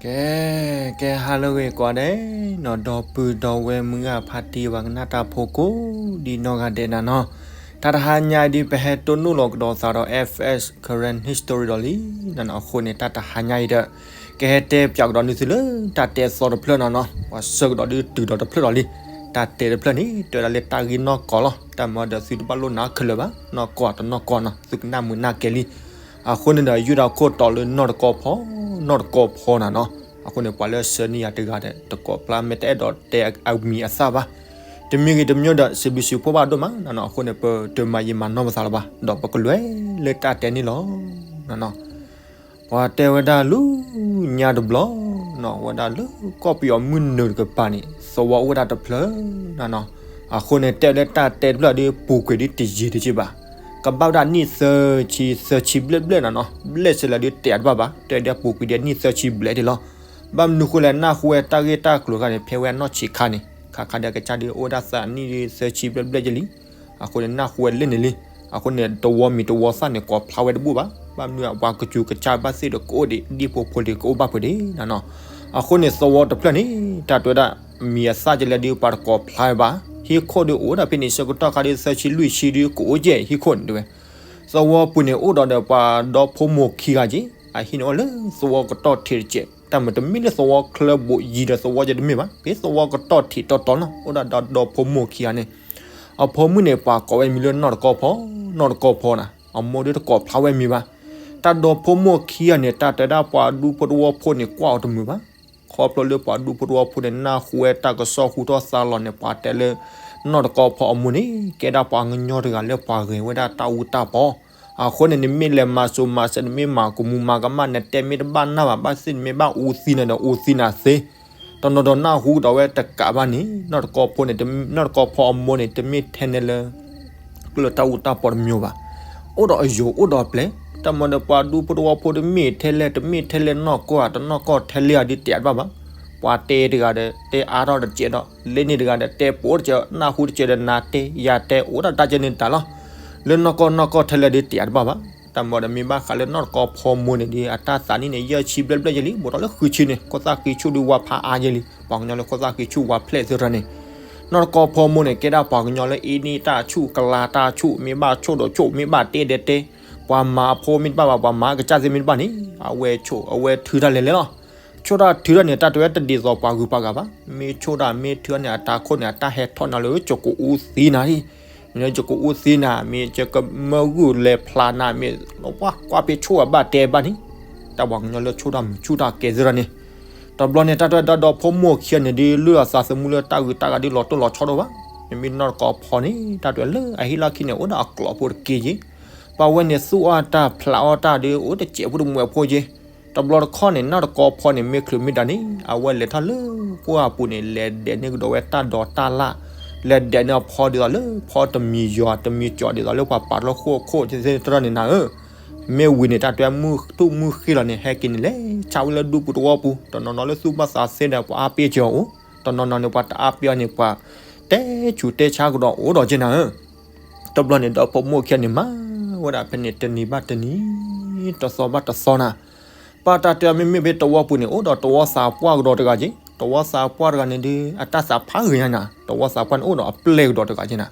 ကဲ, ကဲဟါလၢအဂ့ၤကိးဂၤဒဲးနီၤ, ဒီပုၢ်ဒီဝဲၢ်မုၢ်ဂၤဖါတံၢ် ပှၤကနၣ်တၢ်ဖိကိးဒံနီၢ်ဂၤဒဲးနၤနီၤ, တၢ်တဟါညါအံၤဒ်ပဟဲတိၢ်နီၣ်လီၤကဒီးသးဒီး F S Karen History ဒီးလံနၤနီၤ, အဃိန့ၣ် တၢ်တဟါညါအံၤဒီး ကဟဲတဲပၠးကဒီးန့ၢ်သုလၢတၢ်တဲသီတဖျၢၣ်နၤနီၤ, ပှၤဆှၢကဒီးဒုးတုၤဒီးတဖျၢၣ်ဒီးလံ, တၢ်တဲတဖျၢၣ်န့ၣ် တဲဝဲဒၣ်လၢတၢ်ဂ့ၢ်နီၢ်ကီၢ်လီၤ, တၢ်မၤဒီးသုတဘၣ်လိၣ်နၤခဲလၢာ်ဘၣ်, နီၢ်ကီၢ်တနီၢ်ကီၢ်နီၤ သုကနၣ်မုာ်နၢ်ကဲလံ, အဃိန့ၣ်ဒီး ယုၢ်တၢ်ခိၣ်တီလၢနီၢ်တကီၢ်ဖီ, နီၢ်တကီၢ်ဖီနၤနီၤ, အဃိန့ၣ် ပှၤလၢဆှၢန့ၢ်ယၤတဂၤဒီး တကိးဖျါ မ့ၢ်တအဲၣ်ဒိးတဲအမံၤအသၣ်ဘၣ်, တမံၤဂ့ၤတမံၤဒီး စံးဘျုးစံးဖှိၣ်ဘၣ်ဒိၣ်မးနၤနီၤ, အဃိန့ၣ် ပတမၤယံာ်မၤနီၢ်ပသးလၢၤဘၣ်, ဒီးပကလဲၤလၢတၢ်တဲန့ၣ်လီၤနၤနီၤ. ပှၤတဲဝဲဒၣ်လၢညါတဘျီနီၤ, ဝဲဒၣ်လၢကီၢ်ပယီၤမုၢ်နုာ်တကပၤန့ၣ် သဝီအိၣ်ဝဲဒၣ်တဖျၢၣ်နၤနီၤ, အဃိန့ၣ် တဲလၢတၢ်တဲတဖျၢၣ်ဒီး ပူၤကွံာ်ဒ်တယံာ်တက့ၢ်ဘၣ်, ကဘၣ်ဝဲဒၣ်နံၣ်သၢဆံ သၢဆံဘျဲၣ်ဘျဲၣ်နၤနီၤ, ဘျဲၣ်စဲလၢဒ်တဲအတဘၣ်ဘၣ်, တဲဒ်ပူၤကွံာ်ဒ်နံၣ်သၢဆံဘျဲၣ်ဒ်လီၤ. ဘၣ်မနုၤဃိလဲၣ် နၢ်ဟူဝဲတၢ်ဂ့ၢ်တၢ်ကျိၤတခါန့ၣ် ဖဲဝဲနီၢ်ဆံးခါန့ၣ် ခါခါဒီးကစၢ်ဒ်အိၣ်ဝဲဒၣ်သးနံၣ်သၢဆံဘျဲၣ်ဘျဲၣ်ကလံ အဃိန့ၣ် နၢ်ဟူဝဲလၢန့ၣ်လံ, အဃိန့ၣ် တဝီမံၤတဝီသၣ်န့ၣ် ကိးဖျါဝဲတဘူၣ်ဘၣ်, ဘၣ်မနုၤ ပှၤကစူၤကစၢ်ဘၣ်သ့ၣ်ဒီးကအိၣ်ဒံး ဒ်ဖိဖိဒံးကအိၣ်ဘၣ်ဖုးဒံးနၤနီၤ, အဃိန့ၣ် သဝီတဖျၢၣ်န့ၣ် တၢ်တဲဝဲဒၣ် မံၤအသၣ်ကလဲၣ်ဒ် ပှၤတကိးဖျါဝဲဘၣ်, ဟံၣ်ခိၣ်ဒ်အိၣ်ဒၣ်ဖဲန့ၣ် ဆၢကတီၢ်ခါဒ်သၢဆံလွံၢ်ဆံဒ်ကအိၣ်ကဲဟံၣ်ခိၣ်န့ၣ်တဲဝဲ, သဝီပူၤန့ၣ် အိၣ်ဒီးဒီးပှၤဒီဖိမိၢ်ခံဂၤက့, အဟံၣ်န့ၣ်အိၣ်လၢသဝီကတီၢ်ထံးတကဲး, တၢ်မ့ၢ်တမ့ၢ်လၢသဝီချၢဘိးယံၤဒီးသဝီကဲတမ့ၢ်ဘၣ်, ဖဲသဝီကတီၢ်ထံးတီတီနီၤ အိၣ်ဒၣ်ဒီးဒီဖိမိၢ်ခံဂၤန့ၣ်, အဖိမုၣ်န့ၣ် ပှၤကိးဝဲမံၤလၢနီၢ်တကီၢ်ဖီ, နီၢ်တကီၢ်ဖီနၤ, အမိၢ်ဒ်တကိးဖျါဝဲမံၤဘၣ်, တၢ်ဒီဖိမိၢ်ခံဂၤန့ၣ် တၢ်တဲဒၣ်ပှၤဒူဖိတဝီဖိန့ၣ် ကွၢ်အီၤတမုာ်ဘၣ်, ခီဖျိလၢပှၤဒူဖိတဝီဖိန့ၣ် နၢ်ဟူဝဲတၢ်ကစီၣ်ဟူထီၣ်သါလီၤန့ၣ် ပှၤတဲလၢ နီၢ်တကီၢ်ဖီအမိၢ်န့ၣ် ကဲဒၣ်ပှၤကညီတဂၤလၢပှၤဂဲၤဝဲဒၣ်တၢ်အူတၢ်ပီ, အဃိန့ၣ် နမ့ၢ်လဲၤမၤစိၤမၤစဲး နမ့ၢ်မၤကမူၤမၤကမၣ် နတဲမ့ၢ်တဘၣ်နၢ်ဘၣ် ဘၣ်သ့ၣ်နမ့ၢ်ဘၣ်အူသံနၤဒီးအူသံနၤသ့, တနီၤဒီးနၢ်ဟူကဒီးဝဲတကးဘၣ်န့ၣ် နီၢ်တကီၢ်ဖီန့ၣ် နီၢ်တကီၢ်ဖီအမိၢ်န့ၣ် တမ့ၢ်ထဲန့ၣ်လၢ ကျၢၢ်တၢ်အူတၢ်ပီတမံၤဘၣ်, အိၣ်ဒီးအယိာ်အိၣ်ဒီးအပျဲၢ်, တၢ်မၤဒီးပှၤဒူဖိတဝီဖိတမ့ၢ်ထဲလဲၣ် တမ့ၢ်ထဲလဲၣ်နီၢ်ကီၢ်ဧါ တနီၢ်ကီၢ်ထဲလဲၣ်ဧါဒ်တဲအတဘၣ်ဘၣ်, ပှၤတဲတဂၤဒီး တဲအါထီၣ်တစဲးဒီး လဲန့ၣ်တဂၤဒီး တဲပိာ်တစဲး နၢ်ဟူတစဲးဒီး နၤတဲယၤတဲ အိၣ်ဒၣ်တၢ်ကဲန့ၣ်တၢ်လီၤ, လၢနီၢ်ကီၢ်နီၢ်ကီၢ်ထဲလဲၣ်ဒ်တဲအတဘၣ်ဘၣ်, တၢ်မၤဒီးမ့ၢ်ဘၣ်ဃးလၢနီၢ်တကီၢ်ဖီမိၢ်န့ၣ်ဒီး အတၢ်သးနံၣ်န့ၣ် ယဲၢ်ဆံဘျဲၣ်ဘျဲၣ်ယဲလံ ဘူးထီၣ်လၢဃုဆံန့ၣ် ခိၣ်သၣ်ဃံဆူၣ်ဒုးဝါဖးအါယဲလံ ပှၤကညီလၢခိၣ်သၣ်ဃံဆူၣ်ဝါဖျဲၣ်သ့ၣ်တဖၣ်န့ၣ်, နီၢ်တကီၢ်ဖီမိၢ်န့ၣ် ကဲဒၣ်ပှၤကညီလၢအ့န့ၢ်တၢ်ဆူၣ်ကလၤတၢ်ဆူၣ် မ့ၢ်ဘၣ်ဆိၣ်ဒီးဆိၣ် မ့ၢ်ဘၣ်တဲဒဲးတဲ, ပှၤမၤအဖိမ့ၢ်တဘၣ်ဘၣ် ပှၤမၤကစၢ်သ့ၣ်မ့ၢ်တဘၣ်န့ၣ် အဝဲဆိၣ် အဝဲထုတၢ်လဲၤလဲၤလီၤ, ဆိၣ်တၢ်ထုတၢ်န့ၣ် တၢ်တဲဝဲတဒ်သိးပှၤဂုၤပှၤဂၤဘၣ်, မ့ၢ်ဆိၣ်တၢ်မ့ၢ်ထုတၢ်န့ၣ် အတၢ်ခိၣ်န့ၣ် အတၢ်ဟဲထီၣ်နၤလၢယကအူသံနၤဒ် မ့ၢ်ယကအူသံနၤ မ့ၢ်ယကမၢဂုာ်လဲၤဖျါနၤ မ့ၢ်လီၤပှၤကွၢ်ဖဲဆိၣ်အဘၣ်တဲဘၣ်န့ၣ်, တၢ်ပှၤကညီလၢဆိၣ်တၢ်မုာ်ဆူၣ်တၢ်ကဲသ့ၣ်တဖၣ်န့ၣ်, တဘျီန့ၣ် တၢ်တဲဝဲဒၣ်ဒီဖိမိၢ်ခံဂၤန့ၣ်ဒ် လုၢ်အသးသမူလၢတၢ်ဂုၤတၢ်ဂၤဒ်လီၤတိၢ်လီၤဆီဒိၣ်ဘၣ်, မ့မ့ၢ်နီၢ်တကီၢ်ဖီန့ၣ် တၢ်တဲဝဲလၢအဟ့ၣ်လီၢ်ခံန့ၣ် အိၣ်ဒီးအကျိာ်ဖိတက့ၢ်ယ့ၣ်, ပှၤဝဲန့ၣ်သူၣ်အီၣ်တၢ်ဖျးအီၣ်တၢ်ဒ်အိၣ်တစဲးဖိတမှဲးဖိယ့ၣ်, တဘျီတခီၣ်န့ၣ် နီၢ်တကီၢ်ဖီန့ၣ် မ့ၢ်ချုးမ့ၢ်ဒၣ်န့ၣ် အဝဲလဲၤထီၣ်လၢပှၢ်ပူၤန့ၣ် လဲၤဒဲးန့ၢ်ကဒီးဝဲတၢ်ဒိးတၢ်လၣ်, လဲၤဒဲးန့ၢ်အဖီဒ်သိးလၢဖီတမံၤယွၤတမံၤကၠီဒ်သိးလၢပှၤပာ်ထီၣ်ခိၣ်ခိၣ်သ့ၣ်တဖၣ်န့ၣ်နၤဧၢ, မ့ၢ်ဝံၤန့ၣ် တၢ်တဲဝဲမုၢ်ထူၣ်မုၢ်ဃ့လီၤန့ၣ် ဟဲက့ၤန့ၣ်လဲၤဆါဝဲလၢဒူပူၤတဝီပူၤ, တနီၤနီၤလၢသူၣ်ဘၣ်သးသ့ဒီး ပှၤအါပ့ၢ်က့ၤအီၤအိၣ်, တနီၤနီၤန့ၣ် ပှၤတအါပ့ၢ်အီၤန့ၣ် ပှၤတဲဆူးတဲဆါကဒီးအိၣ်ဒီးက့ၤနၤဧၢ တဘျီန့ၣ် ဒီဖိမိၢ်ခံဂၤန့ၣ် မၤဝဲဒၣ်ဖဲန့ၣ် တနံၤဘၣ်တနံၤ, တသီဘၣ်တသီနၤ, ဘၣ်တၢ်တဲမ့မ့ၢ်ဖဲတဝီပူၤန့ၣ် အိၣ်ဒီးတဝီသးပှၢ်ကဒီးတဂၤက့, တဝီသးပှၢ်တဂၤန့ၣ်ဒ် အတၢ်သးဖးဂ့ၤညါနၤ, တဝီသးပှၢ်န့ၣ်အိၣ်ဒီးအပျဲၢ်ကဒီးတဂၤက့နၤ,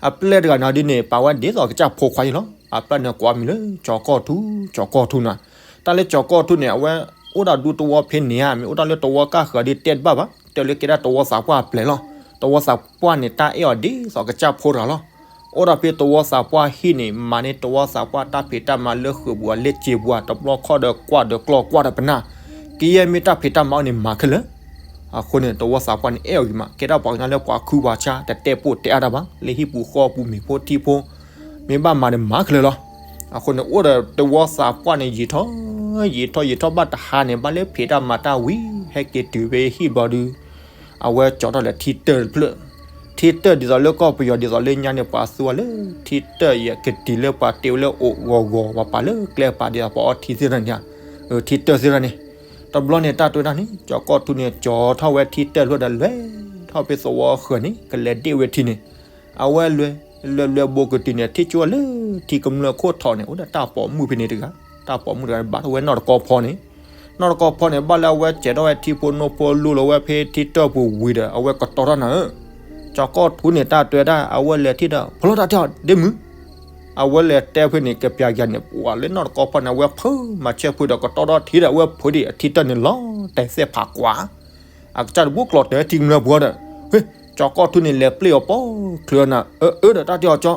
အပျဲၢ်တဂၤန့ၣ်ဒ်န့ၣ် ပာ်ဝဲဒ်သိးကစၢ်ဖိခွါယ့လီၤ, အပျဲၢ်န့ၣ်ကိးမံၤလၢ ကၠီၤကီၢ်ထူ, ကၠီၤကီၢ်ထူနၤ, တၢ်လၢကၠီၤကီၢ်ထူန့ၣ် အဝဲအိၣ်ဒီးဒူတဝီဖဲန့ၣ်ဧါ, မ့ၢ်အိၣ်တၢ်လၢတဝီကၢ်ဃၢၤဒ်တဲတဘၣ်ဘၣ်, တဲလၢကဲဒၣ်တဝီသးပှၢ်အပျဲၢ်လီၤ, တဝီသးပှၢ်န့ၣ် တၢ်အဲၣ်အီၤဒ်သိးကစၢ်ဖိတဂၤလီၤ, အိၣ်ဒီးဖဲတဝီသးပှၢ်ဟံၣ်န့ၣ် မၤန့ၢ်တဝီသးပှၢ်တၢ်ဖံးတၢ်မၤလၢဃုာ်ပူၤအလ့ၣ်စ့ပူၤ တဘျီခီၣ်ဒီးကွၢ်ဒီးကျီၢ်ကွၢ်ဒီးပနၢ်, ကယဲၢ်မ့ၢ်တၢ်ဖံးတၢ်မၤအီၤန့ၣ်မၤခဲလၢာ်, အဃိန့ၣ် တဝီသးပှၢ်န့ၣ်အဲၣ်အီၤဂ့ၤမး ကဲဒၣ်ပှၤကညီလၢပှၤခုပှၤဆါ တတဲပိာ်တဲအါတၢ်ဘၣ်, လၢဟံၣ်ပူၤဃီပူၤမ့ၤဖိထံဖိ မ့ၢ်ဘၣ်မၤန့ၣ်မၤခဲလၢာ်လီၤ, အဃိန့ၣ် အိၣ်ဒီးတဝီသးပှၢ်န့ၣ် ယံာ်ထီၣ် ယံာ်ထီၣ်ယံာ်ထီၣ်ဘၣ်တဟါန့ၣ် ဘၣ်လၢဖံးတၢ်မၤတၢ်ဝံၤ ဟဲက့ၤတုၤဖဲဟံၣ်ဘျီဒုး အဝဲကၠီထီၣ်လၢထံတၢၢ်တဖျၢၣ်, ထံတၢၢ်ဒ်သိးလၢကီၢ်ပယီၤဒ်သိးလၢညါန့ၣ် ပှၤသူအီၤလၢ ထံတၢၢ်ယကတံၤလၢပှၤတ့ဝဲလၢအိၣ်ဂီၤဂီၤ ပှၤပာ်လၢကျဲပာ်ဒ်သိးပှၤအီထံသ့ၣ်တဖၣ်န့ၣ်, ထံတၢၢ်သ့ၣ်တဖၣ်န့ၣ်, တဘျီန့ၣ် တၢ်တဲဝဲဒၣ်န့ၣ် ကၠီၤကီၢ်ထူန့ၣ် ကၠီထီၣ်ဝဲထံတၢၢ်တဖျၢၣ်ဒီးလဲၤထီၣ်ဖဲသဝီဃၢၤန့ၣ် ကလဲၤဒ့ၣ်ဝဲထံန့ၣ်, အဝဲလဲၤ လဲၤလဲၤဘိးကတုၤန့ၣ် ထံၣ်ကၠိလၢထံကမျၢၢ်ခိၣ်ထီးန့ၣ် အိၣ်ဒီးတၢ်ပိာ်မုၣ်ဖဲန့ၣ်တဂၤ, တၢ်ပိာ်မုၣ်တဂၤန့ၣ် ဘၣ်ထီၣ်ဝဲနီၢ်တကီၢ်ဖီန့ၣ်, နီၢ်တကီဖီန့ၣ် ဘၣ်လၢအဝဲစဲးထီၣ်ဝဲထံဖိနီၢ်ဖိလူလီၤဝဲဖဲထံတၢၢ်ပူၤဝံၤဒီး အဝဲကတီၢ်ထီၣ်နၤဧၢ, ကၠီၤကီၢ်ထူန့ၣ် တၢ်တဲဝဲဒၣ် အဝဲလဲၤထံၣ်ဒီး ဖျီတၢ်တဲအီၤဒ့မုၣ်, အဝဲလဲၤတဲဖဲန့ၣ် ကပျၢ်ကယၤန့ၣ် ပှၤလၢနီၢ်တကီဖီန့ၣ် အဝဲဖုးမၤဆၢဖုးဒီးကတီၢ်ထီၣ်ထံဒီး အဝဲဖုးဒံးအထံတၢၢ်န့ၣ်လီၤတဲာ်သဲၣ်ဖးကွၢ်, အကစၢ်တဘိကျိးတဲာ်ထံကမျၢၢ်ပူၤဒီး, ဟ့ၣ်, ကၠီၤကီၢ်ထူန့ၣ် လဲၤပျဲအီၤပိာ်ချုးနၤ, အၢအၢဒီးတၢ်တဲအီၤကၠီ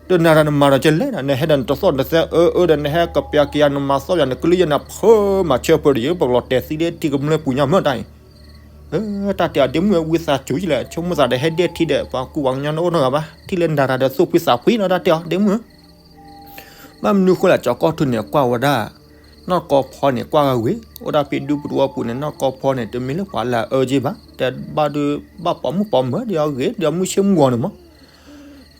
တနၤဒီးနမၤဒီးကလဲၣ်နၤ, နဟဲဒီးနတသီၣ်နသဲအၢအၢဒီး နဟဲကပျၢ်ကယၤနမၤသီၣ်ယၤ နကလုၢ်ယဲၢ်နၤဖုးမၤဆၢဖုးဒီး ယပကျိးတဲာ်သံလၢထံကမျၢၢ်ပူၤညါမ့ၢ်တၢ်အံၤ, တၢ်တဲအီၤဒ့မုၣ် ဝံသးစူၤယလဲၣ်, ဆိကမိၣ်သးဒီးဟဲဒဲထံဒီး ပှၤကူပှၤကညီန့ၣ်အိၣ်နီတဂၤဘၣ်, ထံၣ်လၢနၤတၢ်ဒီးသူၣ်ဖှံသးဖှံလီၤ တၢ်တဲအီၤဒ့မုၣ်ဧၢ ဘၣ်မနုၤဃိလဲၣ် ကၠီၤကီၢ်ထူန့ၣ် ကွၢ်ဝဲဒၣ် နီၢ်တကီဖီန့ၣ် ကွၢ်ဂၤဝံၤ အိၣ်ဒၣ်ဖဲဒူပူၤတဝီပူၤန့ၣ် နီၢ်တကီဖီန့ၣ် တမ့ၢ်လၢပှၤလၢအအၢက့ဘၣ်, တဲဘၣ်ဒုး ဘၣ်ပိာ်မုၣ်ပိာ်မၢၤဒီးအဂ့ၤ ဒီးမုၢ်ဆ့ၣ်မုၢ်ဂီၤန့ၣ်မး,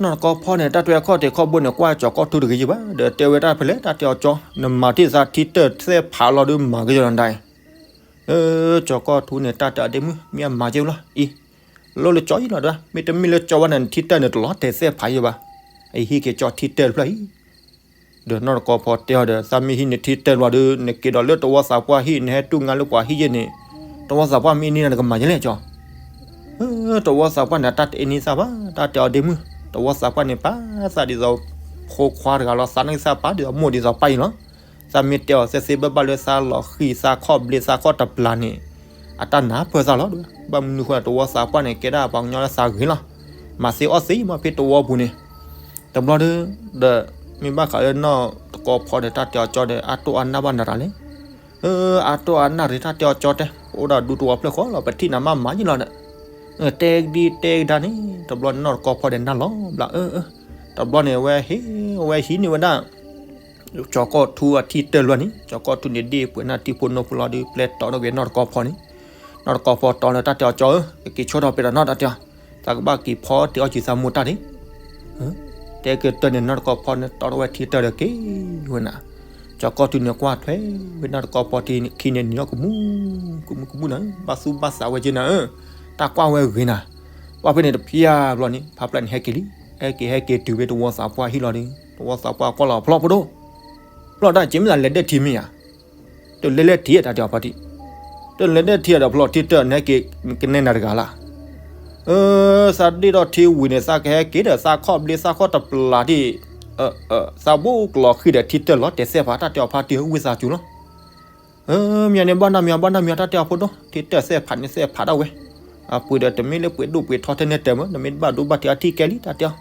နီၢ်တကီဖီန့ၣ် တၢ်တဲခီၣ်ထံးခီၣ်ဘိန့ၣ် ကွၢ်ကၠီၤကီၢ်ထူတဂ့ၤက့ဘၣ်, ဒီးတဲဝဲတၢ်ဖဲလဲၣ် တၢ်တဲအီၤကၠီ, နမၤထံၣ်သးထံတၢၢ်သဲၣ်ဖးလီၤဒုးမၤက့ၤယီၤနဒၣ်အံၤ, ကၠီၤကီၢ်ထူန့ၣ် တၢ်တဲအီၤဒ့မုၣ် မ့ၢ်အမၤက့လီၤအံၤ လိၣ်လၢကၠီအံၤလီၤဒီး မ့တမ့ၢ်လၢကၠီဝဲန့ၣ် နထံတၢၢ်န့ၣ်တလီၤတဲာ်သဲၣ်ဖးယဲဘၣ်, အဟံးက့ၤကၠီထံတၢၢ်တဖျၢၣ်အံၤ, ဒီးနီၢ်တကီဖီတဲအီၤဒီး သးမ့ၢ်ဟံးနထံတၢၢ်လီၤဒီး နက့ၤဒီးလၢတဝီသးပှၢ်ဟံၣ် နဟဲတူၢ်ငါလၢပှၤဟံၣ်ယဲန့ၣ်, တဝီသးပှၢ်မ့ၢ်အန့ၢ်နၤ နကမၤယဲလဲၣ်ကၠီ တဝီသးပှၢ်န့ၣ် တၢ်တအ့န့ၢ်သးဘၣ် တၢ်တဲအီၤဒ့မုၣ်, တဝီသးပှၢ်န့ၣ် ပာ်သးဒ်သိးဖိခွါတဂၤလီၤ သးန့ၢ်သးပာ်ဒ်သိးမိၢ်ဒ်သိးပၢ်အံၤလီၤ, သးမ့ၢ်တဲအီၤသ့သ့ဘၣ်ဘၣ်လၢသးလီၤဃံၤသးခီၣ်ဘျ့သးခီၣ်တပျၢ်န့ၣ်, အတၢ်နၢ်ပၢၢ်သးလီၤ, ဘၣ်မနုၤဃိတဝီသးပှၢ်န့ၣ် ကဲဒၣ်ပှၤကညီလၢသးဂ့ၤလီၤ, မၤသ့အီၣ်သ့မးဖဲတဝီပူၤန့ၣ်, တဘျီဒီး, ဒီးမ့ၢ်ဘၣ်ဃးလၢနီၢ်တကီဖီဒီးတၢ်တဲအီၤကၠီဒီး အတိၢ်အနၢ်ဘၣ်နၤတၢ်လဲၣ် အတိၢ်အနၢ်ရ့ၣ်တၢ်တဲအီၤကၠီတဲ, ပအိၣ်ဒီးဒူတဝီဖျၢၣ်ဃီလီၤ ပထံၣ်နၤမးမၤယံလီၤဒီး, တဲကဒံတဲကဒါန့ၣ် တဘျီန့ၣ်နီၢ်တကီဖီဒီးနၢ်လီၤဘျးအၢ, တဘျီန့ၣ်အဝဲဟ့ၣ်, အဝဲဟံးန့ၢ်ဝဲဒၣ် ကၠီၤကီၢ်ထူအထံတၢၢ်လွဲၢ်န့ၣ် ကၠီၤကီၢ်ထူန့ၣ်ဒ့ၣ်ပှဲၤနၢ်ထံဖိနီၢ်ဖိလီၤဒီး ပျဲတီဒီးက့ၤနီၢ်တကီဖီန့ၣ်, နီၢ်တကီဖီတီလၢတၢ်တဲအီၤကၠီဧၢ, ကက့ၤဆိထီၣ်ပတနီၢ်တၢ်တဲအီၤ, သးကဘၣ်က့ၤဖီအီၣ်တ့ၢ်အီၣ်ကံၤသးမိၢ်တၢ်န့ၣ် တဲကတၢၢ်န့ၣ်နီၢ်တကီဖီန့ၣ် တီထီၣ်ဝဲထံတၢၢ်ဒီးက့ၤဝဲနၤ, ကၠီၤကီၢ်ထူန့ၣ်ကွၢ်ထွဲဝဲနီၢ်တကီဖီထံခံန့ၣ်နံၤလီၤကမူ, ကမူကမူနၤ, ဘၣ်သူၣ်ဘၣ်သးဝဲက့နၤဧၢ, တၢ်ကွၢ်ဝဲဂ့ၤနၤ, ကွၢ်ဖဲန့ၣ်တဖျၢၣ်ဘျီန့ၣ် ဖးဖျၢၣ်န့ၣ်ဟဲက့ၤလံ, ဟဲက့ၤဟဲက့ၤတုၤဖဲတဝီသးပှၢ်ဟံၣ်လီၤဒီး တဝီသးပှၢ်ကွၢ်လီၤဖျီၣ်ဖိဒိၣ်, ဖျီၣ်တၢ်က့မ့ၢ်သးလဲၤဒဲထံမ့ၢ်ဧါ တလဲၤလဲၤထံၣ်တၢ်တဲအီၤဖီတံၢ်, တလဲၤလဲၤထံၣ်ဒီးဖျီၣ်ထံတၢၢ်န့ၣ်က့ၤကနဲနၤတဂၤလၢ်, သးဒ့ၣ်ထီၣ်ထံဝံၤန့ၣ် သးကဟဲက့ၤဒီးသးခီၣ်ဘျ့သးခီၣ်တပျၢ်ဒံး, သးဘိကျိးဃံဒီးထံတၢၢ်လီၤတဲာ်သဲၣ်ဖးတၢ်တဲအီၤဖါတံၢ်ဝံသးစူၤလီၤ မ့ၢ်န့ၣ်ဘၣ်နီၢ်မ့ၢ်ဘၣ်နီၢ်မ့ၢ်တၢ်တဲအီၤဖိဒိၣ် ထံတၢၢ်သဲၣ်ဖးန့ၣ်သဲၣ်ဖးဒၣ်ဝဲ, အပှ့ၤဒီးတမ့ၢ်လၢပှ့ၤဒိၣ်ပှ့ၤထီထဲန့ၣ်တၢ်မ့ၢ် နမ့ၢ်ဘၣ်ဒိဘၣ်ထံးအထံၣ်ကဲလံတၢ်တဲအီၤ,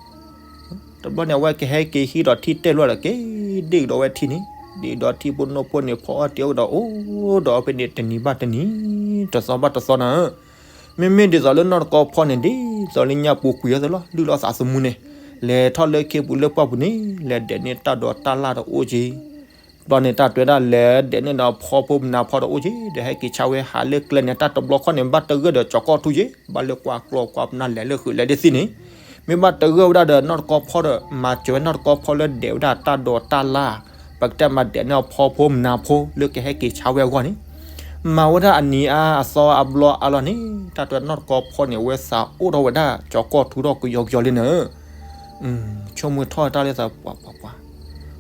တဘျီန့ၣ် အဝဲကဟဲက့ၤဟံးဒီးထံတၢၢ်လွဲၢ်ဒီးက့ၤဒ့ၣ်ကဒီးဝဲထံန့ၣ်, ဒ့ၣ်ကဒီးထံဖိနီၢ်ဖိန့ၣ်ဖီအီၣ်တ့ၢ်အီၣ်ကဒီးအိၣ်ဒီးအီၤဖဲန့ၣ်တနံၤဘၣ်တနံၤ, တသီဘၣ်တသီနၤဧၢ, မ့မ့ၢ်ဒ်သိးလၢနီၢ်တကီဖီန့ၣ် ဒ်သိးလၢညါပူၤကွံာ်အီၤသ့လီၤ လုၢ်လီၤသးသမူန့ၣ်, လဲၤထီၣ်လၢခ့ပူၤလၢပှၢ်ပူၤန့ၣ် လဲၤဒဲးန့ၢ်တၢ်ဒိးတၢ်လၢ်ဒီးအိၣ်က့ၤ တဘျီန့ၣ် တၢ်တဲဝဲဒၣ်လဲၤဒဲးန့ၢ်ဒီးဖီဖိမနၤဖီဒီးအိၣ်က့ၤ ဒီးဟဲက့ၤဆါဝဲဟးလၢကျဲန့ၣ် တၢ်တဘျီခီန့ၣ် ဘၣ်တဂၢၢ်ဒီးကၠီၤကီၢ်ထူက့ၤ ဘၣ်လၢကွၢ်ကျီၢ်ကွၢ်ပနၢ်လဲၤလၢဃုာ်လဲၤဒ်သ့ၣ်န့ၣ်, မ့ၢ်ဘၣ်တဂၢၢ်ဝဲဒၣ်ဒီးနီၢ်တကီဖီဒီး မၤစၢၤဝဲနီၢ်တကီဖီလၢဒဲးဝဲဒၣ်တၢ်ဒိးတၢ်လၢ်, ပကတဲမၤဒဲးန့ၢ်အဖီဖိမနၤဖိလၢကဟဲက့ၤဆါဝဲအဂီၢ်န့ၣ်, မၤဝဲဒၣ်အနံၤအါအသီအဘျီအါလီၤန့ၣ် တၢ်တဲနီၢ်တကီဖီန့ၣ် အဝဲသးအိၣ်ထီၣ်ဝဲဒၣ်ကၠီၤကီၢ်ထူထီၣ်ကယီကယီလံနၤဧၢ ဆိကမိၣ်ထီၣ်တၢ်လၢသးပှၤပှၤပှၤ,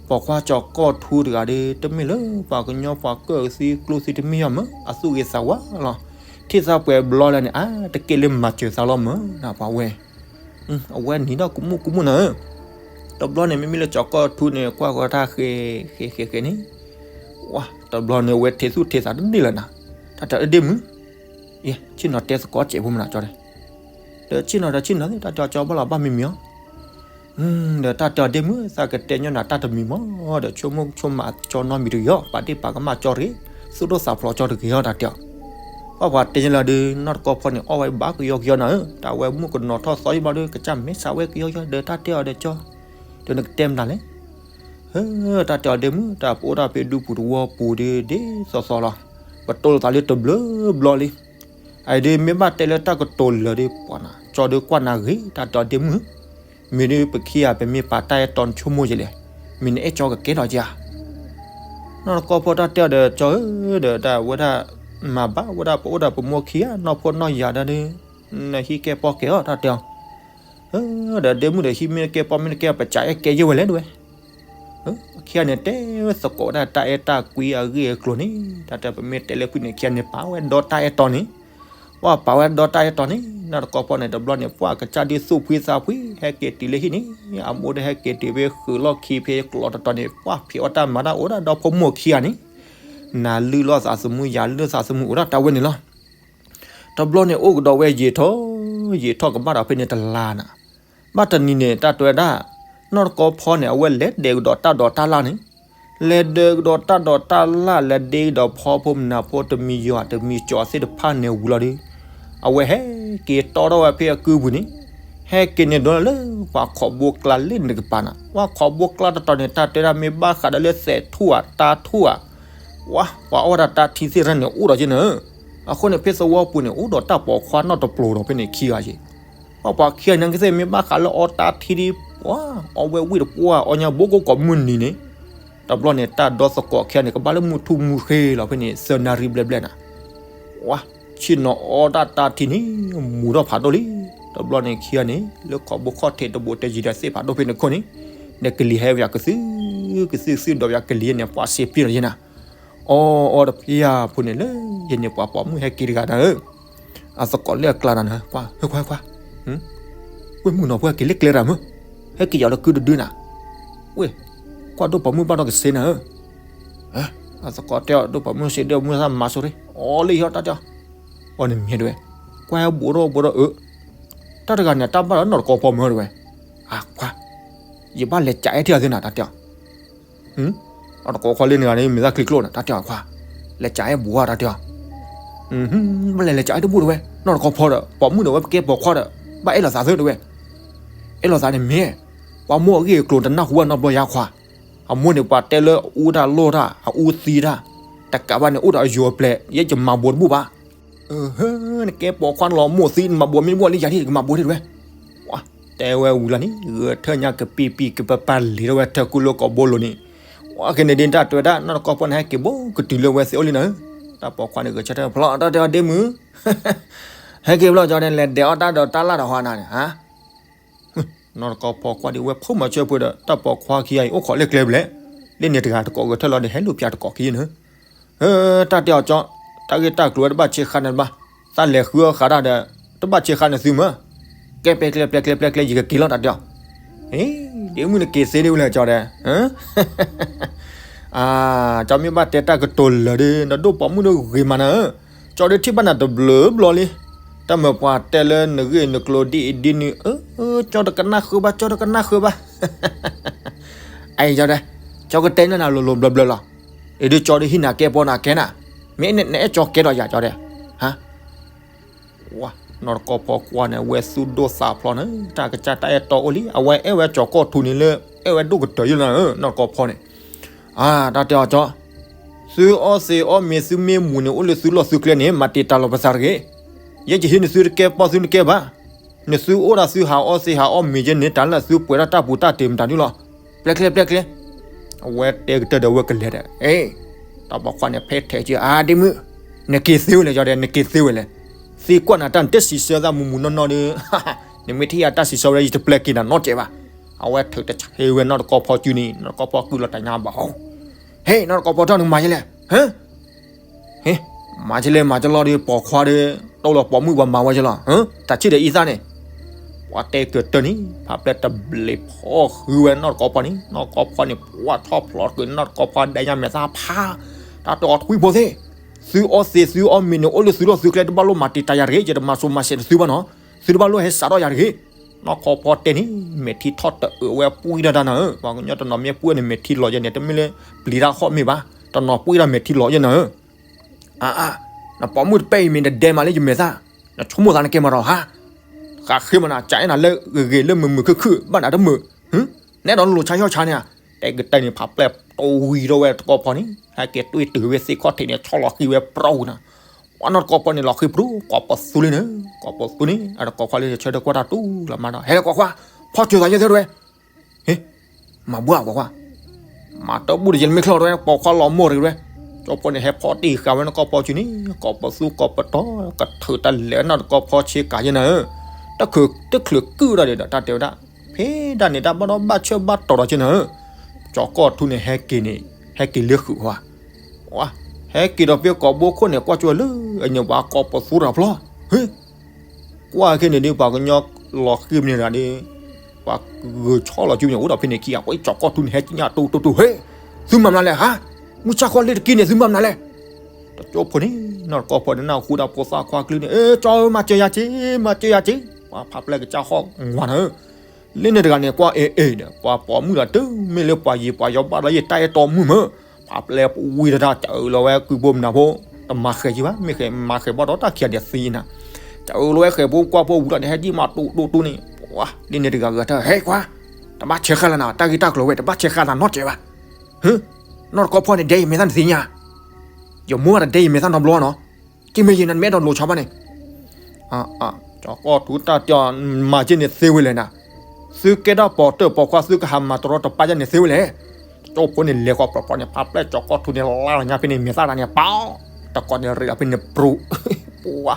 ပိာ်ခွါကၠီၤကီၢ်ထူတဂၤဒီး တမ့ၢ်လၢပှၤကညီပှၤကၢၣ်သံကျိသံတမ့ၢ်ယီၤမၢ် အသူၣ်ဂ့ၤသးဝါလီၤ. ထံၣ်သးပှဲၤဘျီလၢန့ၣ် အါ တက့ၢ်လၢမၤစၢၤသးလီၤမၢ် နပှၤဝဲ, အဝဲနံၤဒီးကမူၣ်ကမူၣ်နၤဧၢ, တဘျီန့ၣ် မ့မ့ၢ်လၢကၠီၤကီၢ်ထူန့ၣ် ကွၢ်ဃီၤတၢ်ဃဲၤဃဲၤဃဲၤဃဲၤန့ၣ်, ဝါ တဘျီန့ၣ် အဝဲထံၣ်သူၣ်ထံၣ်သးတန့ၢ်လၢၤနၤ, တၢ်တဲအီၤဒ့မုၣ် ယဲ ဆ့ၣ်နီၤတဲသကိးစဲးဖိမနၤကၠီဒီး, ဒီးဆ့ၣ်နီၤဒီးဆ့ၣ်နီၤသ့ တၢ်တဲအီၤကၠီဘၣ်လီၤဘၣ်မံမံၤအီၤ, ဒီးတၢ်တဲအီၤဒ့မုၣ် သးကတဲညီနၤတၢ်တမံၤမီၢ်, ဒီးဆိကမိၣ်ဆိကမးကၠီနီတမံၤတဂ့ၤအီၤ, ပာ်ဒ့ၣ်ပာ်ကမၣ်ကၠီတဂ့ၤ, သူၣ်ဒိၣ်သးဖျိးကၠီတဂ့ၤအီၤ တၢ်တဲအီၤ, ပှၤပှၤတဲညီလၢဒုး နီၢ်တကီဖီန့ၣ် အီၣ်ဝဲဘၣ်ကယီကယီနၤဧၢ, တၢ်ဝဲမုၣ်ကနီၤထီၣ်သီယံၤဘျီဒီး ကစၢ်မဲာ်ဆှးဝဲကယီကယီ ဒီးတၢ်တဲအီၤဒီးကၠီ, ဒီးနကတဲမနုၤလဲၣ် တၢ်တဲအီၤဒ့မုၣ် တၢ်ပအိၣ်ဒၣ်ဖဲဒူပူၤတဝီပူၤဒီး ဒ်သိးသိးလီၤ, ပတိၢ်လိာ်သးလၢတဘျုးဘျီလံ, အအံၤဒုးမ့ၢ်ဘၣ်တဲလၢတၢ်ကတိၤလၢာ်ဒီးပှၤနၤ ကၠီဒုးကွၢ်နၤဂ့ၤ တၢ်တဲအီၤဒ့မုၣ်, မ့ၢ်ဒုးပခံဂၤ ပမ့ၢ်ပာ်တၢ်အဲၣ်တီနဆိကမိၣ်ယဲလဲၣ်, မ့ၢ်နအဲၣ်ကၠီကကဲထီၣ်ကဧါ, နီၢ်တကီဖီတၢ်တဲအီၤဒီးကၠီဧၢ ဒီးတၢ်ဝဲဒၣ် မၤဘၣ်ဝဲဒၣ်ပအိၣ်ဒီးပမိၢ်ခံဂၤ နီၢ်ဖိနီၢ်ယၤဒီး နဟံးကဲပီၢ်ကဲအီၤ တၢ်တဲအီၤ ဒီးဒ့မုၣ်ဒီးဟံးမ့ၢ်တကဲပီၢ်မ့ၢ်တကဲ ပစးအဲၣ်ကဲယဲၢ်ဝဲလဲၣ်ဒဝဲ, ခံဂၤန့ၣ်တဲဝဲသကိးဝဲဒၣ်တၢ်အဲၣ်တၢ်ကွံအဂ့ၢ်အကျိၤန့ၣ် တၢ်တဲပမ့ၢ်တဲလၢဖုန့ၣ် ခံဂၤန့ၣ်ပာ်ဝဲဒီတၢ်အဲၣ်တီန့ၣ်, ပှၤပာ်ဝဲဒီတၢ်အဲၣ်တီန့ၣ် နီၢ်တကီၢ်ဖီန့ၣ် တဘျီန့ၣ် ပှၤကစၢ်ဒုးသူၣ်ဖှံသးဖှံ ဟဲက့ၤတုၤလၢဟံၣ်န့ၣ် အမိၢ်ဒီးဟဲက့ၤတုၤဖဲဃုာ်လီၢ်ခံဖဲကျီတတီၤန့ၣ် ပှၤဖံးအီၣ်တၢ်မၤတၢ်အိၣ်ဒၣ်ဒီဖိမိၢ်ခံဂၤန့ၣ် နၤလုၢ်လိာ်သးသမူ ယၤလုၢ်လိာ်သးသမူအိၣ်ဒၣ်တၢ်ဝဲန့ၣ်လီၤ. တဘျီန့ၣ်အိၣ်ကဒီးဝဲယံာ်ထီၣ် ယံာ်ထီၣ်ကဘၣ်ဒီးဖဲန့ၣ်တလါနၤ, ဘၣ်တနံၤန့ၣ် တၢ်တဲဝဲဒၣ် နီၢ်တကီၢ်ဖီန့ၣ် အဝဲလဲၤဒဲးကဒီးတၢ်ဒိးတၢ်လၣ်န့ၣ်, လဲၤဒဲးကဒီးတၢ်ဒိးတၢ်လၣ် လဲၤဒဲးကဒီးဖီဖိမုၢ်နၤဖိတမံၤယွၤတမံၤကၠီၤသ့ၣ်တဖၣ်န့ၣ်ဝံၤလီၤဒီး အဝဲဟဲက့ၤတီထီၣ်ဝဲဖဲအကုပူၤန့ၣ်, ဟဲက့ၤန့ၣ်ဒိလၢပှၤခိးဘိကျါလၢန့ၣ်တကပၤနၤ, ပှၤခိးဘိကျါတတီၤန့ၣ် တၢ်တဲဒၣ်မ့ၢ်ဘၣ်ဃးဒီးလၢသဲးထူၣ်ဧါတၢ်ထူၣ်ဧါ, ပှၤအီၣ်ဝဲဒၣ်တၢ်ထံသ့ၣ်တဖၣ်န့ၣ်အိၣ်ဒီးက့နၤ, အဃိန့ၣ် ဖဲသဝီပူၤန့ၣ် အိၣ်ဒီးတၢ်ပိာ်ခွါနီၢ်တပျိၤဒီးဖဲန့ၣ်ခံဂၤက့ ပှၤပှၤခံဂၤန့ၣ်ကသ့ၣ်မ့ၢ်ဘၣ်ဃးလၢအီတၢ်ထံဒ်ပှၤ အီဝဲဝံၣ်တပှၢ် အီညါဘိကိးကိးမုၢ်နံၤန့ၣ်, တဘျီန့ၣ် တၢ်ဒီသကိးခံဂၤန့ၣ် ကဘၣ်လၢမုၢ်ထူၣ်မုၢ်ဃ့လီၤဖဲန့ၣ် သၢနၣ်ရံၣ်ဘျဲၣ်ဘျဲၣ်နၤ, ဝါ, ဆ့ၣ်နီၤအီတၢ်တၢ်ထံန့ၣ် မူၤထီၣ်ဖးဒိၣ်လံ, တဘျီန့ၣ်ခံဂၤန့ၣ် လၢခိးဘိခီၣ်ထံးတဘိးတဲယံၤဒီးသ့ၣ်ဖးဒိၣ်ဖဲန့ၣ်ခိၣ်န့ၣ်, ဒီးကလံၤဟဲဝဲယၤကသုၣ်, ကသုၣ်ကသုၣ်ဒီးယၤကလံၤန့ၣ် ပှၤစံးပျံၤလီၤယဲနၤ အီအီတဖျါဖိန့ၣ်လၢ ယန့ၣ်ပှၤပိာ်မုၣ်ဟဲက့ၤတဂၤနၤဧၢ, အသကိးလၢအကျါနၤနၤ ကွၢ် ဟဲခွါဟဲခွါ, ဝ့ၢ်မုၣ်နီၤဖိဟဲက့ၤလၢကျဲတၢ်မုၢ်, ဟဲက့ၤယၤလၢကုတဒုနၤ, ဝ့ၢ်, ကွၢ်ဒိၣ်ပိာ်မုၣ်ဘၣ်ဒီးကစ့နၤဧၢ, အသကိးတဲအီၤ ဒိၣ်ပိာ်မုၣ်စ့ဒိၣ်မုၣ်သၣ်မၤဆိရ့ အီလၢယီၤတၢ်တဲအီၤ, အီန့ၣ်မ့ၢ်တဝဲ, ကွၢ်ဟဲဘူးထီၣ်ဘူးထီၣ်အၢ, တၢ်တဂၤန့ၣ် တၢ်ဘၣ်ဒီးနီၢ်တကီၢ်ဖီမၢတဝဲ, အခွါ, ယဘၣ်လဲၤကးအဲၣ်ထံၣ်အီၤသုနၤ တၢ်တဲအီၤ နီၢ်တကီၢ်ဖီလၢနဂၤန့ၣ် မ့ၢ်သၣ်ချံကျိၣ်နၤ တၢ်တဲအီၤခွါ, လဲၤကးအဲၣ်ဘူးဧါ တၢ်တဲအီၤ, ဘၣ်လဲၤလဲၤကးအဲၣ်တဘူးတဝဲ နီၢ်တကီၢ်ဖီဒီး ပိာ်မုၣ်ဒီးဝဲပကဲပိာ်ခွါဒီး ဘၣ်အဲၣ်လိာ်သးသုတဝဲ, အဲၣ်လိာ်သးန့ၣ်မ့ၢ်, ပှၤမိၢ်အဂ့ၢ်အကျိၤတနၢ်ဟူဘၣ်နီတဘျီယါခွါ, အမိၢ်န့ၣ်ပှၤတဲလၢအအူတၢ်လိၣ်တၢ် အအူသံတၢ်, တကးဘၣ်န့ၣ်အိၣ်ဒီးအယိၤအပျဲၢ် ယဲယမၤဘူးတဘူးဘၣ် နကဲပိာ်ခွါန့ၣ်လီၤ မိၢ်သံနမၤဘူးမ့ၢ်တဘူးလံ ယၤဒ်ကမၤဘူးဒ်တဝဲ, တဲဝဲဝံၤလီၤန့ၣ် ဂဲၤထၢၣ်ညါကပံာ်ပံာ်ကပၤပၤလံၤထီၣ်ဝဲထၢၣ်ကူလိာ်ကိာ်ဘိလိၤန့ၣ်, ဝဲက့ၤန့ၣ်ဒ်တၢ်တဲဝဲဒၣ် နီၢ်တကီၢ်ဖီန့ၣ် ဟဲက့ၤဘိကတုၤလၢဝဲသ့ၣ်အိၣ်လံနၤဧၢ, တၢ်ပိာ်ခွါန့ၣ်ဂဲၤဆၢထၢၣ်ဖျီတၢ်တဲအီၤဒ့မုၣ် ဟဲက့ၤဘျီကီဒဲး လဲၤဒဲးအီၣ်တၢ်ဒီးတၢ်လၣ်ဒီးဟီနၤန့ၣ်, နီၢ်တကီၢ်ဖီကွၢ်ဒံးဝဲဖိမၤဆၢဖိဒီး တၢ်ပိာ်ခွါခံဂၤအံၤ အိၣ်ခိးလၢကျဲဘျဲၣ်, လၢန့ၣ်တဂၤတကိးဂဲၤထၢၣ်လီၤဒီး ဟဲလိာ်ပၠးတကိးခံဂၤန့ၣ်, တၢ်တဲအီၤကၠီ, တၢ်ဂ့ၢ်တၢ်ကျိၤဝဲတဘၣ်ဆံးဃာ်န့ၣ်တဘၣ်, သးလဲၤဃုအီၣ်ဃာ်တၢ်ဒီး, တဘၣ်ဆံးဃာ်န့ၣ်သုမၢ်, ကဲပျဲကျဲပျဲကျဲပျဲကျဲ ယကက့ၤလီၤတၢ်တဲအီၤ, ဒ့မုၣ်နက့ၤသ့ဒ်ဝဲလဲၣ်ကၠီဒဲး ကၠီမ့ၢ်ဘၣ်တဲတၢ်ကတိၤလၢာ်ဒီး နဒိၣ်ပိာ်မုၣ်ဒီးဂ့ၤမးနၤဧၢ, ကၠီဒီးထံၣ်ဘၣ်နၤတဘျုးဘျီလံ, တၢ်မၢပှၤတဲလၢနဂ့ၢ်နကျိၤဒ်အံၤဒ်နုၤဧၢ, ကၠီတကနၣ်ဃုာ်ဘၣ် ကၠီတကနၣ်ဃုာ်ဘၣ်, အံၤကၠီဒဲး, ကၠီကတဲန့ၢ်နၤလိၤလိၤဘျၢဘျၢလီၤ, အံၤဒုးကၠီဒုးဟံးနၤကဲပီနၤကဲနၤ, မ့ၢ်နအဲၣ်ကၠီကဲဒီးယၤကၠီဒဲး, ဟါ ဝါ, နီၢ်တကီၢ်ဖီကွၢ်န့ၣ် အဝဲသူၣ်ဒိၣ်သးဖျိးန့ၣ် တၢ်ကစၢ်တၢ်အဲၣ်တီအိၣ်လံ အဝဲအဲၣ်ဝဲကၠီၤကီၢ်ထူန့ၣ်လၢ အဲၣ်ဝဲဒိၣ်ကတၢၢ်ယဲလီၤ, နီၢ်တကီၢ်ဖီန့ၣ်, အါ တၢ်တဲအီၤကၠီ, သုအီၣ်သ့အီၣ်မ့ၤသုမ့ၢ်မူၤန့ၣ် အိၣ်လၢသုလီၢ်သုကျဲန့ၣ် မၤတံာ်တာ်လီၤပသးတဂ့ၤ, ယဲယဟ့ၣ်နသုတကဲပီသုနကဲဘၣ်, နသုအိၣ်ဒၣ်သုဟးအီၣ်သ့ဟးအီၣ်မ့ၤကဲန့ၣ် တၢ်လၢသုပှဲၤဒၣ်တၢ်ပူၤတၢ်တ့ၢ်မတၤဒုလီၤ, ပျဲကျဲပျဲကျဲ အဝဲတဲကတၢၢ်ဒီးအဝဲကလဲၤဒီး အ့, တၢ်ပိာ်ခွါန့ၣ် ဖဲထဲးက့ၤ အါ ဒ့မုၣ်, နက့ၤသ့ဝဲလဲၣ် ကၠီဒဲး နက့ၤသ့ဝဲလဲၣ်, သံကွၢ်နၤတၢ်နတစံးဆၢသးမူးမူးနီၢ်နီၢ်ဒီး, နမ့ၢ်ထံၣ်ယၤတၢ်စံးဆၢဝဲ ယတပျဲက့ၤနၤနီတစဲးဘၣ်, အဝဲထုးတဆ့ဝဲနီၢ်တကီၢ်ဖီစုန့ၣ် နီၢ်တကီၢ်ဖီကုၢ်လီၤတၢ်ညါဘၣ်ဟီ, ဟ့ၣ် နီၢ်တကီၢ်ဖီထီၣ်နကမၤယဲလဲၣ်, ဟ့ၣ် မၤကလဲၣ်မၤကလီဒီး ပိာ်ခွါဒီး တအိၣ်လၢပိာ်မုၣ်ပှၤမၤဝဲကလီ, တၢ်ဆံၣ်ဒီးအံသၣ်န့ၣ်, ပှၤတဲကတၢၢ်န့ၣ် ဖးပျဲၢ်တဘျီဖီဃုဝဲနီၢ်တကီၢ်ဖီန့ၣ် နီၢ်တကီၢ်ဖီန့ၣ် ပှၤထီၣ်ဖျိးဃုာ်နီၢ်တကီၢ်ဖီဒဲညါမဲာ်သၣ်ဖး, တၢ်တီထွံဖိသ့ၣ်, သုအီၣ်သ့သုအီၣ်မ့ၤန့ၣ် အိၣ်လၢသုလီၢ်သုကျဲ တဘၣ်လိၣ်မၤတံာ်တာ်ယၤတဂ့ၤ, ယတမၤစိၤမၤစဲးနသုဘၣ်နီၤ, သုတဘၣ်လိၣ်ဟဲစးထီၣ်ယၤတဂ့ၤ, နီၢ်တကီၢ်ဖီတဲန့ၣ် မဲာ်ထံထီၣ်တအုးဝဲပှံၢ်တၢ်တၢ်နၤဧၢ, ပှၤကညီတနီၤမ့ၢ်ပှံၢ်န့ၣ် မဲာ်ထံလီၤယဲန့ၣ် တမ့ၢ်လၢပျံၤတၢ်ဃီၣ်မ့ၢ်ဘၣ်, တနီၤပှံၢ်တၢ်မဲာ်ထံလီၤယဲနၤဧၢ အါအါ, နပိာ်မုၣ်တပဲအံၤမ့ၢ်နဒဲမးလၢယမဲာ်သၣ်, နဆိကမိၣ်သးနကဲမးဒီးဟါ, ဃးဃ့မးနၤ ကးအဲၣ်နၤလၢဂ့ၤဂ့ၤလၢမုာ်မုာ်ခုၣ်ခုၣ် ဘၣ်နၤတမုာ်, နအဲၣ်ဒိးနလိၤဆါယီၣ်ဆါန့ၣ်ဧါ, တဲကတၢၢ်န့ၣ် ဖးပျဲၢ်တဝံၤထီၣ်ဝဲတကီၢ်ဖီန့ၣ် ဟဲက့ၤတွံၢ်တုၤဝဲသ့ၣ်ခီၣ်ထံးန့ၣ် ဆီလီၤဃံဝဲပြီနၤ, ပှၤနီၢ်တကီၢ်ဖီန့ၣ် လီၤဃံပြူၤ ကိးပသူလံန့ၣ်, ကိးပသူန့ၣ် အတကီၢ်ဖီလၢဆၢထၢၣ်ကွၢ်တၢ်တူၢ်လီၤမးဒီး ဟဲလၢကွၢ်ကွၢ်, ဖီစၢၤသးယဲၢ်သၢတဝဲ ဟ့ၣ်, မၤဘှၣ်ကွၢ်ကွၢ်, မၤတဘူၣ်ဒီးယဲၢ်မ့ၢ်ချီၣ်တဝဲ ပိာ်ခွါလီၤမိၢ်တဂ့ၤတဝဲ, ကၠီဖိန့ၣ် ဟဲဖီတံၢ်ဃာ်ဝဲနီၢ်တကီၢ်ဖီစုန့ၣ် ကိးပသူကိးပတီၤ ကထုးတၢ်လဲၤနီၢ်တကီၢ်ဖီဆ့ကၤယဲၢ်နၤဧၢ, တချုးတချုးကုၢ်ဒၣ်ဒီး တၢ်တဲဝဲဒၣ်, ဖဲဒၣ်န့ၣ် တၢ်ဘၣ်ဒီးဘၣ်ဆၢဘၣ်တီၤဒီးက့နၤဧၢ, ပ ကၠီၤကီၢ်ထူန့ၣ်ဟဲက့ၤန့ၣ် ဟဲက့ၤလၢဃုာ်ဝဲ, ဟဲက့ၤဒီးဖဲကိာ်ဘိခိၣ်န့ၣ် ကွၢ်ကၠီၤဝဲလၢအညိပှၤကိးပသူတၢ်ဖျီ, ဟ့, ကွၢ်ခဲန့ၣ်ဒ် ပှၤကညီလီၤဃံၤမနုၤတဂၤဒီး ပှၤဂုာ်ဆီလီၤစုန့ၣ် အိၣ်ဒီးဖဲန့ၣ်ခံဂၤ, ကၠီၤကီၢ်ထူန့ၣ် ဟဲက့ၤညါတိတိတိ ဟ့, သုမၤမနုၤလဲၣ်ဧါ, မုၢ်ဆါခီလ့တက့ၢ်န့ၣ် သုမၤမနုၤလဲၣ်, တကၠိဖိန့ၣ် နီၢ်တကီဖီန့ၣ် နၢ်ဟူဒီးဖိသၣ်ခွါကလုၢ်န့ၣ် အၢ ကၠီၤဧၢ မၤစၢၤယၤက့ၤ မၤစၢၤယၤက့ၤ, ပှၤဖးပျဲၢ်ကစၢ်ဟီၣ်ဝါနၤဧၢ, လၢန့ၣ်တဂၤန့ၣ် ကွၢ်အ့ၣ်အ့ၣ်ဒီး ပှၤပိာ်မုၣ်ဒီးတုၤမ့ၢ်လၢပှၤယံၤပှၤယီၤဘၣ်ဒီး ယတၢ်အဲၣ်တီမုၣ်မၢ, ဖးပျဲၢ်ဝံတဒၣ် ကၠီၤလီၤဝဲကုၢ်ဖိမနၤဖိ, တမၤဃဲၤယံၤဘၣ်, မ့ၢ်ဃဲၤမၤဃဲၤဘၣ်ဒီးတၢ်ခံဂၤဒဲးသံနၤ, ကၠီၤလီၤဝဲဃဲၤဖိကွၢ်ဖိဝံၤဒီးန့ၣ် ဟဲဒံၣ်မးတိတိတိန့ၣ်, ပှၤလၢန့ၣ်တဂၤဂဲၤထၢၣ် ဟဲကွၢ်, တဘၣ်ဆဲးဃာ်လၢနၤ တၢ်ဂ့ၢ်တၢ်ကျိၤဝဲ တဘၣ်ဆဲးဃာ်နၤနီတစဲးဘၣ် ဟ့, နီၢ်တကီဖီန့ၣ် ဒဲအံၤမဲာ်သၣ်နသ့ၣ်ညါ, ယမိၢ်ဘၣ်တဒဲအံၤမဲာ်သၣ်နီတဘျီနီၤ, က့ၤမ့ၢ်ယံၤနမ့ၢ်အဲၣ်ဒိးလိၤဆီဘၣ်န့ၣ်, ကၠီၤကီၢ်ထူတၢ်တဲအီၤ မၤက့ၤန့ၣ်သ့ဝဲလဲၣ်နၤ, သုကဲထီၣ်ပိာ်တၢၢ်ပိာ်ခွါ သုကဟးမၤတရီတပါယါန့ၣ်သ့ဝဲလဲၣ်, ကၠီၤဖိန့ၣ်လဲၤဃီၤပျီပျီန့ၣ် ဖးပျဲၢ်ကၠီၤကီၢ်ထူန့ၣ် လါလီၤညါဖဲန့ၣ် မဲာ်သၣ်တၢ်န့ၣ် ပီ, တကီၢ်န့ၣ်ရ့လီၤဖဲန့ၣ်ပြူၤ, ပှၤ,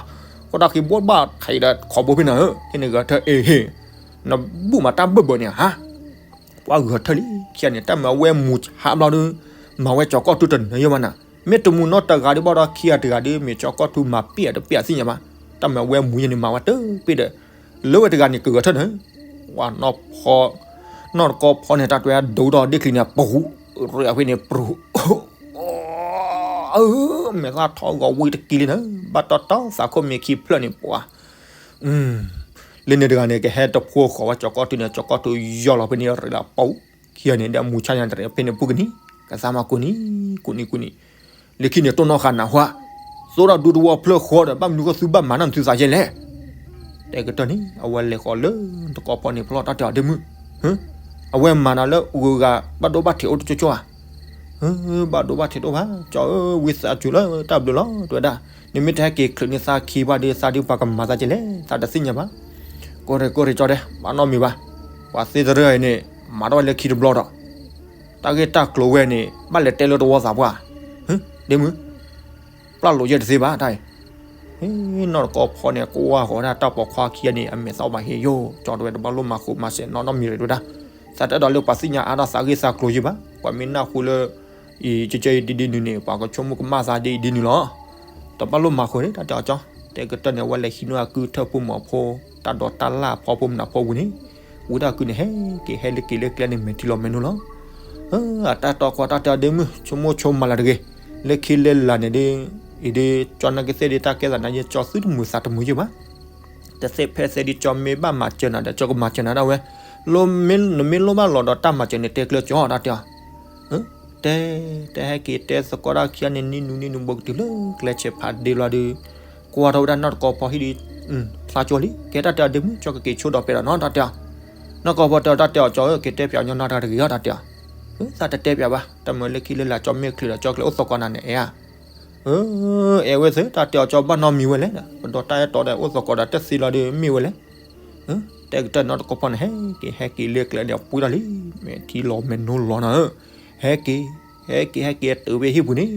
ဃိဒၣ်ဃ့ဘိဘၣ်ထံးဒီးခီဘိဖဲနၤဧၢ, ဖဲန့ၣ်ဂဲၤထၢၣ်အ့ၣ်ဟ့ၣ်, နဘူၣ်မးတၢ်ဘၢၣ်ဘၢၣ်န့ၣ်ဧါ ပှၤဂဲၤထၢၣ်လံ, ခံဂၤန့ၣ် တၢ်မၤဝဲမူဟးဘျီဒီး, မၤဝဲကၠီၤကီၢ်ထူတနၢၤယဲၢ်ဘၣ်နၤ, မ့ၢ်တမူနီတဂၤဒီးဘၣ်ဒီးခံဂၤတဂၤဒီး မ့ၢ်ကၠီၤကီၢ်ထူမၤပ့ၢ်အတပ့ၢ်အသ့ၣ်ညါဘၣ်, တၢ်မၤဝဲမူယဲၢ်န့ၣ် မၤဝဲတပ့ၢ်ဒီး, လၢဝဲတဂၤန့ၣ်ကဂဲၤထၢၣ်န့ၣ်, ပှၤ, နီၢ်တကီဖီန့ၣ် တၢ်တွဲဒိၣ်ထီၣ်ဒ့ၣ်ချံန့ၣ် ပူၤ, ရ့အဖဲန့ၣ်ပြူၤ အၢ, မဲာ်သၣ်ထီဂီၤဝံတက့ၢ်လံနၤ, ဘၣ်တီတီသးခိၣ်မ့ၢ်ခံဖျၢၣ်န့ၣ်ပှၤ, လၢန့ၣ်တဂၤန့ၣ် ကဟဲတဖိဃီၤဝဲကၠီၤကီၢ်ထူန့ၣ် ကၠီၤကီၢ်ထူယီၢ်လီၤဖဲန့ၣ်ရ့လီၤပူၤ, ခံဂၤန့ၣ် ဒီးမူဆါညါတရံးဖဲန့ၣ်ပူၤကနံၤ, ကသးမၤကိၢ်နံၤ, ကိၢ်နံၤကိၢ်နံၤ, လၢခံန့ၣ်တိၢ်နီၣ်ဃာ်နၢ်ဟူ, သိဒီးဒူတဝီဖျၢၣ်ဃီဒီး ဘၣ်မနုၤဃိသုဘၣ်မၤနီၢ်နသုသးယဲၢ်လဲၣ် တဲကတၢၢ်န့ၣ် အဝဲလဲၤဃီၤလၢတကီဖီန့ၣ်ဖျီၣ်တၢ်တဲအီၤဒ့မုၣ်, အဝဲမၤနၤလၢဂုၤဂၤဘၣ်ဒိဘၣ်ထံးအိၣ်တကၠိကၠိဧါ, ဘၣ်ဒိဘၣ်ထံးတအိၣ်ဘၣ်, ကၠီၤဧၢ ဝံသးစူၤလၢတၢ်ဘျုးလီၤ တဲဝဲဒၣ်, နမ့ၢ်တဟဲက့ၤချုးန့ၢ်သးခံဘၣ်ဒီး သးဒုးပှၤကမၤသးကဲလဲၣ် သးတသ့ၣ်ညါဘၣ်, ကိၢ်ရ့ၣ်ကိၢ်ရ့ၣ်ကၠီၤဒဲး ဘၣ်နီတမံၤဘၣ်, ပှၤသ့သရၢအံၤန့ၣ် မၤထီၣ်ဝဲလၢခံတဘျီဒီး တၢ်ဂ့ၢ်တၢ်ကျိၤဝဲန့ၣ် ဘၣ်လဲၤတဲလၢတဝီသးပှၢ်, ဒ့မုၣ် ပျၢ်လိာ်ယဲၢ်တသ့ဘၣ်တၢ်အံၤ, နီၢ်တကီဖီန့ၣ် ကွၢ်ဃီၤဒၣ်တၢ်ပိာ်ခွါခံဂၤန့ၣ် အမဲာ်သၣ်ဘၣ်ဟ့ယိာ် ကၠီၤတဲဝဲတဘၣ်လိၣ်မၤဃိမၤစဲးနီတမံၤရ့ၣ်တဲဝဲဒၣ်, သးတအဲၣ်ဒိးလၢပှၤသ့ၣ်ညါအါထီၣ်သးဂ့ၢ်သးကျိၤယဲၢ်ဘၣ်, ပှၤမ့ၢ်နၢ်ဟူလၢ အံၤ ကၠီၤကၠီၤအံၤဒ်ဒ်နုၤန့ၣ် ပှၤကဆိကမိၣ်ကမၣ်သးဒ်အံၤဒ်နုၤလီၤ, တဘၣ်လိၣ်မၤဃိန့ၣ် တၢ်တဲအီၤကၠီၤ, တဲကတၢၢ်န့ၣ် အဝဲလဲၤဟံးန့ၢ်အကုထၢၣ်ဖိမီၤဖိ တၢ်ဒိးတၢ်လၢ်ဖီဖိမနုၤဖိဝံၤန့ၣ်, ဝံၤတၢ်ကုန့ၣ် ဟဲက့ၤဟဲလၢက့ၤလၢကျဲန့ၣ် မဲာ်ထံလီၤမဲာ်နိလီၤ အတၢ်တီကွၢ်တၢ်တဲအီၤဒ့မုၣ် ဆိကမိၣ်ဆိကမးလၢ်တဂ့ၤ, လၢခံလၢလာ်န့ၣ်ဒ်, အံၤဒ် ကၠီၤနာ်က့ၤသ့ၣ်ဒ်တၢ်ကဲသးနၤယဲၢ် ကၠီၤသုတမုာ်သးတမုာ်ယဲၢ်ဘၣ်, တသ့ဖဲသ့ဒ်ကၠီၤမ့ၢ်ဘၣ်မၤစၢၤနၤဒီး ကၠီၤကမၤစၢၤနၤဒၣ်ဝဲ, နမ့ၢ်လိၣ်ဘၣ်လီၤဒီးတၢ်မၤစၢၤန့ၣ်တဲကျၢၤကၠီၤတၢ်တဲအီၤ တဲ, တဲဟဲက့ၤတဲသကိးတၢ်ခံဂၤန့ၣ် နံၤနုၤနံၤနုၤ ဘူးကတုၤလၢကျဲဆဲးဖးဒ့လီၤဒီး, ကွၢ်ထီၣ်ဝဲဒၣ်နီၢ်တကီဖီဟံၣ်ဒီး, ဖျါကၠီၤလံ ကဲတၢ်တဲအီၤဒ့မုၣ် ကၠီၤကက့ၤဆိဒီးပဲဒီးနီတၢ်တဲအီၤ, နီၢ်တကီဖီတဲအီၤတၢ်တဲအီၤကၠီၤဧၢ က့ၤတဲပၠးညီနုၢ်တၢ်တဂ့ၤအီၤတၢ်တဲအီၤ, သးတတဲပၠးဘၣ် တၢ်မၤလၢခံလၢလာ်ကၠီၤမ့ၢ်ချုးဒီးကၠီၤကျဲအိၣ်သကိးနၤန့ၣ်အဲၣ်ဧါ, အၢ, အဲၣ်ဝဲသ့ၣ် တၢ်တဲအီၤကၠီၤဘၣ်နီတမံၤဝဲလဲၣ်, ပဒီးတၢ်အဲၣ်တီဒီးအိၣ်သကိးဒီးတသ့လီၤဒီးမ့ၢ်ဝဲလဲၣ် တဲကတၢၢ်နီၢ်တကီဖီန့ၣ် ဟဲက့ၤဟဲက့ၤလၢကျဲန့ၣ် ပှံၤထီၣ်လံ, မဲာ်ထံလီၤမဲာ်နိလီၤနၤဧၢ, ဟဲက့ၤ, ဟဲက့ၤဟဲက့ၤတုၤဖဲဟံၣ်ပူၤန့ၣ်,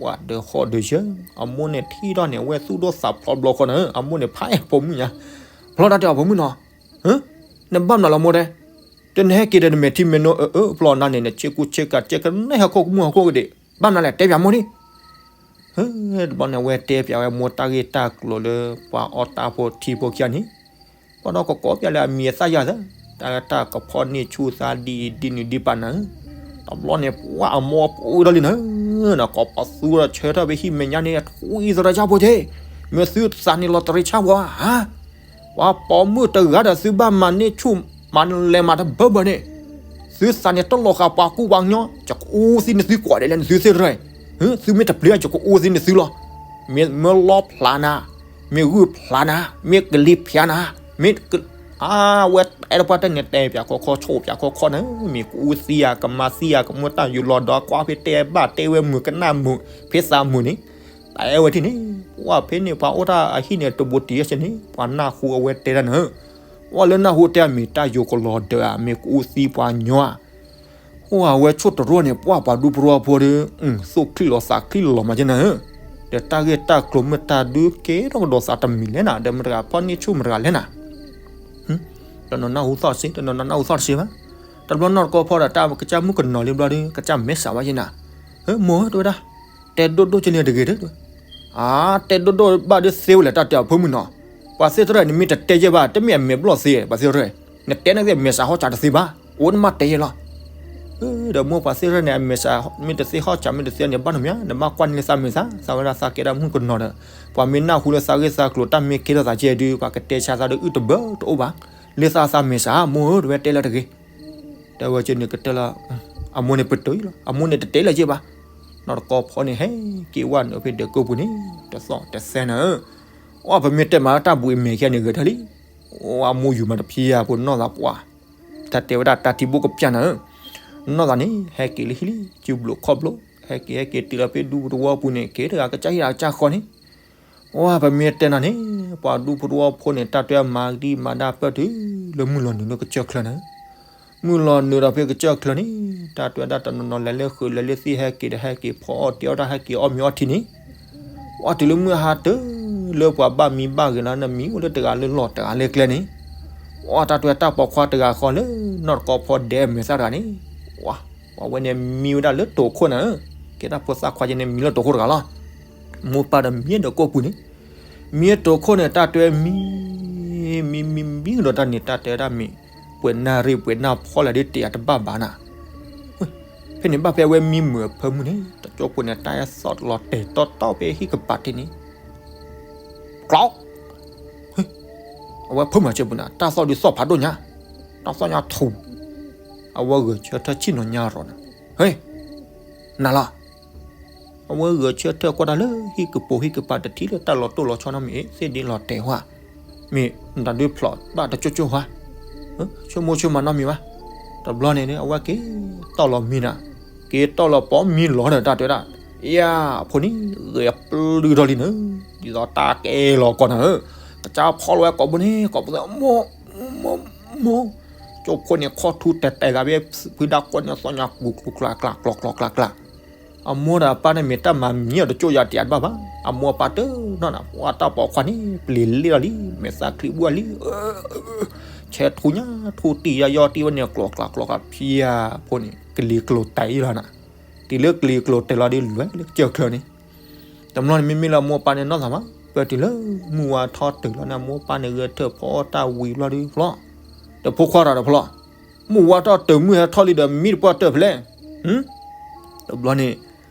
ဝၤဒၢးဃီၣ်ဒၢးယၢ, အမိၢ်န့ၣ်ထံၣ်ထီၣ်န့ၣ် အဝဲသူၣ်ဒိၣ်သးဖျိးဘျီဃီနၤဧၢ, အမိၢ်န့ၣ်ဖးအဲၣ်ဖိမုၣ်ညါ, ဖျီတၢ်တဲအီၤဖိမုၣ်နီၤ, နဘၣ်မနုၤလီၤမိၢ်တဲ, တနဟဲက့ၤဒီးနမဲာ်ထံမဲာ်နိအၢအၢဖျီနၤန့ၣ် နဆ့ကူဆ့ကၤကဲကနဲၣ်ဟီၣ်ခိၣ်ကမူၣ်ဟီၣ်ခိၣ်ကဒ့ၣ်, ဘၣ်မနုၤလဲၣ် တဲပၠးမိၢ်န့ၣ် တဘျီန့ၣ် အဝဲတဲပၠးဝဲမိၢ်တၢ်ဂ့ၢ်တၢ်ကျိၤလၢ ပှၤအီၣ်တၢ်ဖိထံဖိခံဂၤန့ၣ်, ပှၤဒီးကကိးပၠးလၢအမံၤအသၣ်ယၤသၢ, တၢ်လၢတၢ်ကဖီၣ်န့ၢ်ဆူၣ်သးဒ်အံၤဒ်နုၤဒ်ပာ်နၤဧၢ, တဘျီန့ၣ် ပှၤအမိၢ်ပှံၤထီၣ်လံနၤဧၢ, နကိးပသူဒီးဆၢထၢၣ်ဖဲဟံၣ်မဲာ်ညါန့ၣ် ထွံၣ်သရၣ်ဆၣ်ဖိက့, မ့ၢ်သုသးန့ၣ်လီၤတရံးဆၣ်ပှၤဧါ ပှၤပိာ်မုၣ်တဂၤဒီးသုဘၣ်မၤန့ၢ်ဆူၣ် မၤလဲၤမၤတဘၢဘၢန့ၣ်, သုသးန့ၣ်တလီၤဃာ်ပှၤကူပှၤကညီ, ယကအူသံနသုကိးဒဲးလၢနသုသ့ၣ်ရၢၢ်, သုမ့ၢ်တပျံၤယကအူသံနသုလီၤ, မ့ၢ်မၢလီဖျးနၤ, မ့ၢ်ဂုၢ်ဖျးနၤ, မ့ၢ်ကလံၤဖျးနၤ, မ့ၢ်က, အါ, ဝဲအဲၣ်တပှၢ်တၢ်န့ၣ် တဲပၠးခီခီ ဆိၣ်ပၠးခီခီနၤ, မ့ၢ်ကအူသံဧါ ကမၤသံဧါ ကမၢတၢ်ယူၤလီၤဒီးကွၢ်ဖဲတဲဘၣ်တဲဝဲမုာ်ကနၣ်မုာ် ဖဲသးမုာ်န့ၣ်, တၢ်အဲၣ်ဝဲထံၣ်န့ၣ်, ပှၤဖဲန့ၣ် ပှၤအိၣ်တၢ်အဟံၣ်န့ၣ် တဘူးတံၢ်ယဲၢ်စ့ၢ်န့ၣ် ပှၤနၢ်ဟူအဝဲတဲတၢ်နၤ, ပှၤလၢနၢ်ဟူတဲအမ့ၢ်တၢ်ယိၤကလီၤဒၢးဧါ မ့ၢ်ကအူသံပှၤကညီဧါ, အိၣ်အဝဲဆိၣ်တရိၣ်န့ၣ် ပှၤပှၤဒူပရိဝဲဖိဒီး, သူၣ်ချံၣ်လီၤသးချံၣ်လီၤမးကနၤဧၢ, ဒီးတၢ်ဂ့ၢ်တၢ်ကျိၤမ့ၢ်တၢ်ဒုးကဲထီၣ်ကဒီးသးတမံၤလဲၣ်နၤ ဒီးမတၤတဂၤဖီၣ်န့ၢ်ဆူၣ်မတၤတဂၤလဲၣ်နၤ တနီၤနၢ်ဟူသီၣ်တစ့ တနီၤနၢ်ဟူသီၣ်တစ့ဘၣ်. တဘျီနီၢ်တကီဖီဒီးတၢ်ကစၢ်မုၣ်ကနီၤလံဘျီဒီး ကစၢ်မဲာ်ဆှးဝဲယဲနၤ, မိၢ်ဧၢ တဲဝဲဒၣ်, တဲဒိၣ်ဒိၣ်ကဲန့ၣ်တဂ့ၤဒီး, အါ တဲဒိၣ်ဒိၣ်ဘၣ်ဒီးသ့ဝဲလဲၣ် တၢ်တဲအီၤ ဖိမုၣ်နီၤ, ပှၤသ့ၣ်သရၣ်န့ၣ် မ့ၢ်တတဲယဲၢ်ဘၣ် တမ့ၢ်အမဲာ်ဘျီၣ်သ့ ပှၤသ့ၣ်သရၣ်, နတဲန့ၣ်သ့ၣ် မဲာ်ဆှးဟီၣ်စးတသ့ဘၣ် အိၣ်နမ့ၢ်တဲယဲၢ်လီၤ. ဒီးမိၢ်ပှၤသ့ၣ်သရၣ်န့ၣ် အမဲာ်ဆှးမ့ၢ်တသ့ဟီၣ်စးမ့ၢ်တသ့န့ၣ် ဘၣ်နမ့ၢ်ဧါ နဘၣ်ကွၢ်န့ၢ်လၢသးမဲာ်ဆှး သးဝဲဒၣ်သးကဲဒၣ်မုၣ်ကနီၤဒီး, ပှၤမ့ၢ်နၢ်ဟူလၢသးဂ့ၢ်သးကျိၤ တၢ်မ့ၢ်ကဲထီၣ်သးကဲဒုး ပှၤကတဲဆါသးဒီးအုၣ်တဘၢတအိၣ်ဘၣ်, လၢသးသးမဲာ်ဆှး မိၢ်ဧၢ တဲဝဲတဲလၢတဂ့ၤ တဲဝဲကန့ၣ်ကတၢၢ်လီၤ, အမိၢ်န့ၣ်ပတုာ်လီၤ အမိၢ်န့ၣ်တတဲလၢၤက့ဘၣ်, နီၢ်တကီဖီန့ၣ် ဟဲက့ၤဝဲနုာ်ဖဲဒၢးကိးပူၤန့ၣ် တသီၣ်တသဲနၤဧၢ, အိၣ်ပမ့ၢ်တဲမးတၢ်ဘှံးမဲာ်ခဲန့ၣ်ဂဲၤထၢၣ်လံ, အိၣ်အမိၢ်ယူၤမးတဖံးယၤဖိနီၢ်သးပှၢ်, တၢ်တဲဝဲဒၣ်တၢ်ထံဘိကပျၢ်နၤဧၢ, နီၢ်သးန့ၣ် ဟဲက့ၤလၢဟံၣ်လံ စုဘျိးခီၣ်ဘျိ, ဟဲက့ၤဟဲက့ၤတုၤလီၤဖဲဒူပူၤတဝီပူၤန့ၣ် က့ၤတဂၤကစၢ်ဟံၣ်တဂၤကစၢ်ဃီန့ၣ် အိၣ်ပမ့ၢ်တဲနၤန့ၣ် ပှၤဒူဖိတဝီဖိန့ၣ် တၢ်တဲမၤကဒံမၤဒါပၢၢ်တုၤလၢမုၢ်လီၤနုာ်လၢကစၢၢ်ချၢနၤ, မုၢ်လီၤနုာ်ဒီးဖဲကစၢၢ်ချၢန့ၣ် တၢ်တဲဝဲဒၣ်တနီၤနီၤလဲၤလၢဃုာ်လဲၤလၢသံဟဲက့ၤဒီးဟဲက့ၤဖီအီၣ်တ့ၤအီၣ်တၢ်ဟဲက့ၤအီၣ်မ့ၤအီထံန့ၣ်, အိၣ်တုၤလၢမုၢ်ဟါတၢ်လၢပှၤဘၣ်မံဘၣ်ဂ့ၤလီၤ နမံအိၣ်လၢတဂၤလၢလီၢ်တဂၤလၢကျဲန့ၣ်, အိၣ်တၢ်တဲဝဲတၢ်ပိာ်ခွါတဂၤဃီလၢနီၢ်တကီဖီဒဲးအမဲာ်သၣ်တဂၤန့ၣ်, ပှၤဝဲန့ၣ်မံဝဲဒၣ်လၢတိာ်ခိၣ်နၤဧၢ, ကဲတၢ်ဖိသၣ်ခွါကဲန့ၣ်မံလၢတိာ်ခိၣ်တဂၤလီၤ. မိၢ်ပၢ်ဒီးမံဒီးကိၢ်ပူၤန့ၣ်, မံတိာ်ခိၣ်န့ၣ် တၢ်တဲမံ, မံမံမံဒီးတၢ်န့ၣ် တၢ်တဲဝဲဒၣ်မ့ၢ်, ပှဲၤနၣ်ရံၣ်ပှဲၤနၣ်ဖီလာ်ဒ်တယၤတဘၣ်ဘၣ်နၤ, ဖဲန့ၣ်ဘၣ်ဖဲအဝဲမံမုာ်အဖၢမုၢ်န့ၣ် တကၠိဖိန့ၣ် တၢ်အဲၣ်သီၣ်လီၤတဲာ်တီတီဖဲဟံၣ်ကပၤတ့ၢ်န့ၣ်, ကျီ, အဝဲဖၢမုၢ်ဆၢပူၤန့ၣ် တၢ်သီၣ်ဒုးသီၣ်ဖးဒိၣ်ညါ, တၢ်သီၣ်ညါထူ, အဝဲဂဲၤဆၢထၢၣ်ဆ့ၣ်နီၤညါရီၤနၤ, ဟဲ, နၤလီၤ အဝဲဂဲၤဆၢထၢၣ်ကွၢ်တၢ်လၢဟံၣ်ကပိာ်ဟံၣ်ကပၤတထံၣ်လၢတၢ်လီၤတိၢ်လီၤဆီနီတမံၤ သ့ၣ်ဒ့လီၤတဲာ်ဝဲ, မ့ၢ်နတၢ်ဒုးဖျိးဘၣ်တကၠိကၠိဝဲ, ဆိကမိၣ်ဆိကမးနီတမံၤဘၣ်, တဘျီန့ၣ် အဝဲက့ၤတီၢ်လီၤမံနၤ, က့ၤတီၢ်လီၤပိာ်မံလီၤဒီးတၢ်တဲဝဲဒၣ်, ယၤ, အဖိန့ၣ် ဂဲၤပျုၢ်ထီၣ်လံနၤ, ဒ်သိးတၢ်ကဲလီၤကီးနၤဧၢ, ကစၢ်ဖီလီၤဝဲကိာ်ဘိန့ၣ် ကိာ်ဘိသၢ မိၢ်, မိၢ်, မိၢ်, ကၠိဖိန့ၣ်ခီၣ်ထူတဲာ်တဲာ်ဂၤဘၣ် ဖုဒါကွၢ်န့ၣ်သီၣ်ညါကျူၤကျူၤကျါကျါ ကျီၤကျီၤကျါကျါ အမိၢ်ဒီးအပၢ်န့ၣ်မ့ၢ်တၢ်မၤမံအီၤတကၠိယၤတယၤတဘၣ်ဘၣ်, အမိၢ်အပၢ်တနီၤနၤ ပှၤတၢ်ပိာ်ခွါန့ၣ် ပျံၤလ့ၣ်လီၤလံ မဲာ်သၣ်ချံဘှၢ်လံ, ဆဲးထူညါထူတံၢ်ယါယီတံၢ်ဝဲန့ၣ် ကျီၤကျါကျီၤကျါ ဖံယၤဖိန့ၣ် ကလံၤကျိၤတဲာ်အံၤလီၤနၤ, တုၤလၢကလံၤကျိၤတဲာ်လီၤဒီးလွဲၢ်လၢကစၢၢ်ချၢန့ၣ် တဘျီန့ၣ် မ့မ့ၢ်လၢအမိၢ်အပၢ်န့ၣ်နီၢ်သးမး ပၢၢ်တုၤလၢမုၢ်ဝါထီၣ်တုၤလီၤန့ၣ် အမိၢ်အပၢ်န့ၣ်ဂဲၤထၢၣ်ဖီတၢ်ဝံၤဘျီဒီးဖျီ, ဒီးဖိခွါတဂၤဒီးဖျီ, မုၢ်ဝါထီၣ်တုၤမုၢ်ဟဲထီၣ်လံဒီးမံတပှၢ်တၢၢ်ဖဲလဲၣ်, တဘျီန့ၣ်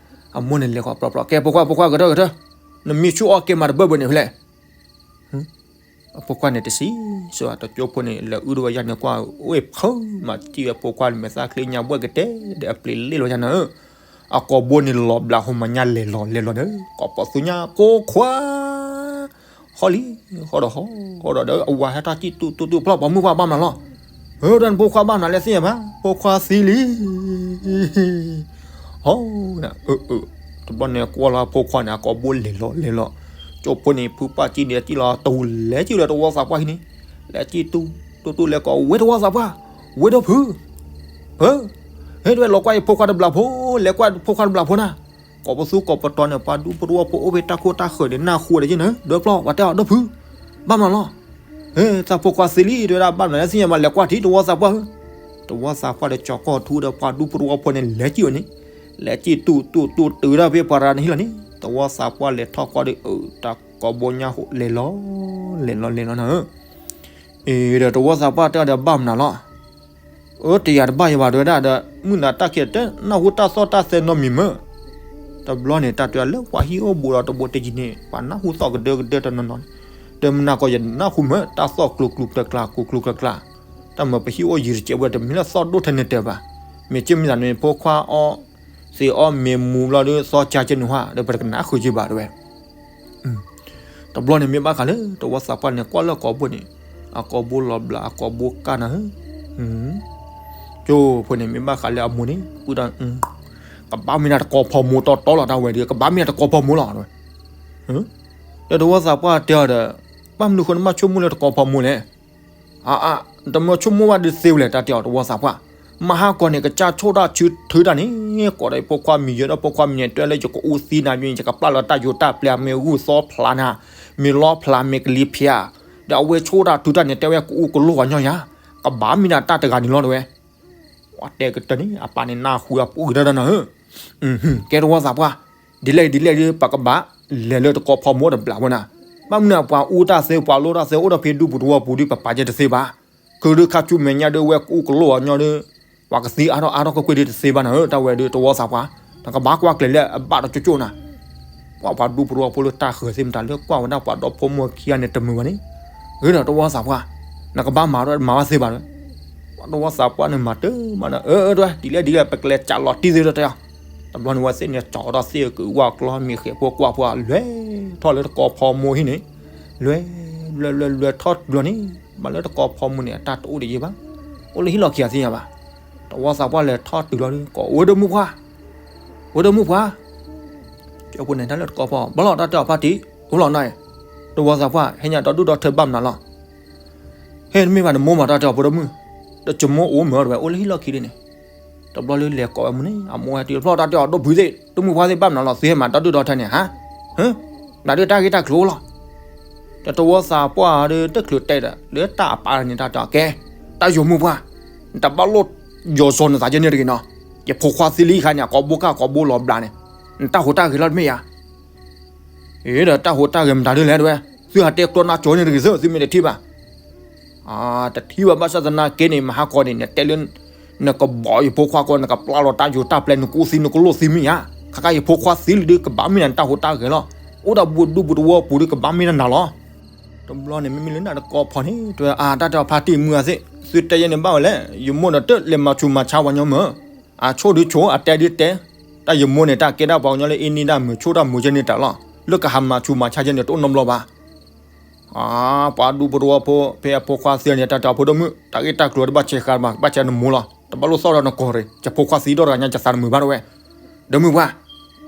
အမိၢ်န့ၣ်လဲၤဃီၤပျီပျီ ကဲဖိခွါ ဖိခွါ ဂဲၤထၢၣ်ဂဲၤထၢၣ်, နမံဆူၣ်အီၣ်ကဲမးတဘၢၣ်ဘၢၣ်န့ၣ်ဖဲလဲၣ် အဖိခွါန့ၣ်တစံးစိၤ တကၠိဖိန့ၣ် လဲၤအုၣ်ဒိၣ်ဝဲယါန့ၣ်ကွၢ် အိၣ်ဖုးမၤတံၢ်ဝဲဖိခွါမဲာ်သၣ်ချံညါဘှဲၣ်ကတဲဒီးအပျံၤလ့ၣ်လီၤယါန့ၣ်, အကိာ်ဘိန့ၣ်လီၤဘျးဟိမၤညါလဲၤလီၤလဲၤလီၤဒီး ကိးပသူညါ ဖိခွါ ဟီၣ်လံ ဟီၣ်ဒီးဟီၣ် ဟီၣ်ဒီးဒီးအဝၤဟဲထီၣ်စံၣ်တူၢ်တူၢ်တူၢ် ဖျီၣ် ပှၤမုၣ်ခွါဘၣ်မနုၤလီၤ, ဧၢ တၢ်န့ၣ်ဖိခွါဘၣ်မနုၤလဲၣ်သ့ၣ်ညါဘၣ် ဖိခွါသံလံ ဟီၣ် တဘျီန့ၣ်ကွၢ်လီၤဖိခွါန့ၣ် အကိာ်ဘိလဲၤလီၤလဲၤလီၤ, ကၠိဖိန့ၣ် ဖုပၢ်စံၣ်န့ၣ်စံၣ်လီၤ တဝူၤလဲၤစံၣ်လၢတဝီသးပှၢ်ဟံၣ်န့ၣ်, လဲၤစံၣ်တူၢ်တူၢ်တူၢ်လဲၤကိး ဝဲတဝီသးပှၢ်, ဝဲဒီဖု ဧၢ, ဟဲတဝဲလီၤကွၢ်အံၤဖိခွါတဘျးဖိ, လဲၤကွၢ်ဖိခွါတဘျးဖိနၤ, ကိးပသူကိးပတီၤန့ၣ် ပှၤဒူဖိတဝီဖိအိၣ်ဖဲတၢ်ခိၣ်တၢ်ဃၢၤန့ၣ် နၢ်ဟူဝဲဒၣ်က့နၤ ဒီဖျီၣ် ပှၤတဲအီၤဒီဖု, ဘၣ်မနုၤလီၤ ဟဲ သးဖိခွါသံလံ တဲဝဲဒၣ် ဘၣ်မနုၤလဲၣ်သ့ၣ်ညါဘၣ် လဲၤကွၢ်ထံတဝီသးပှၢ်ဧၢ, တဝီသးပှၢ်ဒီးကၠီၤကီၢ်ထူဒီးပှၤဒူဖိတဝီဖိန့ၣ် လဲၤစံၣ်ဝဲန့ၣ်, လဲၤစံၣ်တူၢ်တူၢ်တူၢ်တုၤဒၣ်ဖဲပှၤရၤန့ၣ်ဟံၣ်လီၤန့ၣ်, တဝီသးပှၢ်လဲၤထီၣ်ကီးဒီး အၢ တၢ်ကိာ်ဘိညါဟိလဲၤလီၤ လဲၤလီၤလဲၤလီၤနၤဧၢ, အ့ ဒီးတဝီသးပှၢ်တဲအီၤဒီးဘၣ်မနုၤလီၤ အၢ တယၤတဘၣ်ယဘၣ်တဲဝဲဒၣ်ဒီး မုၢ်နၤတၢ်ခံးတဲနၢ်ဟူတၢ်သီၣ်တၢ်သဲနီတမံၤမ့ၢ်, တဘျီန့ၣ် တၢ်တဲလၢပှၤဟံၣ်အိၣ်ဘူးဒီးတဘိတယံၤန့ၣ် ပှၤနၢ်ဟူသီၣ်ကဒၢကဒၢတနီၤနီၤန့ၣ်, တမနၤကီးယနၢ်ဟူမ့ၢ် တၢ်သီၣ်ကျူၤကျူၤကျါကျါ ကျူၤကျူၤကျါကျါ, တၢ်မ့ၢ်ပဟံၣ်အိၣ်ယံၤတစဲးဝဲတမ့ၢ်လၢသီၣ်ဒိၣ်ထဲန့ၣ်တဲဘၣ်, မ့ၢ်က့မ့ၢ်သးန့ၣ် ဖိခွါအီၣ် သ့ၣ်အီၣ်မ့ၢ်မူဘျီဒီးသီၣ်ကၢကဲန့ၣ်ဟါ ဒီးပတကနၣ်ဃုာ်က့ဘၣ်တဲဝဲ တဘျီန့ၣ်မ့ၢ်ဘၣ်ဃးလၢတဝီသးပှၢ်န့ၣ် ကွၢ်လၢကိာ်ဘိန့ၣ်, အကိာ်ဘိလီၤဘျး အကိာ်ဘိကၢ်နၤဧၢ, ကၠိဖိန့ၣ်မ့ၢ်ဘၣ်ဃးလၢအမိၢ်န့ၣ် ပုၢ်တၢ်, ကဘၣ်မ့ၢ်နၤတကိးဖီမိၢ်တီတီလီၤ တၢ်ဝဲဒီး ကဘၣ်မ့ၢ်နၤတကိးဖီမိၢ်လီၤ, ဒီးတဝီသးပှၢ်တဲအီၤဒီး, ဘၣ်မနုၤဃိနဘၣ်ဆိကမိၣ်လၢတကိးဖီမိၢ်လဲၣ် အါအါ, တမ့ၢ်ဆိကမိၣ်ဘၣ်ဒုးသ့ဝဲလဲၣ် တၢ်တဲအီၤတဝီသးပှၢ်, မဟါကီၢ်န့ၣ် ကစၢ်ဆိၣ်တၢ်ထုထုတၢ်န့ၣ်, ကိးဒီးဖိခွါမံၤယၢဒီးဖိခွါမံၤန့ၣ် တဲလၢယကအူသံနၤ ယကပျၢ်လီၤတၢ်ယိၤတၢ်ပျဲ မ့ၢ်ဂုၢ်သီဖျါနၤ, မ့ၢ်လီဖျါ မ့ၢ်ကလံၤဖျါ, ဒီးအဝဲဆိၣ်တၢ်ထုတၢ်န့ၣ် တဲဝဲကအူကလိၢ်ဝဲညီယၤ, ကဘၣ်မ့ၢ်နၤတၢ်တဂၤန့ၣ်လီၤတဲဝဲ အ ပှၤတဲကတၢၢ်န့ၣ် အပၢ်န့ၣ်နၢ်ဟူအပူၤကတၢၢ်တၢ်နၤဧၢ, ကဲတဝီသးပှၢ်, ဒ်လဲၣ်ဒ်လဲၣ်ဒ် ပကဘၣ်လဲၤလၢတကီၢ်ဖီမိၢ်တဘျီဝဲနၤ, ဘၣ်မနုၤပှၤအူတၢ်သ့ ပှၤလိတၢ်သ့ အိၣ်ဒီးဖဲဒူပူၤတဝီပူၤဒ် ပပာ်ကဲတသ့ဘၣ်, ခုဒုခါဆူမဲာ်ညါဒ်ဝဲကအူကလိာ်အီၤညီဒ် ပှၤကသံအါထီၣ်အါထီၣ်ကွ့ၢ်ကွ့ၢ်ဒ်တသ့ဘၣ်နၤဧၢ, တၢ်ဝဲဒ်တဝီသးပှၢ်, နကဘၣ်ကွၢ်ကျဲၤလၢအဘၣ်တကၠိကၠိနၤ ပှၤပှၤဒူပူၤတဝီဖိလၢတၢ်ဃၢၤသ့ၣ်မတၤလၢကွၢ်ဝဲဒၣ်ပှၤဒီဖိမိၢ်ခံဂၤန့ၣ်တမုာ်ဘၣ်န့ၣ်, ဂ့ၤဒီးတဝီသးပှၢ်, နကဘၣ်မၤဒီးမၤဘၣ်သ့ဘၣ်ဒီး, ပှၤတဝီသးပှၢ်န့ၣ်မၤတမၤဒီး အၢ အၢ ဒ်လဲၣ်ဒ်လဲၣ် ပကလဲၤကးလီၤတံၢ်သ့ဒီးတဲအီၤ, တဘျီန့ၣ်ဝဲသ့ၣ်န့ၣ် ကၠီၤဒီးသ့ၣ်ကဝၢ်ကျီမ့ၢ်ဃဲၤဖိကွၢ်ဖိလွဲၤထီၣ်လၢတကီၢ်ဖီမိၢ်ဟံၣ်န့ၣ်, လွဲၤ လွဲၤ လွဲၤ လွဲၤထီၣ်တဘျီန့ၣ်, ဘၣ်လၢတကီၢ်ဖီမိၢ်န့ၣ် အတၢ်တအိၣ်တယံာ်ဘၣ်, အိၣ်လၢဟံၣ်လီၢ်ခံအသ့ၣ်ညါဘၣ်, တဝီသးပှၢ်လဲၤထီၣ်တုၤလီၤဒီး ကိးဝဲဒၣ်မုၣ်ပှၢ် ဝဲဒၣ်မုၣ်ပှၢ်, ကၠီဖိန့ၣ်တၢ်လၢတကီၢ်ဖီ ဘၣ်လီၤတၢ်တဲအီၤဖါတံၢ် အိၣ်လီၤနီၤ, တဝီသးပှၢ် ဟဲညါဒီဒူၣ်ဒီထၢဘၣ်မနုၤလီၤ, ဟဲနမ့ၢ်ဘၣ်နမိၢ်မးတၢ်တဲအီၤဖိဒိၣ်မုၣ်, တၢ်ကၠိမိၢ်အိၣ်မးတဝဲ အိၣ်လၢဟံၣ်လီၢ်ခံဒ်န့ၣ်, တဘျီလၢလဲၤကိးဝဲမုၢ်န့ၣ် အမိၢ်ဟဲတုၤတဖျီၣ်တၢ်တဲအီၤ ဒိၣ်ဖုသ့ၣ် ဒိၣ်မုၣ်ပှၢ်သ့ၣ်ဘၣ်မနုၤလီၤ သုဟဲမးဒီဒူၣ်ဒီထၢန့ၣ်ဟါ, နၤဒ်တၢ်ဂ့ၢ်တၢ်ကျိၤလီၤ တတဝီသးပှၢ်ဒီးတချုးတဲဒီး လၢတၢ်အပၢ်န့ၣ်တၢ်တဲအီၤကဲ, တၢ်ယိာ်မုၣ်ပှၢ်, နတဘၣ်လိၣ်ယိာ်စီၤနသးယဲန့ၣ်တဂ့ၤနီၤ, ယဖိခွါသံလံခါန့ၣ် ကိးဘိကၢ်ကိးဘိလီၤဘျးန့ၣ်, နတၢ်ဟူးတၢ်ဂဲၤလီၤတမ့ၢ်ဧါ, အ့ဒီးတၢ်ဟူးတၢ်ဂဲၤမတၤဒ်လဲၣ်တဝဲ, သုဟးတဲကျီနါကၠိန့ၣ်တဂ့ၤသၢ သုမ့ၢ်တထံၣ်ဘၣ် တထံၣ်ဘၣ်ဘၣ်ဆၣ်သနာ်က့န့ၣ် မဟါကီန့ၣ် နတဲလၢ နကဘီးယဖိခွါကီး နကပျၢ်လီၤတၢ်ယိာ်တၢ်ပျဲ နကအိၣ်သံနကလိၣ်သံမ့ၢ်ဧါ, ခါခါယဖိခွါသံလံဒီးကဘၣ်မ့ၢ်နၤနတၢ်ဟူးတၢ်ဂဲၤလီၤ, အိၣ်ဒီးဘူးဒူဘူးတဝီပူၤဒီးကဘၣ်မ့ၢ်နၤနၤလီၤ, တဘျီန့ၣ် မ့မ့ၢ်လၢနတကီၢ်ဖီန့ၣ် တဝဲအါတၢ်တဲအီၤဖါတံၢ်မုၢ်အသ့ၣ် သုတဲယဲန့ၣ်ဘၣ်ဝဲလဲၣ်, ယမိၢ်ဒီးတၢ်လဲၤမၤဆူးမၤဆါပှၤညီမၢ်, အဆိၣ်ဒုးဆိး အတဲဒုးတဲ, တၢ်ယမိၢ်န့ၣ် တၢ်ကဲဒၣ်ပှၤကညီလၢအ့န့ဒၣ်မုာ်ဆိၣ်တၢ်မုာ်ကဲန့ၣ်တၢ်လီၤ, လၢကဟးမၤဆူးမၤဆါကဲန့ၣ် တအိၣ်နီတဘျီဘၣ် ပှၤဒူပူၤတဝီဖိ ဖဲအဖိခွါသံန့ၣ် တၢ်တဲအီၤဖိဒိၣ်မုၣ် တၢ်ဂ့ၢ်တၢ်ကျိၤတဘၣ်ဆဲးဃာ်ဘၣ် ဘၣ်ဆဲးနမိၢ်လီၤ, တဘၣ်လိၣ်သီၣ်ဒီးနကီၢ်ရ့ၣ် ယဖိခွါသံဒီတဂၤညါ ယသးတမုာ်ဘၣ်တဝဲ, ဒီးမုၢ်ပှၢ်,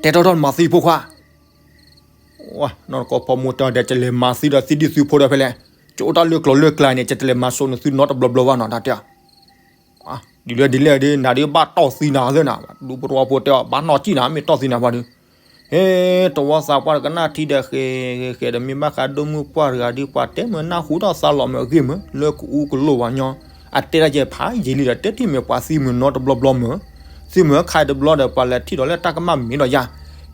တဲထီၣ်ထီၣ်မၤသံဖိခွါ, နီၢ်တကီၢ်ဖီမိၢ်တဲဒီး ကလဲၤမၤသံဒီးသံဒံၣ်သံဖိဒီးဖဲလဲၣ်, ကအိၣ်တၢ်လၢကျိၤလၢကျါန့ၣ် ကတလဲၤမၤစိးနသုနီတဘျီဘျီဘၣ်နီၤ တၢ်တဲအီၤ ဒ်လဲၣ်ဒ်လဲၣ်ဒ် နၤဒ်ဘၣ်တီၢ်သံနၤသ့ၣ်နၤ, ဒူပူၤတဝီဖိတဲအီၤ ဘၣ်နီၢ်ကံၣ်နၤ မ့ၢ်တီၢ်သံနၤပှၤဒုး, ဟဲ တဝီသးပှၢ်တကနၣ်ထံဒီးဃဲၤဃဲၤဃဲၤဒီး မ့ၢ်ဘၣ်ဃးဒိၣ်မုၢ်ပှၢ်တဂၤဒုး ပှၤတဲမုာ်နၢ်ဟူထီၣ်သးလီၤမုာ်အဂ့ၢ်မုာ် လၢကအူကလိၣ်ပှၤညီ, အတဲဒၣ်ယဲဖးယံာ်လံဒီး တထံၣ်မ့ၢ်ပှၤသံမုာ်နီတဘျီဘျီမုာ်, သံမုာ်ခါတဘျီဒီး ပှၤလဲၤထံၣ်ဒီးလၢတၢ်ကမၣ်မ့ၢ်ဒီးယၤ,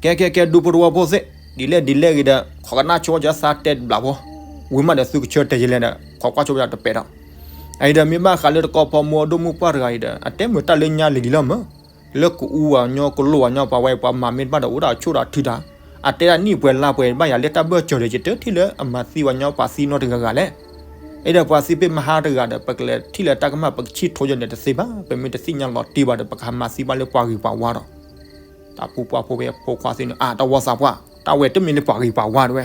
ကဲကဲကဲ ဒူပူၤတဝီဖိသ့ၣ်, ဒ်လဲၣ်ဒ်လဲၣ်ဂ့ၤဒီး ခိးကနၣ်ဆိကၠၢသးတဲတဘျီဖိ, ဝံၤမးဒီးသုကဆၢတဲာ်ယဲလဲၣ်ဒီး ခိးကွၢ်ဆိကၠၢတပဲာ်ဒီး အအံၤဒီးမ့ၢ်ဘၣ်ဃးလၢတကီၢ်ဖီမိၢ်ဒိၣ်မုၢ်ပှၢ်တဂၤအံၤဒီး အတဲမုာ်တၢ်လၢညါလံၤလံၤလီၤမုၢ်, လၢကအူပှၤညီကလိၣ်ပှၤညီ ပှၤဝဲပှၤမၤမ့ၢ်တဘၣ်ဒီး အိၣ်ဒၣ်ဆိၣ်ဒၣ်ထုတၢ်, အတဲဒၣ်နံၣ်ပှဲၤလါပှဲၤဘၣ်ယၤလၢတၢ်ဘၢၣ်စၢၤဒီး ယတထံၣ်လၢအမၤသံပှၤညီပှၤသံနီတဂၤဂၤလဲၣ်, အံၤဒီးပှၤသံပ့ၢ်မဟါတဂၤဒီး ပကလဲၤထံၣ်လၢတၢ်ကမၣ် ပကဆံၣ်ထိယဲန့ၣ်တသ့ဘၣ်, ပမ့ၢ်တသ့ၣ်ညါလီၤတံၢ်ဘၣ်ဒီး ပကဟးမၤသံဘၣ်လၢပှၤဂ့ၤပှၤဝါဒီး တၢ်ပူၤပှၢ်ဖိဝဲဖိခွါသ့ၣ်န့ၣ် အါ တဝီသးပှၢ် တၢ်ဝဲတမ့ၢ်လၢပှၤဂ့ၤပှၤဝါတဝဲ,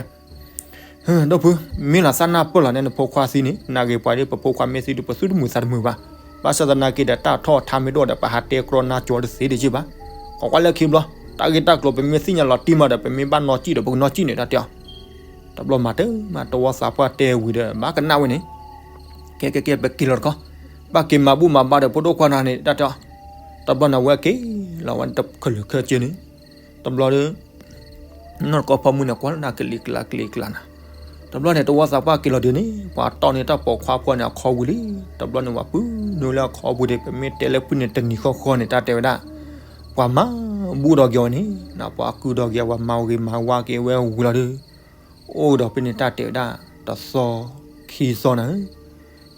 ဒိၣ်ဖု, မ့ၢ်လီၤသးနၢ်ပၢၢ်လီၤန့ၣ် နဖိခွါသံန့ၣ် နဂ့ၤပှၤဒ် ပဖိခွါမ့ၢ်သံဒီး ပသုတမုာ်သးတမုာ်ဘၣ်, ဘၣ်ဆၣ်သနာ်က့ဒီး တၢ်ထီၣ်ထါမ့ၢ်တအိၣ်ဒီး ပဟးတဲကြီနါကၠီတသ့ဒံးက့ဘၣ်, ခိးကွၢ်လၢခံဘျီ, တၢ်ဂ့ၢ်တၢ်ကျိၤ ပမ့ၢ်သ့ၣ်ညါလီၤတံၢ်မးဒီး ပမ့ၢ်ဘၣ်နီၢ်ကံၣ်ဒီး ပကနီၢ်ကံၣ်န့ၣ် တၢ်တဲအီၤ, တဘျီမၤတၢ်မး တဝီသးပှၢ်တဲဝံၤဒီး ဘၣ်ကနၣ်ဝဲန့ၣ် ကဲကဲကဲ ပက့ၤလီၤတခီ, ဘၣ်က့ၤမၤဘူၣ်မၤဘါဒီး ဖိဒိၣ်ခွါနၤန့ၣ် တၢ်တဲအီၤ, တဘျီန့ၣ် အဝဲက့ၤလီၤဝဲတခၢၣ်လၢာ်ခဲဆ့န့ၣ်, တဘျီဒီး နီၢ်တကီၢ်ဖီမုၢ်န့ၣ် ကွၢ်လၢနၤကလံၤကျါကလံၤကျါနၤ, တဘျီန့ၣ် တဝီသးပှၢ်က့ၤလီၤဒုးန့ၣ် ပှၤတီၢ်န့ၢ်တၢ်ပိာ်ခွါဖိန့ၣ် အခီဝံၤလံ, တဘျီန့ၣ် ပှၤပုၢ်နုာ်လၢအခီပူၤဒီး ပမ့ၢ်တဲလၢပုၢ်န့ၣ် တနံၤဃီဃီန့ၣ် တၢ်တဲဝဲဒၣ်, ပှၤမၤဘူၣ်ဒီးက့ၤအီၤန့ၣ် ပှၤကုၢ်ဒီးက့ၤ ပှၤမၤဂ့ၤမၤဝါက့ၤဝဲဝံၤလီၤဒီး အိၣ်ဒီးဖဲန့ၣ်တၢ်တဲဝဲဒၣ် တသီခံသီနၤဧၢ,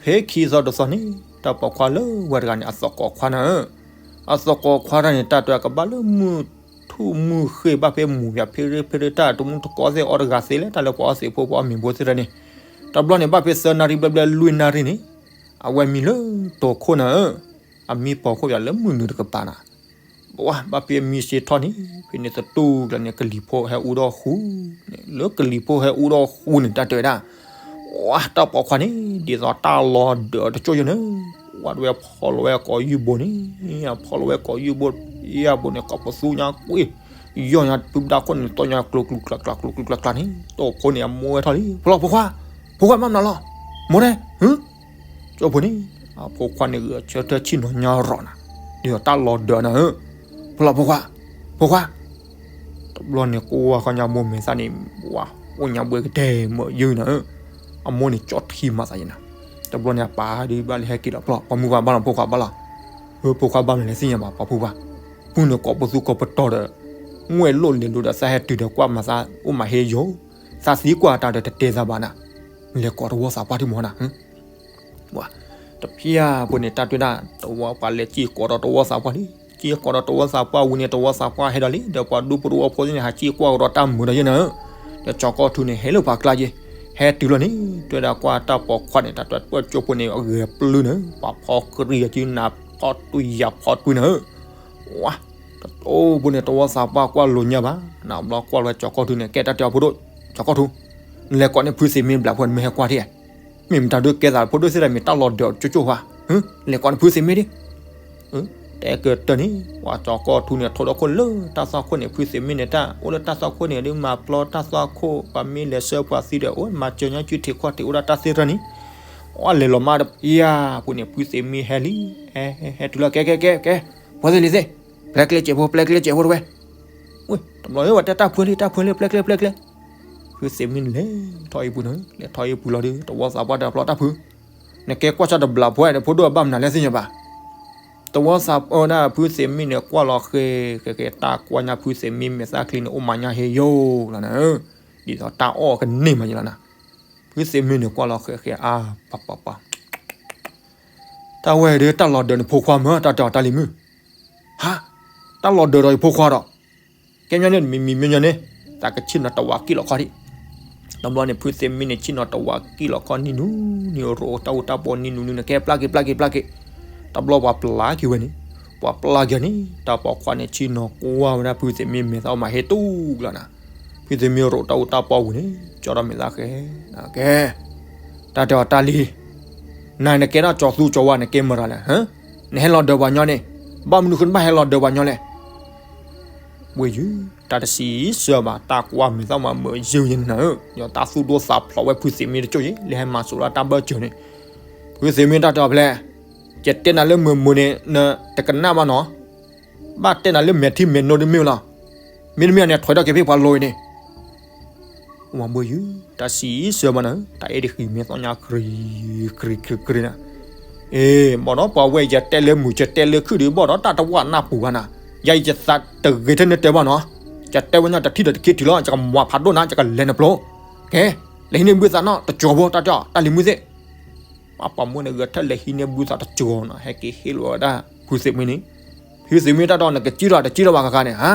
ဖဲခံသီတသီန့ၣ် တၢ်ပိာ်ခွါလၢဝဲတဂၤန့ၣ် အသကိးခွါနၤဧၢ, အသကိးခွါတဂၤန့ၣ် တၢ်တဲဝဲကဘၣ်လၢမုၢ်ထူၣ်မုၢ်ဃ့ၢ်ဘၣ်ဖဲမူၤယၤဖဲရ့ဖဲရ့တၢ်တမူတကိးသ့ၣ်အီၤတဂၤသ့လၢတၢ်လၢပှၤအီသံးဖိပှၤအီမ့ၤဖိသ့ၣ်တဖၣ်န့ၣ်, တဘျီန့ၣ် ဘၣ်ဖဲသၢနၣ်ရံၣ်ဘျဲၣ်ဘျဲၣ်လွံၢ်နၣ်ရံၣ်န့ၣ်, အဝဲမံလၢတိၤခိၣ်နၤဧၢ, အမံပိာ်ခိၣ်ယၤလၢမုၢ်နုာ်တကပၤနၤ ပှၤဘၣ်ဖဲအမံစ့ထီၣ်န့ၣ် ဖဲန့ၣ်သတူၢ်ကျါန့ၣ် ကလံၤဖိဟဲအူဒီးဃူန့ၣ် လၢကလံၤဖိဟဲအူဒီးဃူန့ၣ် တၢ်တဲဝဲဒၣ်, ဝါ တၢ်ပိာ်ခွါန့ၣ် ဒ်သိးတၢ်လီၤဒၢးတကၠိၢ်ယဲန့ၣ်, ဝါတဝဲဖီလီၤဝဲကိးယုၢ်ဘိန့ၣ်, ဖီလီၤဝဲကိးယုၢ်ဘိ, ယၢ်ဘိန့ၣ် ကိးပသူညါကွ့ၢ်, ယီၢ်ညါပုၢ်ဒါခိၣ်န့ၣ် တီၢ်ညါကျိၤကျိၤကျါကျါကျိၤကျိၤကျါကျါန့ၣ်, တိၢ်ဖိန့ၣ် အမိၢ်ဝဲထီၣ်လံ, ဖိလီၤဖိခွါ, ဖိခွါမၤမနုၤလီၤ, မိၢ်ဒဲး, ကၠိဖိန့ၣ်, အဖိခွါန့ၣ်ဂုာ်ဆၢထၢၣ်ဆ့ၣ်နီၤညါရီၤနၤ, ဒ်သိးတၢ်လီၤဒၢးနၤဧၢ, ဖိလီၤဖိခွါ, ဖိခွါ, တဘျီန့ၣ် ကိးဝါဃီညါမိၢ်မဲာ်သၣ်န့ၣ်, ဝါ, အိၣ်ညါဘှဲကတဲာ်မၢယုၢ်နၤဧၢ, အမိၢ်န့ၣ်ကၠီထံမၤသးယဲနၤ, တဘျီန့ၣ် အပၢ်ဒုးဘၣ်လၢဟဲက့ၤလီၤဖျီၣ်, ပှၤမုၢ်ပှၢ်ဘၣ်လီၤဖိခွါဘၣ်လီၤ, ဖိခွါဘၣ်မနုၤလဲၣ်သ့ၣ်ညါဘၣ် ပှၤဖိခွါ, ဖုန့ၣ်ကိးပသူကိးပတီၤဒီး ငွဲၣ်လိၣ်လဲၤလိၤဒီး သးဟဲတုၤဒီးကွၢ်မၤသးအိၣ်မၤဟ့ယိာ်, သးသံကွၢ်တၢ်ဒီးတတဲသးဘၣ်နၤ, လဲၤကိးတဝီသးပှၢ်ထံမီၤနၤ တဖျၢၣ်ဖိန့ၣ် တၢ်တဲဒၣ် တဝီပှၤလဲၤစ့ၢ်ကီးဒီးတဝီသးပှၢ်လံ, စ့ၢ်ကီးဒီးတဝီသးပှၢ်ဝံၤန့ၣ် တဝီသးပှၢ်ဟဲဒီးလံ, ဒီးပှၤဒူဖိတဝီဖိသ့ၣ်န့ၣ် ဟးစ့ၢ်ကွၢ်ကဒီးတၢ်မုာ်ဒီးယဲၢ်နၤဧၢ, ဒီးကၠီၤကီၢ်ထူန့ၣ် ဟဲလၢပှၤကျါက့ၤ, ဟဲတုၤလီၤန့ၣ် တဲဒၣ်ကွၢ်တၢ်ပိာ်ခွါန့ၣ် တၢ်တဲပၢၢ်ကၠိဖိန့ၣ် အဂဲၤပျုၢ်န့ၣ် ပှၤဖီကရံၣ်က့ၤနၤဖီတွံယၤဖီတွံနၤဧၢ, ဝါ, တအိၣ်ဘိန့ၣ် တဝီသးပှၢ်ကွၢ်လိာ်ညါဘၣ်, နဘျီကွၢ်လီၤကၠီၤကီၢ်ထူန့ၣ် ကဲတၢ်တဲအီၤဖိဒိၣ်, ကၠီၤကီၢ်ထူ, နလဲၤကိးန့ၢ်ဖုသ့ၣ်မ့ၢ်ဘျးဖိန့ၣ် မ့ၢ်ဟဲကွၢ်ထံၣ်ဧါ မ့ၢ်မတၤဒုးကဲသးဖိဒိၣ်သ့ၣ်တဖၣ် မ့ၢ်တၢ်လီၤဒၢးကၠိကၠိဧါ, လဲၤကိးန့ၢ်ဖုသ့ၣ်မ့ၢ်ဒ်, တဲကတၢၢ်န့ၣ် ပှၤကၠီၤကီၢ်ထူန့ၣ် ထိးဒီခိၣ်လၢတၢ်သွၣ်ခိၣ်န့ၣ် ဖုသ့ၣ်မ့ၢ်န့ၣ်တၢ်အိၣ်လၢတၢ်သွၣ်ခိၣ်န့ၣ် ဒ်မၤပျီတၢ်သွၣ်ခိၣ် ပှၤမ့ၢ်လဲၤဆှၢပှၤသံဒီး အိၣ်မၤစၢၤညီကုထံးခီၣ်ထံးအိၣ်ဒၣ်တၢ်သ့ၣ်တဖၣ်န့ၣ်, အလဲၤလီၤမးတဖျၢၣ်ဖိန့ၣ် ဖုသ့ၣ်မ့ၢ်ဟဲလံ, ဟဲတုၤလီၤ ကဲ ကဲ ကဲ ကဲ, ပှၤသ့ၣ်လံသ့ၣ်, ပျဲကျဲစဲးဖိ ပျဲကျဲစဲးဖိတဝဲ, ဝ့ၢ် တဘျီဝဲတဲတၢ်ဖုလံ တၢ်ဖုလံ ပျဲကျဲ ပျဲကျဲ ဖုသ့ၣ်မ့ၢ်န့ၣ်လဲၤထီၣ်အံၤပူၤန့ၣ် လဲၤထီၣ်အံၤပူၤလီၤဒီး တဝီသးပှၢ်ဒီးဖျီတၢ်ဖု, နကဲကွၢ်ဆၣ်တဘျးဖိန့ၣ် ဖိဒိၣ်ဘၣ်မနုၤလဲၣ်သ့ၣ်ညါဘၣ်, တဝီသးပှၢ်ဒၣ်ဖုသ့ၣ်မ့ၢ်န့ၣ် ကွၢ်လီၤဃဲၤဃဲၤဃဲၤ တၢ်ကွၢ်ညါဖုသ့ၣ်မ့ၢ်မဲာ်သၣ်ချံန့ၣ် အိၣ်မၤညါဟ့ယိာ်လီၤနၤ, ဒ်သိးတၢ်အီၣ်ကန့ၢ်မးယလီၤနၤ, ဖုသ့ၣ်မ့ၢ်န့ၣ် ကွၢ်လီၤဃဲၤဃဲၤအါ ပှၤပှၤပှၤ တၢ်ဝဲဒၣ်တၢ်လီၤဒၢးနဖိခွါမၢ် တၢ်တဲအီၤတၢ်လံၤမုၣ်, ဟါ, တၢ်လီၤဒၢးဒီးယဖိခွါဒီး, ကဲညီန့ၣ် မံၤမံၤမံၤညီန့ၣ်, သးကဆ့ၣ်နီၤတဝးကံၣ်လီၤခီၣ်ဒံး, တဘျီန့ၣ် ဖုသ့ၣ်မ့ၢ်န့ၣ် ဆ့ၣ်နီၤတဝးကံၣ်လီၤခီၣ်နံၤနူနံၤ ရိးတၢ်အူတၢ်ပီနံၤနူနံၤန့ၣ် ကဲပျၢ်က့ၤ ပျၢ်က့ၤ ပျၢ်က့ၤ, တဘျီပှၤပျၢ်က့ၤဝဲန့ၣ်, ပှၤပျၢ်က့ၤန့ၣ် တၢ်ပိာ်ခွါန့ၣ် ဆ့ၣ်နီၤကွၢ်ဝဲဒၣ်ဖုသ့ၣ်မ့ၢ် မဲာ်သၣ်အိၣ်မၤဟ့တူၢ်လီၤနၤ, ဖုသ့ၣ်မ့ၢ်ရိးတၢ်အူတၢ်ပီဝံၤန့ၣ် ကၠီဒီးမဲာ်သၣ်ဃဲ, ကဲ တၢ်တဲအီၤတၢ်လံၤ, နၤနကဲထီၣ်ကၠီသူကၠီဝါ နကဲမတၤလဲၣ်, နဟဲလီၤဒၢးပှၤညီန့ၣ်, ဘၣ်မနုၤဃိနဘၣ်ဟဲလီၤဒၢးပှၤညီလဲၣ်, ဝ့ၢ်ယုၢ်, တၢ်တစံးဆၢဘၣ် တၢ်ကွၢ်မဲာ်သၣ်မၤမုာ်ယုၢ်ယဲၢ်နၤဧၢ, ယတၢ်သူၣ်ဒိၣ်သးဖျိးဝဲဖုသ့ၣ်မ့ၢ်တကၠိၢ်ယဲၢ် လၢဟဲမၤစိးလၢတၢ်ဘၢၣ်စၢၤန့ၣ်, ဖုသ့ၣ်မ့ၢ်တၢ်တဲအီၤဖဲလဲၣ်, ယတဲနၤလၢမုာ်မုာ်န့ၣ် နတကနၣ်ဘၣ်နီၤ ဘၣ်တဲနၤလၢမဲာ်ထံမဲာ်နိဒ်မ့ၢ်လီၤ, မ့တမ့ၢ်န့ၣ် ထွဲထီၣ်က့ၤဖဲပှၤလိၤအံၤန့ၣ်, ဝံၢ်ယုၢ်, တၢ်စံးဆၢမးနၤဧၢ, တၢ်အဲၣ်ဒိးဃံမဲာ်သီညါ ကြံကြံကြံနၤ, အ့ ဘၣ်ဒီးပှၤဝဲအံၤ ယတဲလၢမုာ် ယတဲလၢခုၣ်ဒီး ဘၣ်ဒီးတၢ်တဝၣ်နၢ်ပူၤဘၣ်နၤ, ယၤအံၤယသးတဂ့ၤထဲနတဲဘၣ်နီၤ, ယတဲဝဲညါတထံၣ်ဒီးတခံထံၣ်လီၤ ယကမၤဖးဒိၣ်နၤ ယကလဲၤနပျိ, ကဲ, လဲၤဟံးန့ၢ်ဘုသးနီၤ တကၠီၤဖိ တၢ်တဲအီၤ တၢ်လံၤမုၣ်သ့ၣ် ပှၤပိာ်မုၣ်န့ၣ် ဂဲၤထၢၣ်လဲၤဟံးန့ၢ်ဘုသးတကၠီၤနီၤ ဟဲက့ၤဟ့ၣ်လီၤဝဲဒၣ် ဖုသ့ၣ်မ့ၢ်န့ၣ်, ဖုသ့ၣ်မ့ၢ်တၢ်ဒီး နကစံၣ်ထီၣ်တစံၣ်ထီၣ်ဘၣ်ကကါန့ၣ် ဟါ,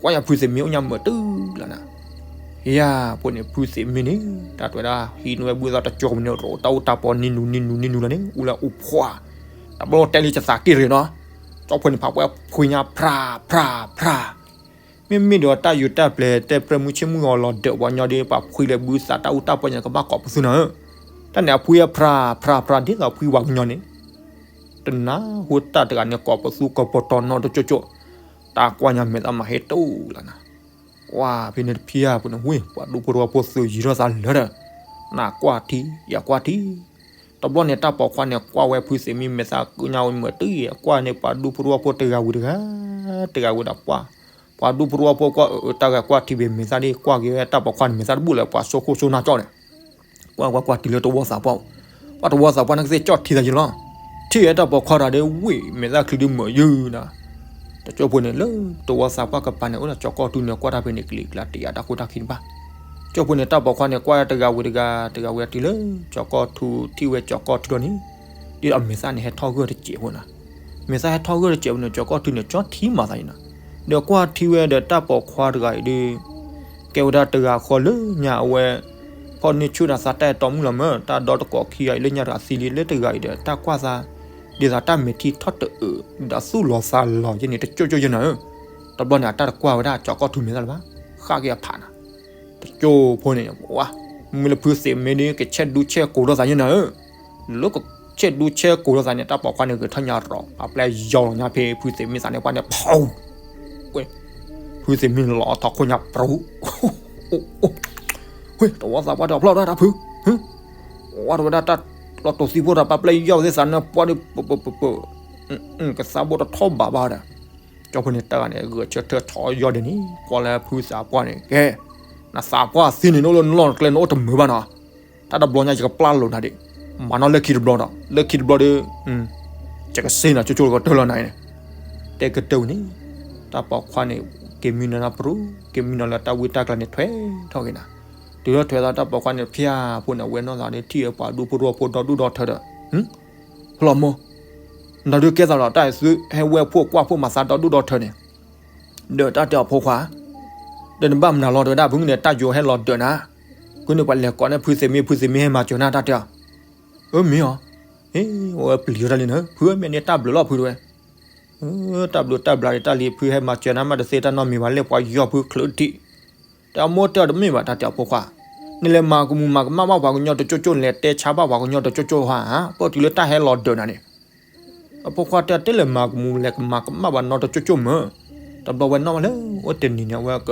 ကွၢ်ယၤဖုသ့ၣ်မ့ၢ်အိၣ်ညါမုာ်တုၤလီၤနၤ, ယၤဖိန့ၣ် ဖုသ့ၣ်မ့ၢ်န့ၣ် တၢ်တဲဝဲဒၣ် ဟံးန့ၢ်ဝဲဘုသးတကၠီၤမ့ၢ်န့ၣ် ရိးတၢ်အူတၢ်ပီနံၤနူနံၤနူနံၤနူလီၤန့ၣ် အူလၢအူဖှၣ်, တဘျီတဲလံယသးက့ၢ်ရ့ၣ်နီၤ, ကၠီဖိန့ၣ် ဖးပှဲၤဖှံညါ ဖြါ ဖြါ ဖြါ မ့မ့ၢ်ဒီးတၢ်ယူၤတၢ်ပျဲၤ တဲပြၢမုၢ်ဆ့ၣ်မုၢ်ဂီၤလီၤဒၢးပှၤညီဒီး ပှၤဖှံလၢဘုသးတၢ်အူတၢ်ပီညါ ကဘၣ်ကိးပသူနီၤဧၢ, တၢ်န့ၣ်အဖှံအဖြါ ဖြါ ဖြါ ဒ်သိးဖှံပှၤကညီန့ၣ်, တနၢ်ဟူတၢ်တဂၤန့ၣ် ကိးပသူကိးပတီၤနီတကၠိၣ်ကၠိၣ်, တၢ်ကွၢ်ညါမဲာ်သၣ်မၤဟ့တူၢ်လီၤနၤ, ဝါ ဖဲန့ၣ်တဖံဧါ ပနဝ့ၢ် ပှၤဒူဖိတဝီဖိသုးယံၤထီၣ်သးလၢဒီး, နကွၢ်ထံ ယကွၢ်ထံ တဘျီန့ၣ် တၢ်ပိာ်ခွါန့ၣ် ကွၢ်ဝဲဖုသ့ၣ်မ့ၢ်မဲာ်သၣ် ကုညါဝဲမုာ်တုၤအံၤ ကွၢ်န့ၣ် ပှၤဒူဖိတဝီဖိတဂၤဝံၤတဂၤ, တဂၤဝံၤဒီးကွၢ်, ပှၤဒူဖိတဝီဖိကွၢ်အၢ တၢ်ဂၤကွၢ်ထံဘၣ်မဲာ်သၣ်ဒ် ကွၢ်က့ၤဝဲတၢ်ပိာ်ခွါန့ၣ် မဲာ်သၣ်တဘူၣ်လၢၤ ပှၤစိခိၣ်စိနၢ်ကၠီၣ်န့ၣ်, ကွၢ်ကွၢ်ကွၢ်တုၤလၢတဝီသးပှၢ်, ပှၤတဝီသးပှၢ်န့ၣ်ကသ့ၣ်ကၠီၣ်ထံသးယံၤလီၤ, ထံၣ်ဝဲတၢ်ပိာ်ခွါတဂၤဒီးဝ့ၢ် မဲာ်သၣ်ချံဒ်မုာ်ယုၢ်နၤ တကၠိဖိန့ၣ် လၢတဝီသးပှၢ်ကပၤန့ၣ် အိၣ်ဒီးကၠီၤကီၢ်ထူန့ၣ် ကွၢ်တၢ်ဖဲန့ၣ် ကလံၤကျါတ့ၢ်အတၢ်ခိၣ်တၢ်ခံတဘၣ်, ကၠိဖိန့ၣ် တၢ်ပိာ်ခွါန့ၣ် ကွၢ်တဂၤဝံၤတဂၤ တဂၤဝံၤတုၤလၢ ကၠီၤကီၢ်ထူ ထံၣ်ဝဲကၠီၤကီၢ်ထူလီၤန့ၣ်, ဒ်အမဲာ်သၣ်န့ၣ်ဟဲထီၣ်ဂၢၢ်တစဲးဖိနၤ, မဲာ်သၣ်ဟဲထီၣ်ဂၢၢ်တစဲးဖိန့ၣ် ကၠီၤကီၢ်ထူန့ၣ် ကၠီထံမၤသးယံၤနၤ, ဒီးကွၢ်ထံဝဲဒီးတၢ်ပိာ်ခွါတဂၤအံၤဒီး ကဲဝဲဒၣ်တဂၤဃီလၢညါအဝဲ ဖီၣ်န့ၢ်ဆူၣ်ဒီးသးတၢ်အဲၣ်တီမုၣ်လီၤမၢ် တၢ်ဒီတကိးခံဂၤအံၤလၢညါတဂၤသံလံ လၢတဂၤအံၤဒီး တၢ်ကွၢ်သး ဒ်သိးတၢ်မဲာ်ထံထီၣ်တအုး ဒီးသူၣ်လီၤသးလီၤယဲန့ၣ် တကၠိၢ်ကၠိၢ်ယဲနၤဧၢ, တဘျီန့ၣ် အတၢ်တကွၢ်ဝဲဒၣ်ကၠီၤကီၢ်ထူမဲာ်သၣ်လၢၤဘၣ်, ဃၣ်က့ၤအဖးနၤ, တကၠိဖိန့ၣ် ဝါ, မ့ၢ်လၢဖုသ့ၣ်မ့ၢ်ဒီး ကဆဲးဒူဆဲးကိၤလိာ်သးယဲနၤဧၢ, လၢကဆဲးဒူဆဲးကိၤလိာ်သးန့ၣ် တၢ်ပိာ်ခွါန့ၣ် ဂဲၤထၢၣ်ညါရီၤ ပာ်ပျဲယီၤလီၤညါဖဲဖုသ့ၣ်မ့ၢ်သးန့ၣ် ပှၤန့ၣ် ဖီ ဝ့ၢ်, ဖုသ့ၣ်မ့ၢ်လီၤထီၣ်ခိၣ်ညါပြူၤ, ဝ့ၢ် တဝီသးပှၢ်ဒီးဖျီၣ်ဒီးတၢ်ဖု, ဝါ တဝဲဒၣ်တၢ်လီၤတိၢ်သံဖိဒီး ပာ်ပျဲယီၤသ့ၣ်သးန့ၣ် ပှၤဒီး ပပပပ ကသးဘိတထီၣ်ဘးဘၣ်ဒီး, ကၠီဖိန့ၣ်တဂၤန့ၣ် ဂဲၤဆၢထၢၣ်ထီၣ်ယီၤဒဲးန့ၣ် ကွၢ်လၢဖုသးပှၢ်န့ၣ် ကဲ, နသးပှၢ်သံန့ၣ် နအိၣ်လၢနလီၢ်နကျဲ နအိၣ်တမုာ်ဘၣ်နီၤ, တၢ်တဘျီညါ ယကပျၢ်လိာ်နၤဒံး, မၤနီၣ်လၢခံတဘျီဒီး လၢခံတဘျီဒီး, ကစ့နီၤ ကၠိကၠိလၢကတၢၢ်လီၤနၤအံၤန့ၣ်, တဲကတၢၢ်ဝံၤန့ၣ်, တၢ်ပိာ်ခွါန့ၣ် က့ၤမံနီၤနၤပရူၤ, က့ၤမံနီၤလၢတၢ်ဝံတၢ်ကျါန့ၣ် ထွဲထီၣ်က့ၤနၤ, တုၤလၢထွဲသးတၢ်ပိာ်ခွါန့ၣ် ဖၠၣ်ဖိန့ၣ် အဝဲနီၢ်သးန့ၣ် ထံၣ်ဝဲပှၤဒူဖိတဝီဖိဒီဒူၣ်ဒီထၢဒီး, ဖျီမိၢ်, နဒုးကဲသးဒီးတၢ်အသုဟဲဝဲဖှိၣ်ကွၢ်ဖှိၣ်မၤသးဒီဒူၣ်ဒီထၢန့ၣ်, ဒီးတၢ်တဲအီၤဖိခွါ, ဒီးနဘၣ်မနုၤလီၤတဲဝဲဒၣ် ဖုန့ၣ် တၢ်ယိၤဟဲလီၤဒၢးနၤ, ဖုန့ၣ်ပှၤလဲၤကိးန့ၢ်ဖုသ့မ့ၢ် ဖုသ့မ့ၢ်ဟဲမၤစၢၤနၤတၢ်တဲအီၤ, အၢမ့ၢ်အီၤ, အဝဲပျံၤဝဲဒၣ်လံနၤ ဖုမ့ၢ်န့ၣ်တၢ်ဘျုးလီၤဖုတဝဲ, တၢ်ဘျုးတၢ်ဘျုးဒ်တၢ်လံ ဖုဟဲမၤစၢၤနၤမးတသ့တၢ်နီတမံၤဘၣ် လဲၤပှၤယီၤဖုချုးတံၢ်, တဲအမိၢ်တဲအီၤတမ့ၢ်ဘၣ် တၢ်တဲအီၤဖိခွါ, နလဲၤမၤကမူၤမၤကမၣ်ဘၣ်ပှၤကညီတကၠိကၠိ နလဲၤတဲဆါဘၣ်ပှၤကညီတကၠိကၠိဧါ, ပတုၤလၢတၢ်ဟဲလီၤဒၢးနၤန့ၣ် အဖိခွါတဲတဲလဲၤမၤကမူၤလဲၤကမၤကမၣ်ဘၣ်နီတကၠိကၠိမး, တဘျီဝဲနီၢ်မးလၢ အိၣ်တနံၤန့ၣ် အဝဲက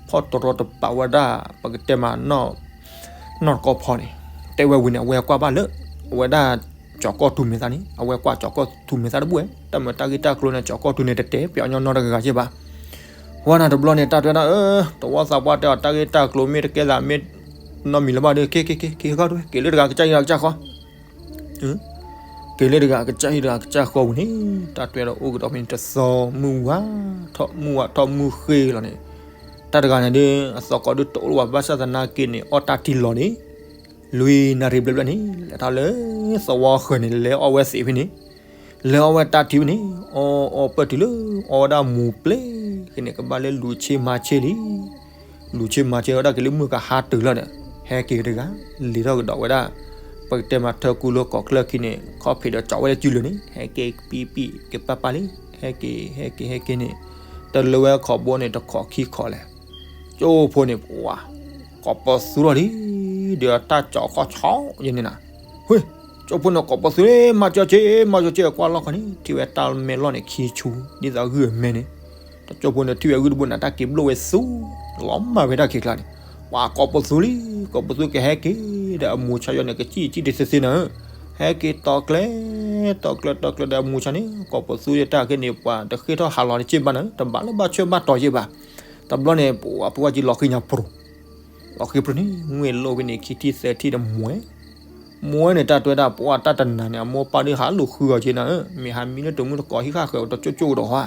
ဖီၣ်တရီတပါဝဲဒၣ် ပကတဲမး နီၢ်တကီဖီန့ၣ်, တဲဝဲဝံၤန့ၣ် အဝဲကွၢ်ဘၣ်လၢ အဝဲဒၣ် ကၠီၤကီၢ်ထူမဲာ်သၣ်န့ၣ် အဝဲကွၢ်ကၠီၤကီၢ်ထူမဲာ်သၣ်တဘူၣ်ဝဲ တၢ်မၤတၢ်ဂ့ၢ်တၢ်ကျိၤန့ၣ် ကၠီၤကီၢ်ထူန့ၣ် တတဲပၠးညီနီတဂၤဂၤက့ဘၣ် ဝဲန့ၣ်တဘျီန့ၣ် တၢ်တဲဝဲဒၣ် အၢ တဝီသးပှၢ်တဲအီၤ တၢ်ဂ့ၢ်တၢ်ကျိၤမ့ၢ်တကဲသးမ့ၢ် နီတမံၤလၢၤဘၣ်ဒီး က့ၤက့ၤက့ၤက့ၤက့ၤဃီတဝဲ က့ၤလၢတဂၤကစၢ်အံၤတဂၤကစၢ်ဃီ က့ၤလၢတဂၤကစၢ်အံၤတဂၤကစၢ်ဃီဝံၤန့ၣ် တၢ်တဲဝဲဒၣ်အိၣ်ကဒီးဖဲန့ၣ် တသီမုၢ်ဝါထီၣ် မုၢ်ဝါထီၣ်မုၢ်ဃ့လီၤန့ၣ် တၢ်တဂၤန့ၣ်ဒီး အသီကိးဒုးတအိၣ်လၢၤဘၣ် ဘၣ်ဆၣ်သနာ်က့န့ၣ် အီၣ်တၢ်ထံလီၤန့ၣ် လွံၢ်နၣ်ရံၣ်ဘျဲၣ်ဘျဲၣ်န့ၣ် လဲၤထီၣ်လၢသဝီဃၢၤန့ၣ် လဲၤအီၣ်ဝဲသ့ၣ်ဖဲန့ၣ် လဲၤအီၣ်ဝဲတၢ်ထံဖဲန့ၣ် အီၣ်အီၣ်ပၢၢ်တုၤလၢ အီၣ်ဝဲဒၣ်မူၤပျဲၢ်ဃဲန့ၣ် ကဘၣ်လၢလူၤဆ့မၤဆ့လံ လူၤဆ့မၤဆ့ဝဲဒၣ်က့ၤလၢမုၢ်ကဟါတုၤလီၤဒီး ဟဲက့ၤတဂၤ လဲၤထီၣ်ကဒီးဝဲဒၣ် ပကတဲမးထၢကူလၢကီၢ်ချၢခံန့ၣ် ခီၣ်ဖံးဒီးကၠီဝဲလၢစုလိၤန့ၣ် ဟဲက့ၤပံပံကပာ်ပာ်လံ ဟဲက့ၤ ဟဲက့ၤ ဟဲက့ၤန့ၣ် တလၢဝဲခီဘိန့ၣ် တခီခံခီလဲၣ် ကၠိဖိန့ၣ် ပှၤ ကိးပသူထီၣ်လံ ဒီးတၢ်ကၠီၤခီၣ်ဆီယဲန့ၣ်နၤ ဟ့ ကၠိဖိန့ၣ်ကိးပသူလံ မၤစၢၤက့ၤ မၤစၢၤက့ၤ ကွၢ်လီၢ်ခီန့ၣ် ထံၣ်ဝဲတၢ်မဲလီၢ်န့ၣ် ခံဆူ ဒ်သိးဂုၢ်အမဲန့ၣ် တကၠိဖိန့ၣ် ထံၣ်ဝဲဂုၢ်တဘိန့ၣ် တၢ်က့ၤဘျိၣ်ဝဲသူ လီၤမၢ်ဝဲတၢ်ခံးကျါန့ၣ် ပှၤကိးပသူလံ ကိးပသူကဟဲက့ၤ ဒီးအမူၤဆါယီၤန့ၣ် ကစံၣ်ကစံၣ်တသ့သ့နၤ ဟဲက့ၤတီၤကျဲ တီၤကျဲ တီၤကျဲဒီးအမူၤဆါန့ၣ် ကိးပသူယတၢ်က့ၤန့ၣ် ပှၤတဃ့ထီၣ်ဟးလီၤတက့ၢ်ဘၣ်နၤ တဘၣ်လၢဘၣ်ဆၢဘၣ်တီၤယဲၢ်ဘၣ် တဘျီန့ၣ် ပှၤဖိဝဲက့ၤလီၤဃံညါပြူၤ လီၤဃံပြူၤန့ၣ် ငွေလိာ်ဖဲန့ၣ် ခံထံၣ်သၢထံၣ်တမွဲ မွဲန့ၣ် တၢ်တဲဝဲဒၣ် ပှၤတၢ်တနၤန့ၣ် အမိၢ်ပၢ်ဒုးဟးလိာ်ဃုအီၤက့နၤဧၢ မ့ၢ်ဟးမံလၢတမုၢ်တကိးဟံၣ်ဃာ်ဃဲၤအီၤတကၠိကၠိကဒီးဟါ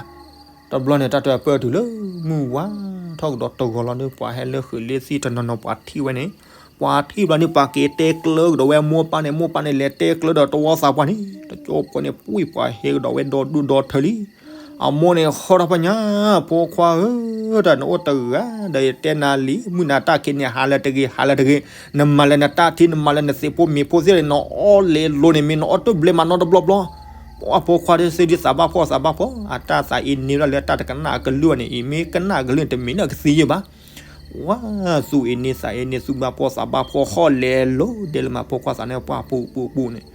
တဘျီန့ၣ် တၢ်တဲပၢၢ်တုၤလၢ မုၢ်ဝါထီၣ်ကဒီးတဂီၤလီၤဒီး ပှၤဟဲလၢဃုာ်လၢသံၣ်တနီၤနီၤ ပှၤထံၣ်ဝဲန့ၣ် ပှၤထံၣ်ဘျီန့ၣ် ပှၤက့ၤတဲကျၢကဒီးဝဲမိၢ်ပၢ်န့ၣ် မိၢ်ပၢ်န့ၣ် လဲၤတဲကျၢဒီးတဝီသးပှၢ်န့ၣ် တကၠိဖိန့ၣ် ပှံၢ်ပှၤဟဲကဒီးဝဲဒီဒူၣ်ဒီထၢလံ အမိၢ်န့ၣ် ဟီထီၣ်ဖးညါ ဖိခွါဧၢ တၢ်နအိၣ်တဂၤ ဒီးယတဲနၤလံ မုၢ်နၤတၢ်ခံးန့ၣ် ဟးလၢတဂ့ၤ ဟးလၢတဂ့ၤ နမၤလၢနတၢ်ထံ နမၤလၢနသ့ၣ်ဖိမ့ၤဖိသ့ၣ်န့ၣ် နအီၣ်လဲၤလိၤန့ၣ် မ့ၢ်နအီၣ်တဘျဲမးနီတဘျီဘျီ ပှၤဖိခွါဒ်သ့ဒ်သးဘၣ်ဖှီၣ်သးဘၣ်ဖှီၣ် အတၢ်သးအ့န့ၢ်ဝဲဒၣ်လၢတၢ်တကနၣ်အကလုၢ်ဘၣ်န့ၣ် အံၤမ့ၢ်ကနၣ်အကလုၢ်န့ၣ် တမ့ၢ်လၢအကသံယဲၢ်ဘၣ် ဝါ သူၣ်အ့န့ၢ်သးအ့န့ၢ် သူၣ်ဘၣ်ဖှီၣ်သးဘၣ်ဖှီၣ် ဟီၣ်လဲၤလိၤ ဒဲလၢမးဖိခွါသးန့ၣ် ပှၤပူၤပူၤပူၤန့ၣ်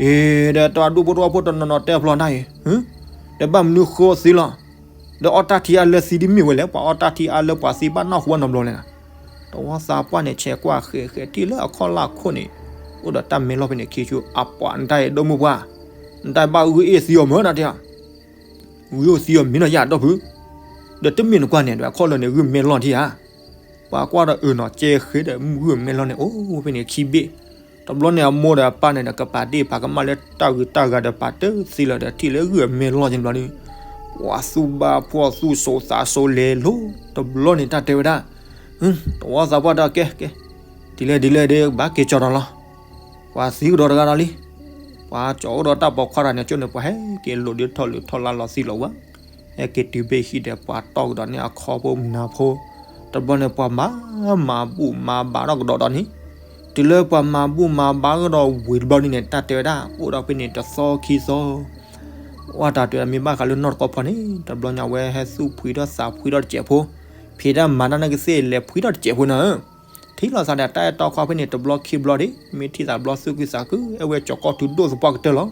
အ့ ဒီးတၢ်ဒူၣ်ဖိတဝီဖိတနီၤနီၤတဲဖျီတၢ်အံၤ ဒီးဘၣ်မနုၤဃိသံလီၤ ဒီးအီၣ်တၢ်ထံအါလၢသံဒ်မ့ၢ်ဝဲလဲၣ် ပှၤအီၣ်တၢ်ထံအါလၢပှၤသံဘၣ်နီၢ်ဃူဘၣ်နီတဘျီလဲၣ်နၤ တဝီသးပှၢ်န့ၣ် ဆဲးကွၢ်ဃဲးဃဲးထံၣ်လၢအခီၣ်လၢခိၣ်န့ၣ် အိၣ်ဒီးတၢ်မဲလီၢ်ဖဲန့ၣ်ခံဆူ အပှၤနတၢ်အံၤဒိၣ်မုၢ်ပှၢ် နတၢ်ဘၣ်ဂုၢ်အ့ၣ်သံအီၤမၢနၤတဲ ဂုၢ်အိၣ်သံအီၤမ့ၢ်နီၤယၤဒီပုၢ် ဒီးတမ့ၢ်နကွၢ်န့ၣ်ဒီး အခီၣ်လၢာ်န့ၣ် ဂုၢ်မဲလီၢ်ထံဧါ ပှၤကွၢ်ဒီးအၢနီၤ ကဲဃဲဒီးဂုၢ်မဲလီၢ်န့ၣ် အိၣ်ဖဲန့ၣ်ခံဘ့ၣ် တဘျီန့ၣ် အမိၢ်ဒီးအပၢ်န့ၣ်ဒီး ကပာ်ဒ့ၣ်ပာ်ကမၣ်လၢတၢ်ဂုၤတၢ်ဂၤဒီး ပာ်တသ့လၢၤဒီး ထံၣ်လၢဂုၢ်အမဲလီၢ်က့ၤဘျီဒီး ပှၤသူၣ်ဘၣ်ဖှီၣ်သူၣ်စိၤသးစိၤလဲၤလိၤ တဘျီန့ၣ် တၢ်တဲဝဲဒၣ် တဝီသးပှၢ်ဒီးကဲကဲ ဒ်လဲၣ်ဒ်လဲၣ်ဒီး ဘၣ်က့ၤကၠီၤဒီးလီၤ ပှၤသံကဒီးတဂၤဒီးလံ ပှၤကၠီၤကဒီးတၢ်ပိာ်ခွါတဂၤန့ၣ် ကၠိန့ၣ် ပှၤဟဲက့ၤလိာ်ဒုးထီၣ်လုၢ်ထီၣ်လါလီၤသံလီၤဝဲ ဟဲက့ၤတုၤဘ့ၣ်ဟံၣ်ဒီး ပှၤတီၢ်ကဒီးန့ၢ်အခီဖိမနၤဖိ တဘျီန့ၣ် ပှၤမၤမၤဘူၣ်မၤဘါထီၣ်ကဒီးဒီးန့ၣ် တုၤလၢပှၤမၤဘူၣ်မၤဘါကဒီးဝံၤတဘျီန့ၣ် တၢ်တဲဝဲဒၣ် အိၣ်ဒီးဖဲန့ၣ်တသီခံသီ ဝဲတၢ်တဲဝဲဒၣ် မ့ၢ်ဘၣ်ဃးလၢနီၢ်တကီဖီန့ၣ် တဘျီညါ အဝဲဟဲသူၣ်ဖှံထီၣ်သးဖှံထီၣ်တစဲးဖိ ဖံးတၢ်မၤတၢ်န့ၣ်ကသ့ၣ် လဲၤဖှံထီၣ်တစဲးဖိနၤဧၢ ထံၣ်လိာ်သးဒီးတၢ်အဲၣ်တီခွါဖဲန့ၣ် တဘျီခံဘျီဒၣ် မ့ၢ်ထံၣ်သးဘျီသူၣ်ခုသးခု အဲၣ်ဝဲကၠီၤကီၢ်ထူဒိၣ်သပှၢ်ကတၢၢ်လီ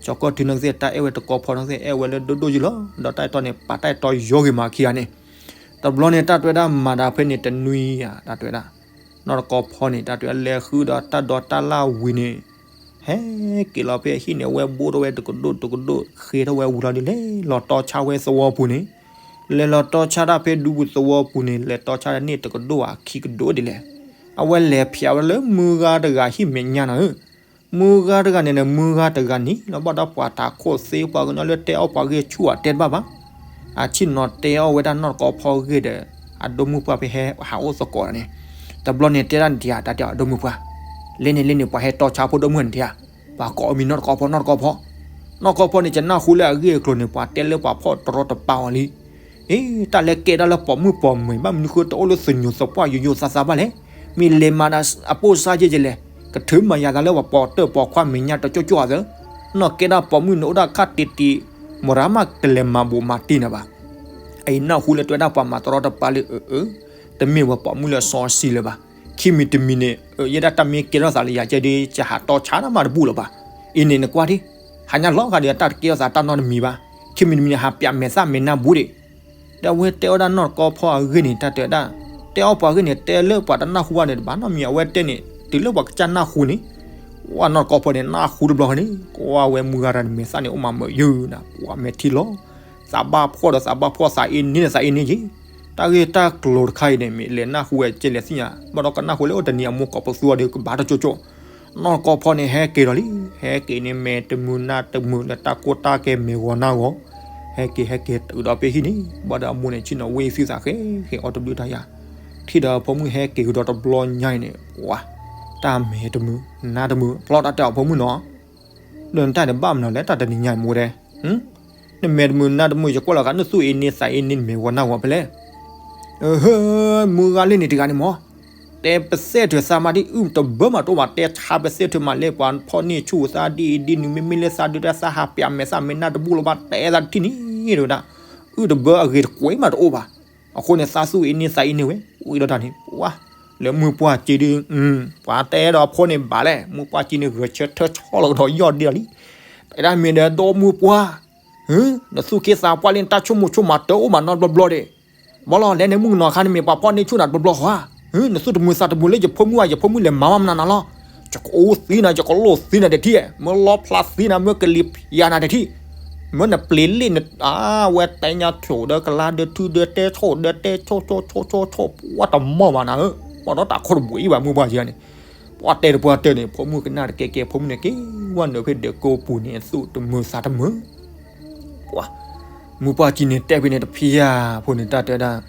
ၤ. ကၠီၤကီၢ်ထူန့ၣ်ကသ့ၣ် တၢ်အဲၣ်ဝဲတကီဖီန့ၣ်ကသ့ၣ် အဲၣ်ဝဲလၢဒိၣ်ဒိၣ်ယုၢ်လီၤ. ဒီးတၢ်အဲၣ်တီန့ၣ် ပာ်တၢ်အဲၣ်တီယိာ်ဂ့ၤမးခံဂၤန့ၣ် တဘျီန့ၣ် တၢ်တဲဝဲဒၣ်မၤတၢ်ဖဲန့ၣ်တနွံဧါ တၢ်တဲဝဲဒၣ် နီၢ်တကီဖီန့ၣ် တၢ်တဲဝဲဒၣ်လဲၤဃုဒီးတၢ်ဒိးတၢ်လၢ်ဝံၤန့ၣ် ဟဲက့ၤလီၤဖဲအဟံၣ်န့ၣ် အဝဲဘိၣ်ထီၣ်ဝဲတကဒိၣ်တကဒိၣ် ဃ့ထီၣ်ဝဲဝံၤလီၤဒီး လဲၤလီၤတီဆါဝဲသဝီပူၤန့ၣ် လဲၤလီၤတီဆါတၢ်ဖဲဒူပူၤသဝီပူၤန့ၣ် လဲၤတီဆါတၢ်န့ၣ်တကဒိၣ်ဧါ ခံကဒိၣ်ဒ်လဲၣ်. အဝဲလဲၤဖျါဝဲလၢမုၢ်ဂၤတဂၤဟံၣ်မဲာ်ညါနၤဧၢ မုၢ်ဂၤတဂၤန့ၣ်န့ၣ် မုၢ်ဂၤတဂၤန့ၣ်လီၤ ဘၣ်ဒီးပှၤထးခိၣ်သ့ ပှၤကညီလၢတဲအီၣ်ပှၤဂ့ၢ်ဆူၣ်အတဲတဘၣ်ဘၣ်. အဆ့ၣ်နီၤတဲအီၣ်ဝဲဒၣ်နီၢ်တကီဖီအဂ့ၢ်ဒီး အဒိၣ်မုၢ်ပှၢ်ဖဲဟဲဟးအိၣ်သကိးန့ၣ်, တဘျီန့ၣ်တဲဒၣ်န့ၣ်တယၤ တၢ်တဲအီၤအဒိၣ်မုၢ်ပှၢ်, လၢန့ၣ်လၢန့ၣ် ပှၤဟဲတီဆါဖိဒိၣ်မုၢ်န့ၣ်တယၤ, ပှၤကိးအမံၤနီၢ်တကီဖီ နီၢ်တကီဖီ, နီၢ်တကီဖီန့ၣ် ယနၢ်ဟူလၢအဂ့ၢ်အကျိၤန့ၣ် ပှၤတဲလၢပှၤဖီၣ်တရီတပါအီၤလံ. အ့ တၢ်လၢကဲဒၣ်လၢပိာ်မုၣ်ပိာ်မုၣ် ဘၣ်မနုၤဃိတအိၣ်လၢသညူးသပှၢ်ယိယိသးသးဘၣ်လဲၣ်. မ့ၢ်လဲၤမၤဒီးအပိၢ်စါယဲၢ်ယဲၢ်လဲၣ်, ကထုးမၤယၤသးလၢပှၤပိာ်တၢၣ်ပိာ်ခွါမဲာ်ညါတကၠီကၠီသၢ, နီၢ်ကဲဒၣ်ပိာ်မုၣ်န့ၣ်အိၣ်ဒၣ်ခါတံၢ်တံၢ်, မရၤမးကလဲၤမၤဘူးမၤတံၢ်နၤဘၣ်. အအံၤနၢ်ဟူလၢတဲဝဲဒၣ်ပှၤမၤတရီတပါလၢအအၢ, တမ့ၢ်ဝဲပိာ်မုၣ်လၢအစီအဆှံလၢၤဘၣ်. ခံမံၤတမံၤန့ၣ် အၢ ယဲဒၣ်တၢ်မ့ၢ်ကဲထီၣ်သးလၢယၤကဲဒီး ယဟးတီဆါတၢ်မၤတဘူၣ်လၢၤဘၣ်. အံၤန့ၣ်နကွၢ်ဒံး, ဟါညါလီၤဂာ်ဒီးတၢ်တကဲထီၣ်သးတၢ်နီတမံၤဘၣ်. ခံမံၤတမံၤန့ၣ် ဟးပျးမဲာ်သၣ်မဲာ်နါဘူးဒံး ဒီးအဝဲတဲအီၣ်ဒၣ်နီၢ်တကီဖီအဂ့ၢ်န့ၣ် တၢ်တဲဝဲဒၣ်, တဲအီၣ်ပှၤဂ့ၢ်န့ၣ် တဲလၢပှၤတနၢ်ဟူဘၣ်န့ၣ် တဘၣ်နီတမံၤ အဝဲတဲန့ၣ် တုၤလၢပှၤကစၢ်နၢ်ဟူန့ၣ်, ဝဲနီၢ်တကီဖီန့ၣ် နၢ်ဟူတဘျီဃီန့ၣ် ကွၢ်ဝဲမုၢ်ဂၤတဂၤန့ၣ် မဲာ်သၣ်န့ၣ် အိၣ်မးမုာ်ယုာ်နၤ ပှၤမဲာ်ထံလီၤ, သးဘၣ်ဖှီၣ်ဒီးသးဘၣ်ဖှီၣ် သးအ့န့ဒီးသးအ့န့ယ့ၤ, တၢ်ဂ့ၢ်တၢ်ကျိၤတခါအံၤန့ၣ် မ့ၢ်လဲၤနၢ်ဟူဝဲကဲလဲၣ်သ့ၣ်ညါ, ဘၣ်ဒီးကနၢ်ဟူလၢအိၣ်တနံၤအမိၢ်ကိးပသူအီၤဒီးကဘၣ်တကၠိကၠိ နီၢ်တကီဖီန့ၣ် ဟဲက့ၤဒီးလံ, ဟဲက့ၤန့ၣ် မဲာ်တမုာ်နါတမုာ်လၢတၢ်ကိၢ်တၢ်ဂီၤမဲာ်ဂီၤနါဂီၤ, ဟဲက့ၤဟဲက့ၤတုၤဒီးဖဲဟံၣ်န့ၣ် ဘၣ်ဒီးအမိၢ်န့ၣ် ဆ့ၣ်နီၤဝ့ၢ်သုသးဃဲဃဲအီၤတဘျုးတၢ်ယၤ, ထံၣ်ဒီးဖိမုၣ်ဟဲက့ၤကဒီးတဘျီညါအံၤန့ၣ် ပှၤ, တၢ်မဲာ်တမုာ်, နါတမုာ်, ဖျီတၢ်တဲအီၤဖိမုၣ်နီၤ, ဒီးနတၢ်န့ၣ်ဘၣ်မနုၤလဲၣ် တၢ်တနံၤညါအံၤမူတဲ နမဲာ်တမုာ်နါတမုာ် ယကွၢ်လီၤဂာ် နသူၣ်အ့န့သးအ့န့ နမဲာ်ဂီၤနါဂီၤဖဲလဲၣ်. ဟၢ မုၢ်ဂၤလၢန့ၣ်တဂၤန့ၣ်မး, တဲပသဲၣ်ထၢၣ်သးမးဒ်အုၣ်တဘၢမးတအိၣ်ဘၣ် တဲဆါပသဲၣ်ထၢၣ်မးလဲၣ် ပှၤဖီၣ်န့ၢ်ဆူၣ်သးဒ်အံၤဒ်နုၤ မ့မ့ၢ်လၢသးဒုးတၢ်သးဟးပျးမဲာ်သၣ်မဲာ်နါတဘူၣ်လၢၤဘၣ် တဲသးတထံၣ်န့ၣ် တဲဝဲဒၣ်, အုၣ်တဘၢအဂ့ၤတကွဲးမးတအိၣ်ဘၣ်. အဃိန့ၣ် သးသူၣ်အ့န့သးအ့န့ဝဲ ဝံၤဒီးတၢ်န့ၣ် ပှၤ, လၢမုၢ်ပှၢ်ကံဒုး, ပှၤတဲဒီးဖိန့ၣ်ဘၣ်လဲၣ် မုၢ်ပှၢ်ကံန့ၣ် ဂဲၤဆၢထၢၣ်ဆီလီၤကဒီးယီၢ်ဒံးလီၤလံ. တဲဒၣ်မ့ၢ်ဒီးဒီမုၢ်ပှၢ်, နသူၣ်က့သးပှၢ်လံ နတၢ်ဆိကမိၣ်ဆိကမးတအိၣ်မးနီတဘျီဘျီဒံး, ဘၣ်လီၤ လဲၤန့ၣ်မုၣ်ကနီၤခါန့ၣ် မ့ၢ်ပှၤဖီၣ်န့ၢ်ဆူၣ်နၤတဘျီဘျီဃီဧါ, နသူၣ်တမုာ်သးတမုာ်လၢယဖိမုၣ်ဧါ ယဖိမုၣ်လဲၤမၤမးမနုၤနၤလီၤ. ယကအိၣ်သံနၤ ယကလိၣ်သံနၤတထံၣ်, မ့ၢ်လီဖျါသံနၤ မ့ၢ်ကလံၤဖျါနၤတထံၣ်, မ့ၢ်နပျ့ၤလ့ၣ်န အဝဲတဲညါဆိၣ်ဒီးကလါဒီးထုဒီးတဲဆိၣ်ဒီးတဲဆိၣ်ဆိၣ်ဆိၣ်ဆိၣ်ဆိၣ် ပှၤတမီၢ်ဘၣ်နၤဧၢ, ပှၤဒီးတၢ်ခိၣ်တဘိးအံၤဘၣ်မုၢ်ပှၢ်ကံန့ၣ်, ပှၤတဲတပှၢ်တၢၢ်န့ၣ် ဖိမုၣ်ကနၣ်တကဲကဲ ဖိမုၣ်န့ၣ်က့ၤဝဲနုာ်ဖဲဒၢးကိးပူၤန့ၣ် သူၣ်တမုာ်သးတမုာ် ပှၤ, မုၢ်ပှၢ်ကံန့ၣ်တဲဖဲန့ၣ်တဖျါဖိန့ၣ် တၢ်တဲဝဲဒၣ်,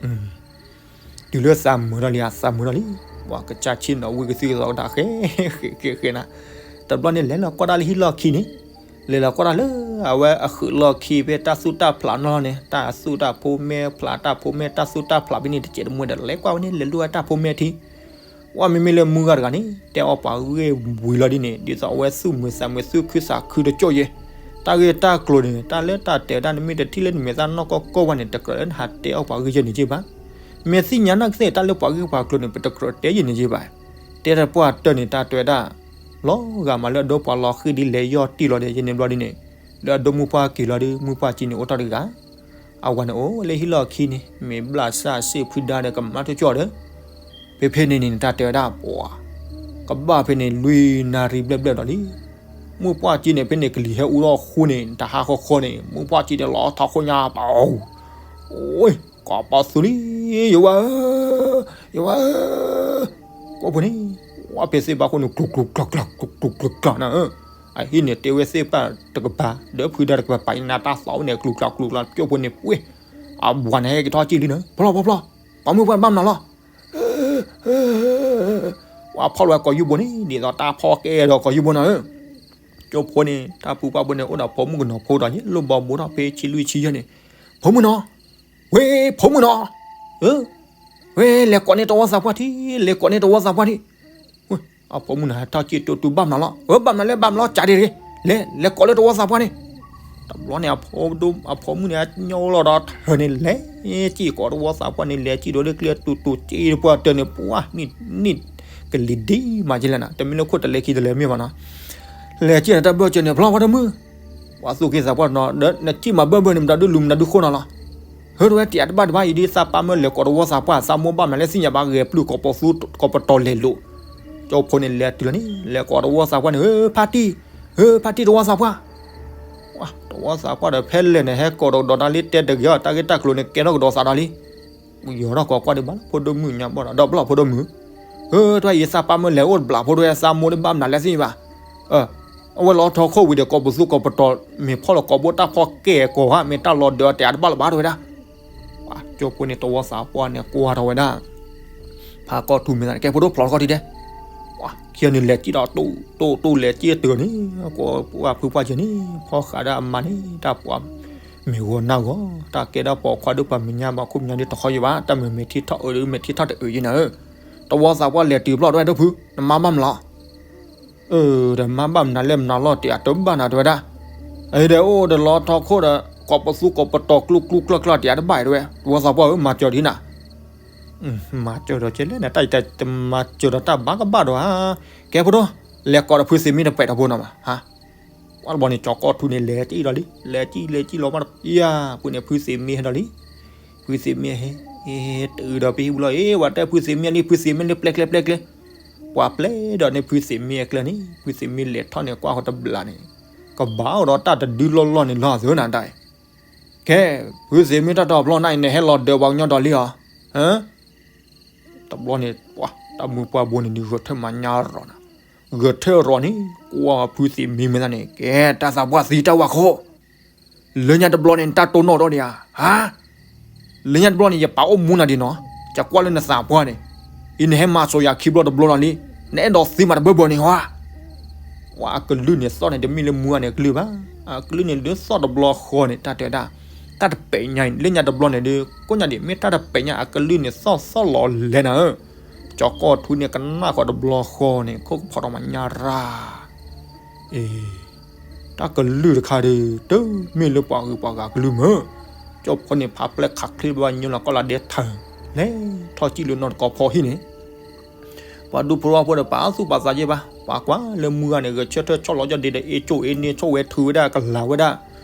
တုၤလၢသးမုာ်ထီၣ်လံ အသးမုာ်ထီၣ်လံ, ပှၤကစၢ်ဆ့ၣ်နီၤဝံၤကသံကသီကဒၣ်ဃဲဃဲဃဲဃဲနၤ, တဘျီန့ၣ်လဲၤလီၤကွၢ်ဒၣ်လၢဟံၣ်လီၢ်ခံန့ၣ်, လဲၤလီၤကွၢ်ဒၣ်လၢ အဝဲအဃုာ်လီၢ်ခံဖဲတၢ်သူၣ်တၢ်ဖျးနီၢ်န့ၣ် တၢ်သူၣ်တၢ်ဖိမဲဖျးတၢ်ဖိမဲတၢ်သူၣ်တၢ်ဖျးဖဲန့ၣ် တစဲးတမှဲဒီး လဲၤကွၢ်ဝဲန့ၣ် လဲၤလိၣ်ဝဲတၢ်ဖိမဲထံ ဝဲမ့မ့ၢ်လၢမုၢ်ဂၤတဂၤန့ၣ် တဲအီၣ်ပှၤဂ့ၢ်ဝံၤလီၤဒ်န့ၣ် ဒ်သိးအဝဲသူၣ်မုာ်သးမုာ်သူၣ်ခုသးခုတကၠိၢ်ယဲ, တၢ်ဂ့ၢ်တၢ်ကျိၤန့ၣ် တၢ်လၢတၢ်တဲဝဲဒၣ် နမ့ၢ်တထံၣ်လၢနမဲာ်သၣ်နီၢ်ကီၢ်ကီၢ်ဘၣ်န့ၣ် တကြၢးလၢနဟးတဲအီၣ်ပှၤဂ့ၢ်ယဲၢ်န့ၣ်က့ဘၣ်. မ့ၢ်သ့ၣ်ညါနာ်ကသ့ၣ် တၢ်လၢပှၤဂ့ၢ်ပှၤကျိၤန့ၣ် ပတကြၢးတဲယဲၢ်န့ၣ်က့ဘၣ်. တဲတပှၢ်တၢၢ်န့ၣ် တၢ်တဲဝဲဒၣ် လီၤဂာ်မးလၢအဒိပှၤလီၤဃံၤဒ်လဲၣ်ယီၢ်တံၢ်လီၤဒီးယဲၢ်န့ၣ်ဘျီဒ်န့ၣ်, လၢအဒိမုၢ်ပှၢ်ကံၤလီၤဒီး မုၢ်ပှၢ်ကံန့ၣ် အိၣ်တ့ၢ်တဂၤ အဝၤန့ၣ်အိၣ်လၢဟံၣ်လီၢ်ခံန့ၣ် မ့ၢ်ဘျးစၢ်စ့ၣ်ဖုဒါဒီးကမၤတကၠီၣ်ဒီး, ဖဲဖဲန့ၣ်န့ၣ် တၢ်တဲဝဲဒၣ်ပှၤ, ကဘၣ်ဖဲန့ၣ်လွံၢ်နၣ်ရံၣ်ဘျဲၣ်ဘျဲၣ်ဒီးလံ. မုၢ်ပှၢ်ကံန့ၣ် ဖဲန့ၣ်ကလံၤဟဲအူထီၣ်ဃိန့ၣ် တဟါဃီဃီန့ၣ် မုၢ်ပှၢ်ကံန့ၣ်လီၤထီၣ်ခိၣ်ညါပှၤ, အိ, ကိးပသူလံ, ယဝၤဧၢ, ယဝၤဧၢ, ကိးဖိန့ၣ်, ဝဲဖဲသ့ၣ်ဘၣ်ဃိန့ၣ် ကျူၤကျူၤကျၢ်ကျၢ် ကျူၤကျူၤကျၢ်ကျၢ်နၤဧၢ, အဟံၣ်န့ၣ်တဲဝဲသ့ၣ်ပၢ်တကပၤ ဒီးဖုဒါတကပၤ ပာ်နၤတၢ်သီဝဲန့ၣ် ကျူၤကျၢ်ကျူၤကျၢ် ကၠိဖိန့ၣ်ပှ့ၤ, အဝၤန့ၣ်ဟဲက့ၤထီၣ်ကံၣ်လံနၤ, ဖျီဖျီဖျီ, ပှၤမုၢ်ပှၢ်ဘၣ်မနုၤလီၤ ပှၤဖီၣ်လီၤဝဲကိးယူၢ်ဘိန့ၣ် ဒ်သိးတၢ်ဖီၣ်ကဲဒီးကိးယူၢ်ဘိနၤဧၢ, ကၠိဖိန့ၣ် တၢ်ပူၤပှၢ်ဘိန့ၣ် အိၣ်ဒီးဖိမုၣ်ကနီၤဖိဒီးယဲၢ် လိၣ်ဘီဘိထီၣ်ဖဲဆံလွံၢ်ဆံယဲၢ်န့ၣ်, ဖိမုၣ်နီၤ, ဝဲ, ဖိမုၣ်နီၤ, ဧၢ, ဝဲလဲၤကိးန့ၢ်တဝီသးပှၢ်ထံ, လဲၤကိးန့ၢ်တဝီသးပှၢ်ထံ အဖိမုၣ်န့ၣ် ဟဲထီၣ်ကံၣ်တိၢ်တူၢ်ဘၣ်မနုၤလီၤ, အၢ ဘၣ်မနုၤလဲၣ် ဘၣ်မနုၤလီၤ ကးဒ့ၣ်, လဲၤ, လဲၤကိးလၢတဝီသးပှၢ်န့ၣ်, တဘျီန့ၣ် အဖိမုၣ်န့ၣ် အညိလီၤဒီးထၢန့ၣ် လဲၤကံၣ်ကိးတဝီသးပှၢ်န့ၣ် လဲၤကံၣ်ဒိးလၢကျဲတူၢ်တူၢ်ကံၣ်တပှၢ်တၢၢ်န့ၣ် ပှၤ, န့ၣ်, ကလံၤဒ်မးကလဲၣ်နၤ တမ့ၢ်လၢခိၣ်တလဲၤခံတလဲၤမ့ၢ်ဘၣ်နီၤ, လဲၤကံၣ်နၤတၢ်ဘၢၣ်စၢၤန့ၣ် ဖျီဖီတမုၢ်, ပှၤသူၣ်က့သးပှၢ်နီၤ ဒီးနကံၣ်မၤဘၢၣ်ဘၢၣ်န့ၣ် မတၤဒုလူၤမတၤဒုဃိနီၤလီၤ ဟၢတဝဲတံာ်တဘၣ်တဘၣ် ယဒုးသးပၢ်မၢလဲၤကိးတဝီသးပှၢ် သးမိၢ်ဘၣ်မနုၤလဲၣ်သ့ၣ်ညါဘၣ် ဂဲၤပျုၢ်ကိးပသူ ကိးပတီၢ်လဲၤလိာ်, ကၠိဖိန့ၣ်လဲၤတုၤလီၤန့ၣ် လဲၤကိးတဝီသးပှၢ်န့ၣ် ဧၢ ဖါတံၢ်, ဧၢ ဖါတံၢ်တဝီသးပှၢ်, တဝီသးပှၢ်ဒီးဖဲလဲၣ်န့ၣ် ဟဲကိးဒီးကဒီးတၢ်လံတဲတဂ့ၤအီၤ တၢ်ဂ့ၢ်တၢ်ကျိၤန့ၣ် ကဲထီၣ်ကဒီးသးဒီးလံ ယီၤထီၣ်ကိးကွၢ်ဒံးဘၣ်လီၤ ဖိဒိၣ်မုၣ်ညါဘၣ်ဒီး ဒီးဘျီၣ်ဖိဒိၣ်မုၣ်, ဧၢ တဝဲယသးပၢ်မၢလဲၤအိၣ်တဘျီဖိဒိၣ်ဝဲသးမိၢ်ဒ်ဘၣ်မနုၤလဲၣ်သ့ၣ်ညါဘၣ်, အဝဲလီၤထီၣ်ခိၣ်ဝံၤဒီး ကိးပသူကိးပတီၤ မ့ၢ်ဖီၣ်လီၤကိးဘိတၢ်ဖီၣ်ကဲကိးဧါ မ့ၢ်တၢ်လီၤဒၢးအီၤတဲအတဘၣ်လၢၤဘၣ်တဲဝဲဒၣ်. ပှၤကၠိဖိန့ၣ် သဝီသးပှၢ်န့ၣ် ကွၢ်ထီၣ်ဝဲဒၣ် ဖးကီၢ်ထူမ့ၢ်သးန့ၣ် ကဲဖိဒိၣ်ဖျိးတခီၣ်ထံးဒဲး, ပှၤခံဂၤန့ၣ်လဲၤစံၣ်ဒီး တိၢ်တိၢ်တိၢ်လဲၤစံၣ်တၢ်န့ၣ် ကိးပှၤဖုပှၢ်စၢၤန့ၣ် ဖီၣ်ဃာ်ဒၣ်အမါန့ၣ် တၢ်ပှၤ မ့ၢ်ဂီၤနၢ်ဂီၤ တၢ်ကဲဒၣ်ပိာ်ခွါဒုးပှၤမဲာ်ညါဘၣ်ခိၣ်မဲာ်ညါဒ်တခီယံၤဘၣ် တၢ်မုာ်မ့ၢ်ထံၣ်ထီၣ်အၢဒုး မ့ၢ်ထံၣ်ထီၣ်တအၢယံၤနၤဧၢ, သဝီသးပှၢ်လဲၤတုၤဘျီၣ်တဝဲဒၣ်ဖု နမါဘၣ်မနုၤလီၤ ဒီးမါဘၣ်မနုၤလဲၣ်မနုၤလီၤတဲအတဘၣ်နၤတဲဝဲဒၣ်, အဒီးအိၣ်ဒီးလီၤထီၣ်ခိၣ်ဒီး ကိးပသူကိးပတီၤကျူကျူကျၢၢ်ကျၢၢ်တဲအတဘၣ်တဲဝဲ, သဝီသးပှၢ်ဧၢ မၤစၢၤဒ်နၤ, မၤစၢၤဒီးကဲလဲၣ်နတၢ်အံၤတမၤစၢၤဒီးတၢ်ဘၣ်ကဘၣ်ဒီးဧါ, ကဲဖိဒိၣ်, လဲၤကိးဒီးဖုသ့ၣ်မ့ၢ်တပဲာ်ထီဘိနီၤမး, ပှၤတဘျီန့ၣ် ကၠီၤကီၢ်ထူန့ၣ် လဲၤစံၣ်ဒီးလံ လဲၤစံၣ်လဲၤစံၣ်လီၤမး ယၤ ဖုန့ၣ် ဖုသ့ၣ်မ့ၢ်ဟဲဒီးလံ ဖုသ့ၣ်မ့ၢ်ဟဲ တုၤဒီးဖဲဟံၣ်ပူၤလီၤ အ့ ပှၤတဲဖုသ့ၣ်မ့ၢ်လံ ဖုသ့ၣ်မ့ၢ်လံ ပျဲကျဲ ပျဲကျဲ, ပှၤပျဲဒီးန့ၣ် ဖုသ့ၣ်မ့ၢ်အကျဲန့ၣ် ဖုသ့ၣ်မ့ၢ်လဲၤထီၣ်န့ၣ် ကွၢ်ဃီတဘျီန့ၣ် ကဘၣ်အိၣ်ဒီးတၢ်တဒုလီၢ်လီၢ်န့ၣ်လီၤသ့နၤတၢ်အံၤ, ကဲ ဖုသ့ၣ်မ့ၢ်တၢ်တီအဖျီနၤအံၤ နဟဲလီၤဒၢးပှၤကညီဒီးလံဧါ, တဘျီန့ၣ် ပှၤတၢ်မုၢ်ပှၢ်ဘိန့ၣ် ဂဲၤထၢၣ်မၤညါရီၤနၤ, ဂဲၤထၢၣ်ရီၤန့ၣ် ကွၢ်ဖုသ့ၣ်မ့ၢ်မ့ၢ်သးန့ၣ် ကဲတၢ်သးပှၢ်သံတၢ်ဝၤခိၣ် လၢညါတဘျီန့ၣ် နတၢ်တိၢ်နီၣ်ထီၣ်ဒံးဧါ, ဟါ, လၢညါတဘျီန့ၣ် ယပာ်အိၣ်မူနၤဒံးနီၤ, ယကွၢ်လၢနသးပှၢ်န့ၣ်, အံၤနဟဲမၤစိာ်ယၤခံဘျီတဘျီလီၤလံ, နအဲၣ်ဒိးသံမးတဘၢဘၢန့ၣ်ဟါ, ဝဲအကလုၢ်န့ၣ်သီၣ်န့ၣ် တမ့ၢ်လၢမူဂၤန့ၣ်အကလုၢ်ဘၣ်, အကလုၢ်န့ၣ်ဒုးသီၣ်တဘျီဃီန့ၣ် တၢ်တဲဝဲဒၣ်, တၢ်တပဲာ်ညါအံၤ လၢညါတဘျီန့ၣ်ဒုး ကိးညါဒံး မ့ၢ်တၢ်တပဲာ်ညါ အကလုၢ်န့ၣ်သီၣ်သီၣ်လီၤလဲၤနၤဧၢ, ကၠီၤကီၢ်ထူန့ၣ် ကနၣ်ဃီတဘျီဃီန့ၣ် ခိၣ်ကဖီၣ်ဒီးမၤညါရၤ အ့ တၢ်ကလုၢ်တခါဒီး တမ့ၢ်လၢပှၤဂုၤပှၤဂၤကလုၢ်မၢ်, ကၠီၤဖိန့ၣ် ဖးပျဲၢ်ခးချ့ဘၣ်ညိလီၤကီၢ်လၢဒဲထၢၣ်, လဲၤထီၣ်စံၣ်လၢနီၢ်တကီဖီဟံၣ်န့ၣ်, ပှၤဒူဖိဝဲဖိဒီး ပာ်သူၣ်ပာ်သးက့ဘၣ်, ပှၤကွၢ်လၢမုၢ်ဂၤန့ၣ် ဂဲၤဆၢထၢၣ်ဆီၣ်လီၤယီၢ်ဒ့ဒီး အ့ၣ်ကၠိၣ်အ့ၣ်န့ၢ်ဆိၣ်ဝဲထုးဝဲဒၣ်ကလၤဝဲဒၣ်,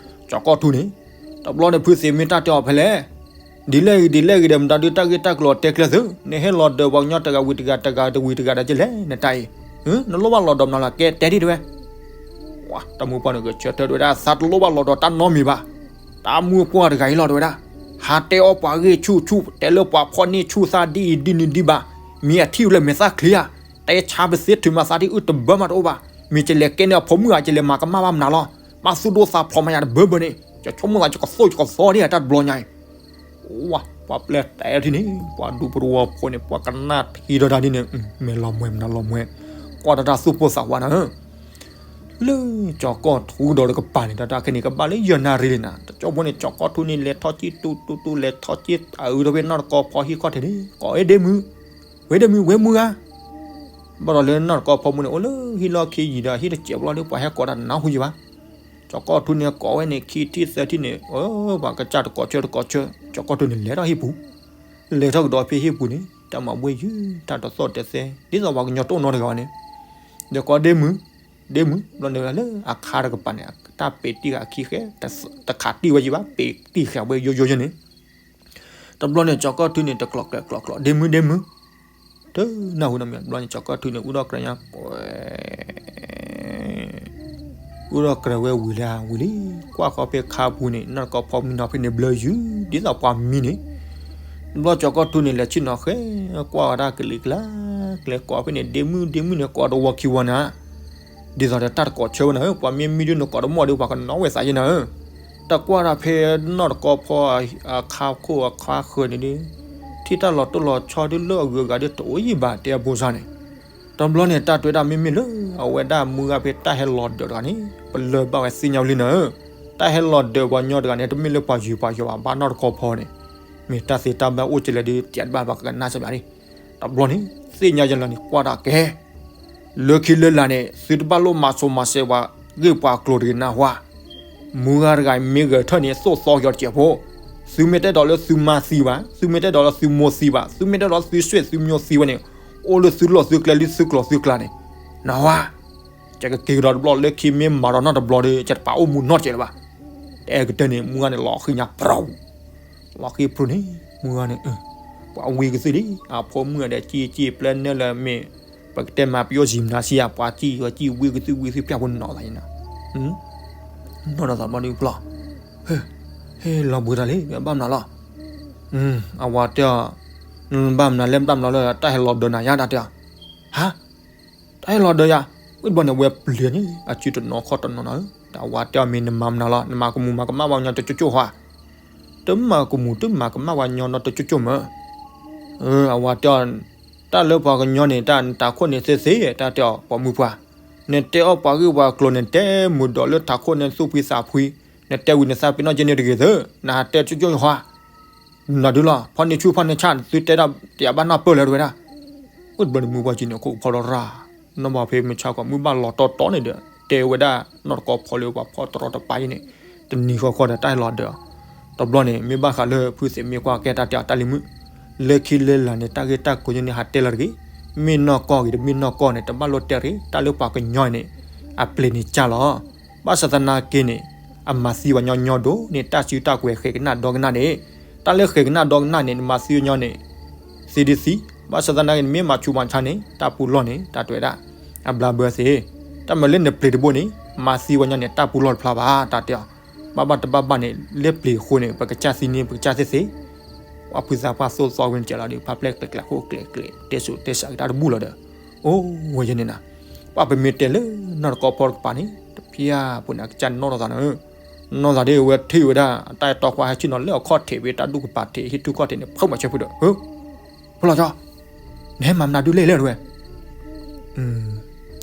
ကၠီၤကီၢ်ထူန့ၣ်, တဘျီန့ၣ် ဖုသ့ၣ်မ့ၢ်တၢ်တဲအီၤဖဲလဲၣ် ဒ်လဲၣ်ဂ့ၤဒ်လဲၣ်ဂ့ၤဒီး မတၤဒုးတၢ်ဂ့ၢ်တၢ်ကျိၤတဲကျဲသု, နဟဲလီၤဒၢးပှၤကညီတဂၤဝံၤတဂၤ တဂၤတဝံၤတဂၤဒီးကလဲၣ် နတၢ်အံၤ, နလိၣ်ဘၣ်လီၤဒီးမနုၤလီၤ ကဲတဲဒ်တဲဝဲ, ဝဲတၢ်မုၢ်ပှၢ်န့ၣ် ဂဲၤဆၢထၢၣ်တဲဝဲဒၣ် သးတလိၣ်ဘၣ်လီၤဒီးတၢ်နီတမံၤဘၣ်, တၢ်မုၢ်ပှၢ်တဂၤအံၤလီၤတဲဝဲဒၣ်, ဟးတဲအီၣ်ပှၤဂ့ၢ်ဆူၣ်ဆူၣ် တဲလၢပှၤဖီၣ်န့ၢ်ဆူၣ်သးဒ်အံၤဒ်နုၤဒံးဘၣ်, မ့ၢ်အထံၣ်ဝဲလၢမဲာ်သၣ်ချံဧါ, တဲဆါပသ့ထုးမၤသးဒ်အုၣ်တဘၢမးတအိၣ်ဘၣ်, မ့ၢ်ကလဲၤကဲန့ၢ်အဖိမုၣ်ဧါ ကလဲၤမၤကမၣ်ဘၣ်မနုၤလီၤ, မၤသူၣ်ဒိၣ်သးဖျိးမးယၤတဘၢဘၢန့ၣ် ယဆိကမိၣ်သးယကသိၣ်ယကသီဒ်တၢ်တဘျီညါအံၤ ဝဲ ပှၤပျဲၢ်တဲထံၣ်န့ၣ် ပှၤဒူဖိတဝီဖိန့ၣ် ပှၤကနၣ်ထံဒီးတၢ်ဒ်န့ၣ် မ့ၢ်လီၤမွဲမနုၤလီၤမွဲ, ကွၢ်တၢ်တၢ်သူၣ်ပိၢ်သးဝးနၤဧၢ, လၢကၠီၤကီၢ်ထူဒီးတကပၤန့ၣ် တၢ်တၢ်ခဲန့ၣ် ကဘၣ်လၢယဲၢ်နၣ်ရံၣ်လံနၤ, တကၠိဖိန့ၣ် ကၠီၤကီၢ်ထူန့ၣ် လဲၤထီၣ်က့ၤတူတူတူ လဲၤထီၣ်က့ၤအုးဒီးဖဲနီၢ်တကီဖီဟံၣ်ခီၣ်ထံးန့ၣ် ကိးဝဲဒ့မုၢ်, ဝဲဒ့မုၢ် ဝဲမုၢ်ဧါ, ဘၣ်ဒီးလၢနီၢ်တကီဖီမူန့ၣ် အိၣ်လၢဟံၣ်လီၢ်ခံယံၤဒီး ဟံၣ်တစဲးဘျီဒီး ပှၤဟဲကိးတၢ်နၢ်ဟူယံၤဘၣ် ကၠီၤကီၢ်ထူန့ၣ် ကိးဝဲန့ၣ် ခံထံၣ်သၢထံၣ်န့ၣ် ပှၤကစၢ်တကိးဆၢတကိးဆၢ, ကၠီၤကီၢ်ထူန့ၣ် လဲၤထီၣ်ဟံၣ်ပူၤ, လဲၤထီၣ်ကဒီးဖဲဟံၣ်ပူၤန့ၣ် တၢ်မၤဘှ့ၣ်ယုၢ် တၢ်တသီၣ်တဲသဲ ဒ်သိးပှၤကညီတအိၣ်နီတဂၤဘၣ်န့ၣ်, ဒီးကိးဒ့မုၢ်, ဒ့မုၢ် ဘျီန့ၣ်လၢအခါတကပၤန့ၣ် တၢ်ပ့ၤတံၢ်ဃာ်အခံဃဲ, တခးတံၢ်ဝဲယံၤဘၣ် ပ့ၤတံၢ်ဃာ်ဝဲယိယိယိန့ၣ် တဘျီန့ၣ် ကၠီၤကီၢ်ထူန့ၣ် တကျိးကျဲကျိးကျိး ဒ့မုၢ်ဒ့မုၢ်, တနၢ်ဟူနီတမံၤ တဘျီန့ၣ် ကၠီၤကီၢ်ထူန့ၣ် အူဒီးကြၢးညါ အူဒီးကြၢးဝဲဝံၤလံဝံၤလံ, ကွၢ်ဃီဖဲခါပူၤန့ၣ် နီၢ်တကီဖီမံနီၤဖဲန့ၣ်ဘျၢယုၢ် ဒ်သိးပှၤမံန့ၣ်, တဘျီကၠီၤကီၢ်ထူန့ၣ် လဲၤဆ့ၣ်နီၤဃဲ, ကွၢ်ဝဲဒၣ်ကလံၤကျါ, ကျဲကိးဖဲန့ၣ် ဒ့မုၢ်ဒ့မုၢ်န့ၣ် ကိးတဝီခံဝီနၤ ဒ်သိးဒီးတၢ်တကိးဆၢဝဲနၤဧၢ, ပှၤမ့ၢ်မံဒုးနကိးတမီၢ်ဒီး ပှၤကနီၣ်ဝဲသးယဲနၤဧၢ, တကွၢ်ဒၣ်ဖဲနီၢ်တကီဖီအခါခိၣ်အခါဃၢၤန့ၣ်ဒီး, ထံၣ်တၢ်လီၤတိၢ်လီၤဆီဒုးလၢအဂုၤအဂၤဒီးတအိၣ်ယံၤဘၣ်တဲအဖိစၢ်န့ၣ်, တဘျီန့ၣ် တၢ်တဲဝဲဒၣ်မုၢ်ဂၤဖဲတၢ်ဟဲလီၤဒၢးတဂၤန့ၣ် ပလၢၢ်ဘၣ်ဝဲသ့ၣ်ညါဝဲလံနၤဧၢ, တၢ်ဟဲလီၤဒၢးပှၤကညီတဂၤန့ၣ် တမ့ၢ်လၢပှၤယုၤပှၤယီၤဘၣ် ဘၣ်နီၢ်တကီဖီန့ၣ်, မ့ၢ်တၢ်သ့တၢ်ဘၣ်အိၣ်ကလဲၣ်ဒီး တၢ်တဘၣ်ဘၣ်ကကနၣ်စၢၤဘၣ်န့ၣ်, တဘျီန့ၣ် သ့ၣ်ညါယဲလၢန့ၣ် ကွၢ်တၢ်ကဲ လၢခံလၢလာ်န့ၣ် သုတဘၣ်လိၣ်မၤစိၤမၤစဲးပှၤဂ့ၢ်ပှၤကျိၤတဂ့ၤနၢ်ဟူဧါ, မုၢ်ဂၤတဂၤမ့ၢ်ဂဲၤထၢၣ်န့ၣ် သိၣ်သီကီၤတစဲးဖိ, သုမ့ၢ်တအဲၣ်ဒိးလၢသုမါသံဘၣ်, သုမ့ၢ်တအဲၣ်ဒိးလၢသုမိၢ်သံဘၣ်, သုမ့ၢ်တအဲၣ်ဒိးလၢသုဆွေသုမျိုးသံဘၣ်န့ၣ်, အိၣ်လၢသုလီၢ်သုကျဲလၢသုကျိၤသုကျဲန့ၣ်, နၢ်ဟူဧါ, ယကက့ၤကဒီးတဘျီလၢခံမ့ၢ်မၤဒီးနီတဘျီဒီး ယတပာ်အိၣ်မူနီတစဲးလၢၤဘၣ်, တဲကတၢၢ်န့ၣ် မုၢ်ဂၤန့ၣ် လီၤဃံၤညါပြီ လီၤဃံၤပြီန့ၣ် မုၢ်ဂၤန့ၣ်, ပှၤဝံကသ့ၣ်လံ, အဖိမုၣ်ဒီး စံၣ်စံၣ်ပျဲနၢ်လၢမ့ၢ်, ပကတဲမၤပယီၤစံၣ်မနၤစံၣ်ဧါ, ပှၤစံၣ်ဂီၤစံၣ်ဝံကသ့ၣ်ဝံကသ့ၣ်ပျဲဖိနီၢ်သးယဲနၤ, နီၢ်နီၢ်သးဘျီဒုးဖျီၣ်, ဟဲလီၤဘှံးတၢ်လံ ဘၣ်မနုၤလီၤ, အဝၤတဲအီၤ, ဘၣ်မနုၤလဲၣ် ဘၣ်မနုၤလၢတၢ်ဟဲလီၤဒၢးနၤယါ တၢ်တဲအီၤ, ဟါ, တၢ်ဟဲလီၤဒၢးယၤ ဝံၤတဘျီန့ၣ် အဝဲပျံၤန့ၣ် အစုတနီၤခီၣ်တနီၤနီၤဧၢ, တၢ်ဝၤတဲအီၤမ့ၢ်နမၤမနုၤလီၤ, နမၤကမူၤမၤကမၣ်ဝဲညီတကၠိကၠိဟါ, တမၤကမူၤတမၤကမၣ်ဝဲညီနီတကၠိကၠိမၢ်. အဝၤတဲအီၤ, တၢ်လၢပှၤကညီန့ၣ် တၢ်နတၤခိၣ်န့ၣ်သ့သ့ တၢ်တဲအီၤပိာ်မုၣ်ပှၢ်, နတဲအီၣ်ပှၤဂ့ၢ်ပှၤကျိၤ နတဲမုာ်ဒီးလၢတၤခိၣ်န့ၣ်သူၣ်ဖှံသးဖှံ, နတဲဝံၤနသးပ့ၤနီၣ်က့န့ၣ်တဂ့ၤသၢ, နဟးတဲကၠိကၠိဟါ နဒုလီၤ ဖီၣ်န့ၢ်ဆူၣ်ဖီၣ်န့ၢ်ဆၣ် သုတဲဒၣ်တယးဘၣ်နီၢ်ပၢၢ်လၢတဝဲဒၣ်. အိၣ်တဘျီန့ၣ်မုၢ်ပှၢ်ကံန့ၣ် ခိၣ်ဖီလီၤရၣ်, နီၢ်ဘၣ်ဖဲမုၢ်ဆါခီ မုၢ်ဘၣ်လီၤတီတီန့ၣ်ဒီး တဲဝဲဒၣ်နီၢ်တကီဖီလၢပှၤဖီၣ်တရီတပါယဲန့ၣ်, တနံၤဃီဃီဒီးတၢ်ဟဲလီၤဒၢးအီၤ. တဘျီန့ၣ် မ့ၢ်ဘၣ်ဃးလၢဖုသ့ၣ်မ့ၢ်ကွၢ်ကဲတၢ်တဲအီၤတၢ်လံၤမုၣ်, လၢခံလၢလာ်န့ၣ် တၢ်ဂ့ၢ်တၢ်ကျိၤယဲန့ၣ် ဟးတဲလီၤတဂ့ၤ, မ့ၢ်နီၢ်ကီၢ်ဂ့ၤ တမ့ၢ်နီၢ်ကီၢ်န့ၣ် တဘၣ်လိၣ်တဲတဂ့ၤ, တၢ်လၢပှၤကညီန့ၣ် အပျ့ၤန့ၣ်ကၢ်လီၤ. ဘၣ်ဆၣ်သနာ်က့န့ၣ် အမၤသံဝဲညီညီဒိၣ်န့ၣ် တၢ်စုတၢ်ကွဲၤဃဲၤကနၣ်ဒီကနၣ်န့ၣ်, တၢ်လၢဃဲၤကနၣ်ဒီကနၣ်န့ၣ် နမၤသံဝဲညီန့ၣ် သံဒုသံ, ဘၣ်ဆၣ်သနာ်က့န့ၣ် မ့ၢ်မၤဆူးမၤဆါန့ၣ် တၢ်ပူၤလီၢ်န့ၣ် တၢ်တဲဝဲဒၣ် အဘျါဘၢသ့, တၢ်မၤလၢနပျ့ၤတဘိန့ၣ် မၤသံဝဲညီန့ၣ် တၢ်ပူၤလီၢ်တဖျါဘၣ် တၢ်တဲအီၤ. ဘၣ်ဘၣ်တဘၣ်ဘၣ်န့ၣ် လၢပျ့ၤအဃိန့ၣ် ပကစၢ်သံန့ၣ် ပကစၢ်သ့သ့ ပှၤဖုသးပှၢ်သိၣ်သီဝဲန့ၣ် ကဲလီၤဒီး ဖးပျဲၢ်ကျဲၤကျဲၤခိၣ်ကျဲၤကျဲၤ တဲစိၤတဲစးက့ၤတၢ်တဘူၣ်လီၤဒီး, အိၣ်ဝဲယဲန့ၣ်နၤ, ပှၤပမ့ၢ်တဲလၢနီၢ်တကီဖီတကပၤန့ၣ် တဖျၢၣ်ဖိန့ၣ် အကစၢ်နီၢ်လိာ်သးနၤ, နီၢ်သးဒ်အဝဲထံၣ်ဝဲဒၣ် အတၢ်အဲၣ်တီခွါဟဲဆ့ၣ်နီၤလၢအခီၣ်ထံးဝံၤ တၢ်ဒူၣ်ကပၤထံး ဟံၣ်ထူၣ်ခီၣ်ထံးန့ၣ် ဖုးမၤဆၢဖုးဒီး, ဖိလီၤကၠီ, နဟဲမၤမနုၤဒုလဲၣ်လၢတဝဲ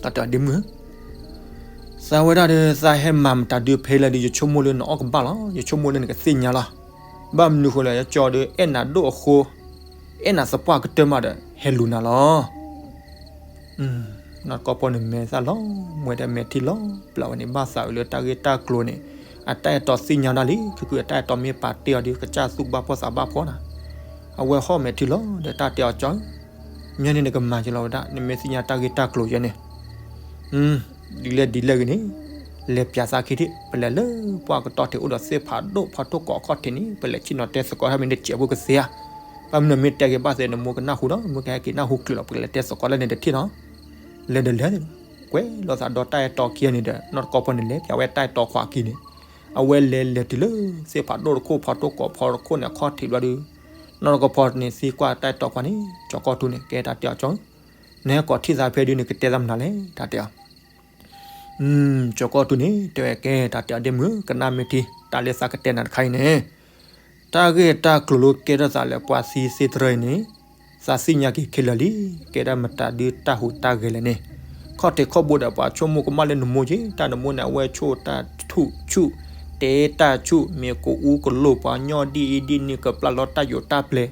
တၢ်တဲဒ့မုၢ်, သးဝဲဒၣ်ဒီး သးဟဲမၤမတၤဒုဖဲလဲၣ်ဒီး ယဆိကမိၣ်လၢနအီၣ်ကဘၣ်လီၤ, ယဆိကမိၣ်လၢနကသ့ၣ်ညါလီၤ. ဘၣ်မနုၤဃိလဲၣ် ယကၠီဒီး အဲၣ်နၤဒိၣ်အဃိ, အဲၣ်နၤသပှၢ်ကတၢၢ်မးဒီး ဟဲလူၤနၤလီၤ. နီၢ်တကီဖီန့ၣ် မဲာ်သၣ်လီၤ, မွဲဒီးမဲာ်ထံလီၤ, ပျၢ်ဝဲန့ၣ် ဘၣ်သးအုးလၢတၢ်ဂ့ၢ်တၢ်ကျိၤန့ၣ် အတၢ်အဲၣ်တီသ့ၣ်ညါဒၣ်လံ, ခုခုအတၢ်အဲၣ်တီမ့ၢ်ပာ်တ့ၢ်အီၤဒီး ကစၢ်သူၣ်ဘၣ်ဖှီၣ်သးဘၣ်ဖှီၣ်နၤ. အဝဲဟီၣ်မဲာ်ထံလီၤဒီး တၢ်တဲအီၤကၠီဧၢ, မ့ၢ်န့ၣ်နကမၤက့ၤလီၤဝဲဒၣ် နမ့ၢ်သ့ၣ်ညါတၢ်ဂ့ၢ်တၢ်ကျိၤယဲန့ၣ်, ဒ်လဲၣ်ဒ်လဲၣ်ဂ့ၤန့ၣ်, လဲၤပၠးသးခံထံၣ်, ပလဲၤလၢပှၢ်ကတီၢ်ထံးအိၣ်ဒီးသ့ၣ်ဖးဒိၣ်ဖီထိၣ်ကိးခီၣ်ထံးန့ၣ် ပလဲၤဆ့ၣ်နီၤတဲသကိးထီၣ်မ့ၢ်တစဲးဖိကသ့ဧါ. ဘၣ်မနုၤမ့ၢ်တဲက့ၤဘၣ်သ့ၣ် နမိၢ်ကနၢ်ဟူဒီး မ့ၢ်ကဟဲက့ၤနၢ်ဟူချုးလီၤ ပကလဲၤတဲသကိးလၢန့ၣ်တထံၣ်နီၤ. လဲၤဒီးလဲၤ, ကွဲးလိာ်သးဒီးတၢ်အဲၣ်တီခံဂၤန့ၣ်ဒီး နီၢ်တကီဖီန့ၣ် လဲၤပၠးဝဲတၢ်အဲၣ်တီခွါခံန့ၣ်, အဝဲလဲၤလဲၤတုၤလၢ သ့ၣ်ဖးဒိၣ်တခိၣ်ဖီထိၣ်ကိးဖီတခိၣ်န့ၣ် အခီၣ်ထံးဘျီဒီး, နီၢ်တကီဖီန့ၣ်သံကွၢ်တၢ်အဲၣ်တီခွါန့ၣ် ကၠီကီၢ်ထူန့ၣ် ကဲတၢ်တဲအီၤကၠီဧၢ, နဟဲကိးထံၣ်သးဖဲဒုန့ၣ် ကတဲသးမနုၤလဲၣ် တၢ်တဲအီၤ ကၠီကီၢ်ထူန့ၣ် တဲဝဲကဲတၢ်တဲအီၤဒ့မုၢ် ကနၣ်မ့ၢ်ထံ တၢ်လၢသးကတဲနၤတခါအံၤန့ၣ်, တၢ်ဂ့ၢ်တၢ်ကျိၤလၢကဲထီၣ်သးလၢပှၤသံသ့တရၢအံၤန့ၣ်, သးသ့ၣ်ညါက့ၤခဲလၢာ်လံ, ကဲဒၣ်မတၤဒုတၢ်ဟူးတၢ်ဂဲၤလဲၣ်န့ၣ်, ခီၣ်ထံးခီၣ်ဘိဒီးပှၤဆိကမိၣ်ကမၣ်လၢနမိၢ်က့ တၢ်နမိၢ်န့ၣ် အဝဲဆိၣ်တၢ်ထူၣ်ဆူၣ်, တဲတၢ်ဆူၣ်, မ့ၢ်ကအူကလိာ်ပှၤညီဒ်အံၤဒ်န့ၣ် ကပျၢ်လီၤတၢ်ယိးတၢ်ပျဲၤ,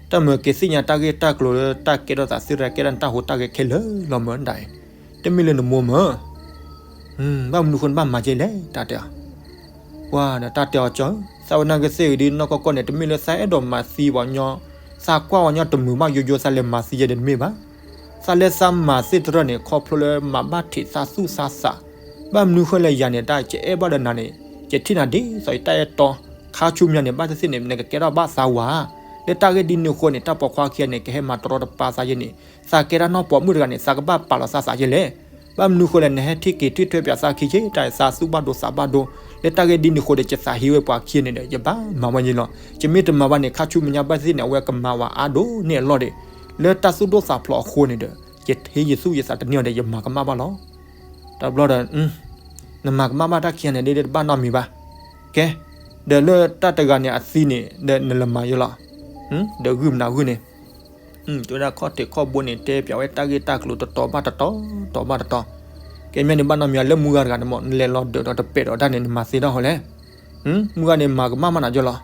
တၢ်မၢက့ၤသ့ၣ်ညါတၢ်ဂ့ၢ်တၢ်ကျိၤလၢတၢ်ကဲထီၣ်သးသ့တရၢ ကဲဒၣ်နတၢ်ဟူးတၢ်ဂဲၤခဲလၢာ်လီၤမၢ်ဒၣ်အံၤ, တမ့ၢ်လၢနမိၢ်မၢ် ဘၣ်မနုၤဃိနဘၣ်မၤကဲလဲၣ် တၢ်တဲအီၤ, ပှၤဒီးတၢ်တဲအီၤကၠီဧၢ, သးဝဲနာ်က့သ့ၣ်ဂ့ၤဒ်နီၢ်ကီၢ်ကီၢ်န့ၣ် တမ့ၢ်လၢသးအဲၣ်ဒိးမၤသံပှၤကညီ, သးကွၢ်ပှၤကညီတမုာ်ဘၣ်ယိယိ သးလဲၤမၤသံယဲဒ်တမ့ၢ်ဘၣ်. သးလၢသးမၤသ့ၣ်တရၢန့ၣ် ခီဖျိလၢမၤဘၣ်ထံးသးသူၣ်သးသး, ဘၣ်မနုၤဃိလဲၣ်ယၤန့ၣ် တၢ်ကအဲၣ်ဘၣ်ဒီးနၤန့ၣ် ယထံၣ်နၤဒ်သိးယတၢ်အဲၣ်တီ, ခါဆူညါန့ၣ် ဘၣ်သ့ၣ်သ့ၣ်န့ၣ် နကကဲထီၣ်ဘၣ်သးဝၤ, လၢတၢ်ဂ့ၢ်ဒ်န့ၣ်အဃိန့ၣ် တၢ်ပိာ်ခွါခံဂၤန့ၣ် ကဟဲမၤတရီတပါသးယဲန့ၣ်, သးကဲဒၣ်နီၢ်ပိာ်မုၣ်တဂၤန့ၣ် သးကဘၣ်ပာ်လီၤသးသးယဲလဲၣ်. ဘၣ်မနုၤဃိလဲၣ် နဟဲထံၣ်က့ၤထံၣ်ထွဲပၠးသးခံက့ တၢ်သးသူၣ်ဘၣ်ဒိသးဘၣ်ဒိ, လၢတၢ်ဂ့ၢ်ဒ်န့ၣ်အဃိဒီး ယသးဟ့ဝဲပှၤခံဂၤန့ၣ်ဒီး ယဘၣ်မၤဝဲန့ၣ်လီၤ. ယမ့ၢ်တမၤဘၣ်န့ၣ် ခါဆူမဲာ်ညါဘၣ်သ့ၣ်သ့ၣ်န့ၣ် အဝဲကမၤဝဲအါဒိၣ်န့ၢ်အလီၢ်ဒီး, လၢတၢ်သူၣ်ဒိၣ်သးဖျိးအဃိန့ၣ်ဒီး ယဟ့ယသူၣ်ယသးတန့ၢ်အီၤဒီး ယမၤကမၣ်ဘၣ်လီၤ. တဘျီဒီး နမၤကမၣ်ဘၣ်တၢ်ခံဂၤန့ၣ် ဒ်တဘၣ်နီတမံၤဘၣ်. ကဲ, ဒီးလၢတၢ်တဂၤန့ၣ်အသံန့ၣ် ဒီးနလဲၤမၤယဲလီၤ. ဒီးဂုၢ်မနုၤဂုၢ်န့ၣ်, တဲဝဲဒၣ်ခီၣ်ထံးခီၣ်ဘိန့ၣ် တဲပၠးဝဲတၢ်ဂ့ၢ်တၢ်ကျိၤတတီၤဘၣ်တတီၤ, တတီၤဘၣ်တတီၤ. ကဲမ့ၢ်န့ၣ်ဘၣ်နီတမံၤ လၢမုၢ်ဂၤတဂၤန့ၣ်မ့ၢ် နလဲၤလီၤဒၢးဒီးတပဲာ်ဒီးတၢ်န့ၣ် နမၤသ့ထီၣ်ဃီလဲၣ်. မုၢ်ဂၤန့ၣ်မၤကမၣ်မးနၤကၠီလီၤ.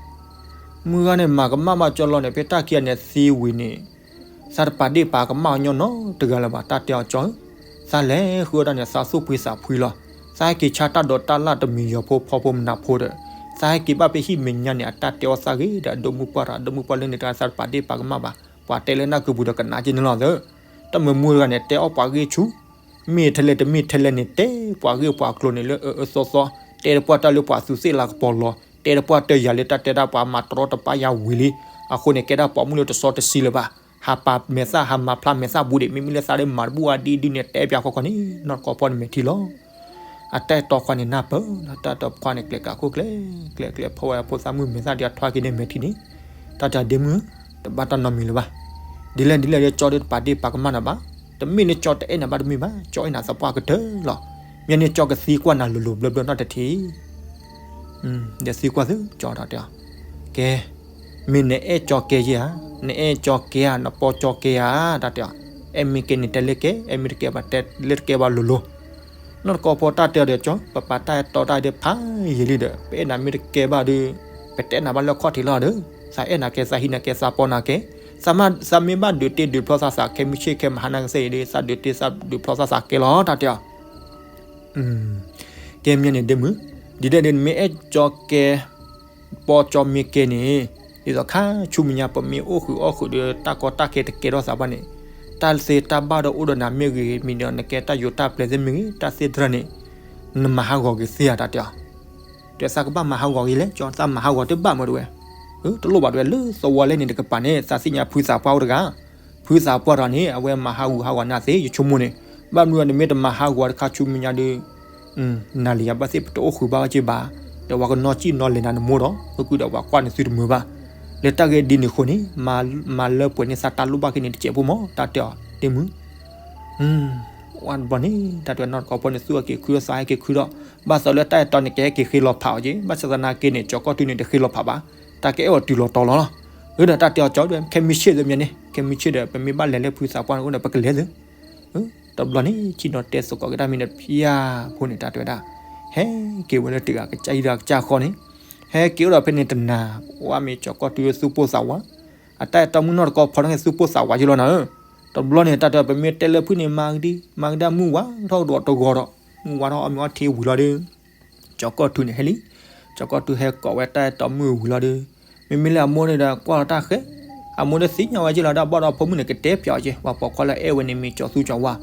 မုၢ်ဂၤန့ၣ်မၤကမၣ်မးကၠီလီၤန့ၣ် ဖဲတၢ်ခံဂၤန့ၣ်သံဝံၤန့ၣ် သးတပာ်ဒ့ၣ်ပာ်ကမၣ်အီၤညီနီတဂၤလၢၤဘၣ် တၢ်တဲအီၤကၠီဧၢ. သးလဲၤဃုအီၣ်တၢ်န့ၣ် သးသူၣ်ဖှံသးဖှံလီၤ. သးဟဲက့ၤဆါတၢ်ဒိးတၢ်လၣ်တမံၤယီၤဖိဖီဖိမနုၤဖိဒီး, သးဟဲက့ၤဘၣ်ဖဲဟံၣ်မဲာ်ညါန့ၣ် အတၢ်တဲအီၣ်သးဂ့ၤဒီးအဒိၣ်မုၣ်ပှၢ်တဂၤ အဒိၣ်မုၣ်ပှၢ်လၢန့ၣ်တဂၤ သးတပာ်ဒ့ၣ်ပာ်ကမၣ်ဘၣ်. ပှၤတဲလၢနၢ်ကုပူၤဒီးကနၣ်က့န့ၣ်လီၤသၢ. တၢ်မုၢ်မုၢ်တဂၤန့ၣ် တဲအီၣ်ပှၤဂ့ၢ်ဆူၣ်, မ့ၢ်ထဲလဲၣ်တမ့ၢ်ထဲလဲၣ်န့ၣ် တဲပှၤဂ့ၢ်ပှၤကျိၤန့ၣ်လၢအအၢအၢသီသီ, တဲတပှၢ်တၢ်လၢပှၤသူးသ့ၣ်လၤကပီၤလီၤ, တဲတပှၢ်တၢ်ယၤလၢတၢ်တဲဒၣ်ပှၤမၤတရီတပါယၤဝံၤလံ, အဃိန့ၣ် ကဲဒၣ်ပိာ်မုၣ်လၢတစီတဆှံလၢၤဘၣ်. ဟးပာ်မဲာ်သၣ် ဟးမၤဖျါမဲာ်သၣ်ဘူးဒံး မ့မ့ၢ်လၢသးလၢမၤတဘူၣ်အါဒ်ဒ်န့ၣ် တဲပၠးခီခီန့ၣ် နီၢ်တကီဖီန့ၣ်မဲာ်ထံလီၤ. အတၢ်အဲၣ်တီခွါန့ၣ်နၢ်ပၢၢ်လီၤ တၢ်အဲၣ်တီခွါန့ၣ် ကျဲၤကးခိၣ်ကျဲၤ, ကျဲၤကျဲၤဖီဝဲဖိသၣ်မုၣ်မဲာ်သၣ်ဒ်အထွါက့ၤန့ၣ်မဲာ်ထံန့ၣ်, တၢ်တဲဒ့မုၢ်, တဘၣ်တၢ်နီတမံၤလၢၤဘၣ်. ဒ်လဲၣ်ဒ်လဲၣ်လၢကၠီဒီးတပာ်ဒ့ၣ်ပာ်ကမၣ်နၤဘၣ်. တမ့ၢ်လၢကၠီတအဲၣ်နၤဘၣ်တမ့ၢ်ဘၣ်, ကၠီအဲၣ်နၤသပှၢ်ကတၢၢ်လီၤ. မ့ၢ်န့ၣ်ကၠီကသံကွၢ်နၤလိၤလိၤဘျၢဘျၢနီတထံၣ် ဒီးသံကွၢ်သုကၠီတၢ်တဲအီၤ, ကဲ, မ့ၢ်နအဲၣ်ကၠီကဲဧါ, နအဲၣ်ကၠီကဲဧါ, နပီၢ်ကၠီကဲဧါ, တၢ်တဲအီၤ, အဲၣ်မ့ၢ်ကဲန့ၣ်တဲလၢကဲ, အဲၣ်မ့ၢ်တကဲဘၣ်တဲလၢတကဲဘၣ်လိၤလိၤ. နီၢ်တကီၢ်ဖီတၢ်တဲအီၤဒီးကၠီ, ပပာ်တၢ်အဲၣ်တီတၢ်ဒုးဖးယံာ်လံဒီး ပအဲၣ်နၤမ့ၢ်တကဲဘၣ်ဒီး ပတဲနၤဘၣ်လၢခီၣ်ထံးလီၤဒီး, သးအဲၣ်နၤကဲ, သးဟံးနၤကဲ, သးပီနၤကဲ, သးမ့ၢ်ဘၣ်ဒုးတ့ဒုးဖျီသးသးခဲမုၢ်ဆ့ၣ်ခဲမုၢ်ဟါ နကစ့ၢ်အံၤဒီး သးဒုးတ့သးဒုးဖျီသးသးကဲလီၤ တၢ်တဲအီၤ. ကဲမ့ၢ်န့ၣ်ဒ့မုၣ်, ဒ်လဲၣ်ဒီးနမ့ၢ်အဲၣ်ကၠီကဲ, ပီၢ်ကၠီမ့ၢ်ကဲန့ၣ်, ဒ်သိးခါဆူမဲာ်ညါပမ့ၢ်အိၣ်ဃုာ်အီၣ်ဃုာ်ဒီးတၢ်ကီတၢ်ခဲတကဲထီၣ်သးဘၣ်န့ၣ်, တၢ်သ့တၢ်ဘၣ်ဒီးအိၣ်ဒီးနၤမ့ၢ်ဂ့ၤ, မ့ၢ်ဒီးနကဲတၢ်ယိၤတၢ်ပျဲသ့ၣ်မ့ၢ်ဂ့ၤ, တၢ်သ့ၣ်တဖၣ်န့ၣ် နမၤဟးဂီၤက့ၤသ့ဧါ တၢ်တဲအီၤ. ဒီးသးကဘၣ်မၤဟးဂီၤက့ၤလဲၣ်, ကၠီသးမၤဟးဂီၤတဘၣ်မ့ၢ်တဝဲ, တလိၣ်ဘၣ်တဝဲ, လၢသဝီလဲၣ်န့ၣ်တကပၤန့ၣ် သးသ့ၣ်ညါဖုသးပှၢ်အိၣ်တဂၤ, ဖုသးပှၢ်တဂၤန့ၣ် အဝဲမၤဟးဂီၤဟးဂီၤနၤသ့ ယဆိကမိၣ်န့ၣ်, ဘၣ်မနုၤနမ့ၢ်တမၤဟးဂီၤတခါဆူမဲာ်ညါဒီး နၤလံၤယၤဘၣ်သ့ၣ်ပတအိၣ်ဃုာ်ဘၣ်ဝဲက့ၤဘၣ်, ဒီးပှၤကနီၢ်ကံၣ်နီၢ်လဲၤနၤနမိၢ်ဒီး ဃုာ်ဒီးပှၤကွၢ်နသုတမုာ်ဘၣ်, လၢတၢ်ဂ့ၢ်ဒ်န့ၣ်အဃိန့ၣ်, မၤလၢပှဲၤန့ၢ်သးတၢ်လိၣ်ဘၣ်က့ၤန့ၣ်တစဲးဖိမး တၢ်တဲအီၤဒ့မုၣ်. ဝဲတဘျီန့ၣ် တၢ်တဲနီၢ်တကီၢ်ဖီန့ၣ် သူၣ်အက့ၤခုဒီးသးဟဲက့ၤခုဒီး, ဘၣ်သးလၢတၢ်အဲၣ်တီန့ၣ် ကဟဲက့ၤဃ့လီၤဖးအီၤက့ၤ, ဘၣ်ဆၣ်သနာ်က့န့ၣ် ကၠီကီၢ်ထူန့ၣ် တဃ့လီၤဖးဘၣ်, တၢ်ကအဲၣ်အီၤတုၤလီၤတီၤလီၤလီၤ. အဒီးတၢ်တဲအီၤကၠီဒီး ခဲမုၢ်ဆ့ၣ်သ့ၣ်မ့ၢ်န့ၣ်, ခဲမုၢ်ဆ့ၣ်ဒီး ပမ့ၢ်ဘၣ်လဲၤလၢဖုသးပှၢ်န့ၣ်အိၣ်ဒီးပကလဲၤသု တဘျီန့ၣ် ဆ့ၣ်နီၤတဲသကိးက့ၤတၢ်မ့ၢ်ဒီးဖၠၣ်ဖိန့ၣ် တၢ်တဲဝဲဒၣ်, ဟဲက့ၤဝဲလၢတဂၤကစၢ်ဟံၣ်ဒီးကစၢ်ဃီန့ၣ်, ဟဲက့ၤအိၣ်ဒီးဖဲန့ၣ်တနၤ, ဝဲမ့ၢ်ကၠီကီၢ်ထူလၢသူၣ်ပိၢ်သးဝး, အတၢ်အဲၣ်တီမုၣ်နီၢ်တကီၢ်ဖီန့ၣ်သူၣ်ပိၢ်သးဝးယ့လီၤနၤဧၢ. တဘျီန့ၣ် တၢ်တဲပမ့ၢ်တဲလၢဖုန့ၣ် မၤကဒံ, မၤကဒံမုၢ်ဝါထီၣ်ဒီးတဂီၤဒီး, မုၢ်ဝါထီၣ်အီၣ်မ့ၤအီထံဝံၤလီၤဒီး ကၠီကီၢ်ထူန့ၣ်ဟဲလံ, ကၠီကီၢ်ထူဟဲကိးဝဲတၢ်အဲၣ်တီမုၣ်ဝံၤလီၤဒီး, မ့မ့ၢ်လၢအမိၢ်န့ၣ်ဒီးကွၢ်လီၤတၢ်ဃဲ, အမိၢ်န့ၣ်သ့ၣ်ညါဝဲက့ၤလီၤဒီး ဘၣ်ဒီးဖိမုၣ်န့ၣ် ကတဲပၠးအီၤက့ၤ, ပှၤပိာ်ခွါလၢအဲၣ်ဝဲန့ၣ်မ့ၢ်ကၠီသူကၠီဝါ,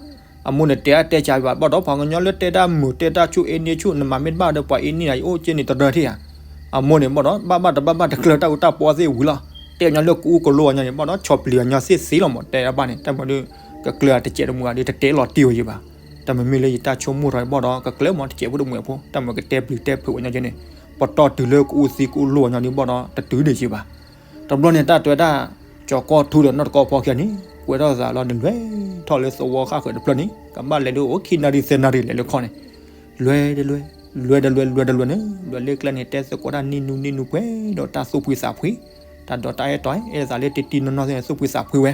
အမိၢ်န့ၣ်တဲအါတဲစှၤဘၣ် ဘၣ်ဒီးပှၤကညီလၢတဲတၢ်မုာ်တဲတၢ်ဆူၣ်အ့န့ဆူၣ် နမၤမ့ၢ်တဘၣ်ဒီးပှၤအ့န့ယၤအအိၣ်က့ၤန့ၣ်တရၢထံၣ်ဧါ. အမိၢ်န့ၣ်ဘၣ်ဒီး ဘၣ်ဘၣ်တဘၣ်ဘၣ်တကျၢၤတၢ်အူတၢ်ပီသ့ၣ်ဝံၤလီၤ, တဲညီလၢကအိၣ်ကလိအီၤညီန့ၣ် ဘၣ်ဒီးဆီၣ်ပျံၤအီၤညီသ့ၣ်သ့လီၤမး တဲတဘၣ်န့ၣ် တၢ်မၤဒီး ကကျၢၤတစဲးတမူအီၤဒီး တတဲလီၤတံၢ်ဝဲယံၤဘၣ်. တၢ်မ့မ့ၢ်လၢယတၢ်ဆိကမိၣ်ထီၣ်န့ၣ်ဘၣ်ဒီး ကကျၢၤမးတစဲးဖိတမူအဖိ တၢ်မ့ၢ်ကတဲပျံၤတဲဖုးဝဲညီက့ၤန့ၣ် ပတီၢ်တုၤလၢကအိၣ်သံကအိၣ်လိအီၤညီဒီးဘၣ်ဒီး တတုၤဒံးယံၤဘၣ်. တဘျီန့ၣ် တၢ်တဲဝဲဒၣ် ကၠီကီၢ်ထူဒီးနီၢ်တကီၢ်ဖီခံဂၤန့ၣ် ကွဲထီၣ်သးလီၤန့ၣ်လွဲထီၣ်လၢသဝီဃၣ်ဃၢၤတဖျၢၣ်န့ၣ် ကဘၣ်လဲၤဒ်အိၣ်ခံနၣ်ရံၣ်သၢနၣ်ရံၣ်လဲၤလၢခီန့ၣ် လွဲတလွဲ, လွဲတလွဲ လွဲတလွဲန့ၣ် လွဲလၢကျဲန့ၣ် တဲသကိးတၢ်နံၣ်နူနံၣ်နူပှဲၤဒီးတၢ်သူၣ်ဖှံသးဖှံ, တၢ်ဒီးတၢ်အဲၣ်တီအဲၣ်သးလၢတံၢ်တံၢ်နီၢ်နီၢ်သ့ၣ်န့ၣ် သူၣ်ဖှံသးဖှံဝဲ.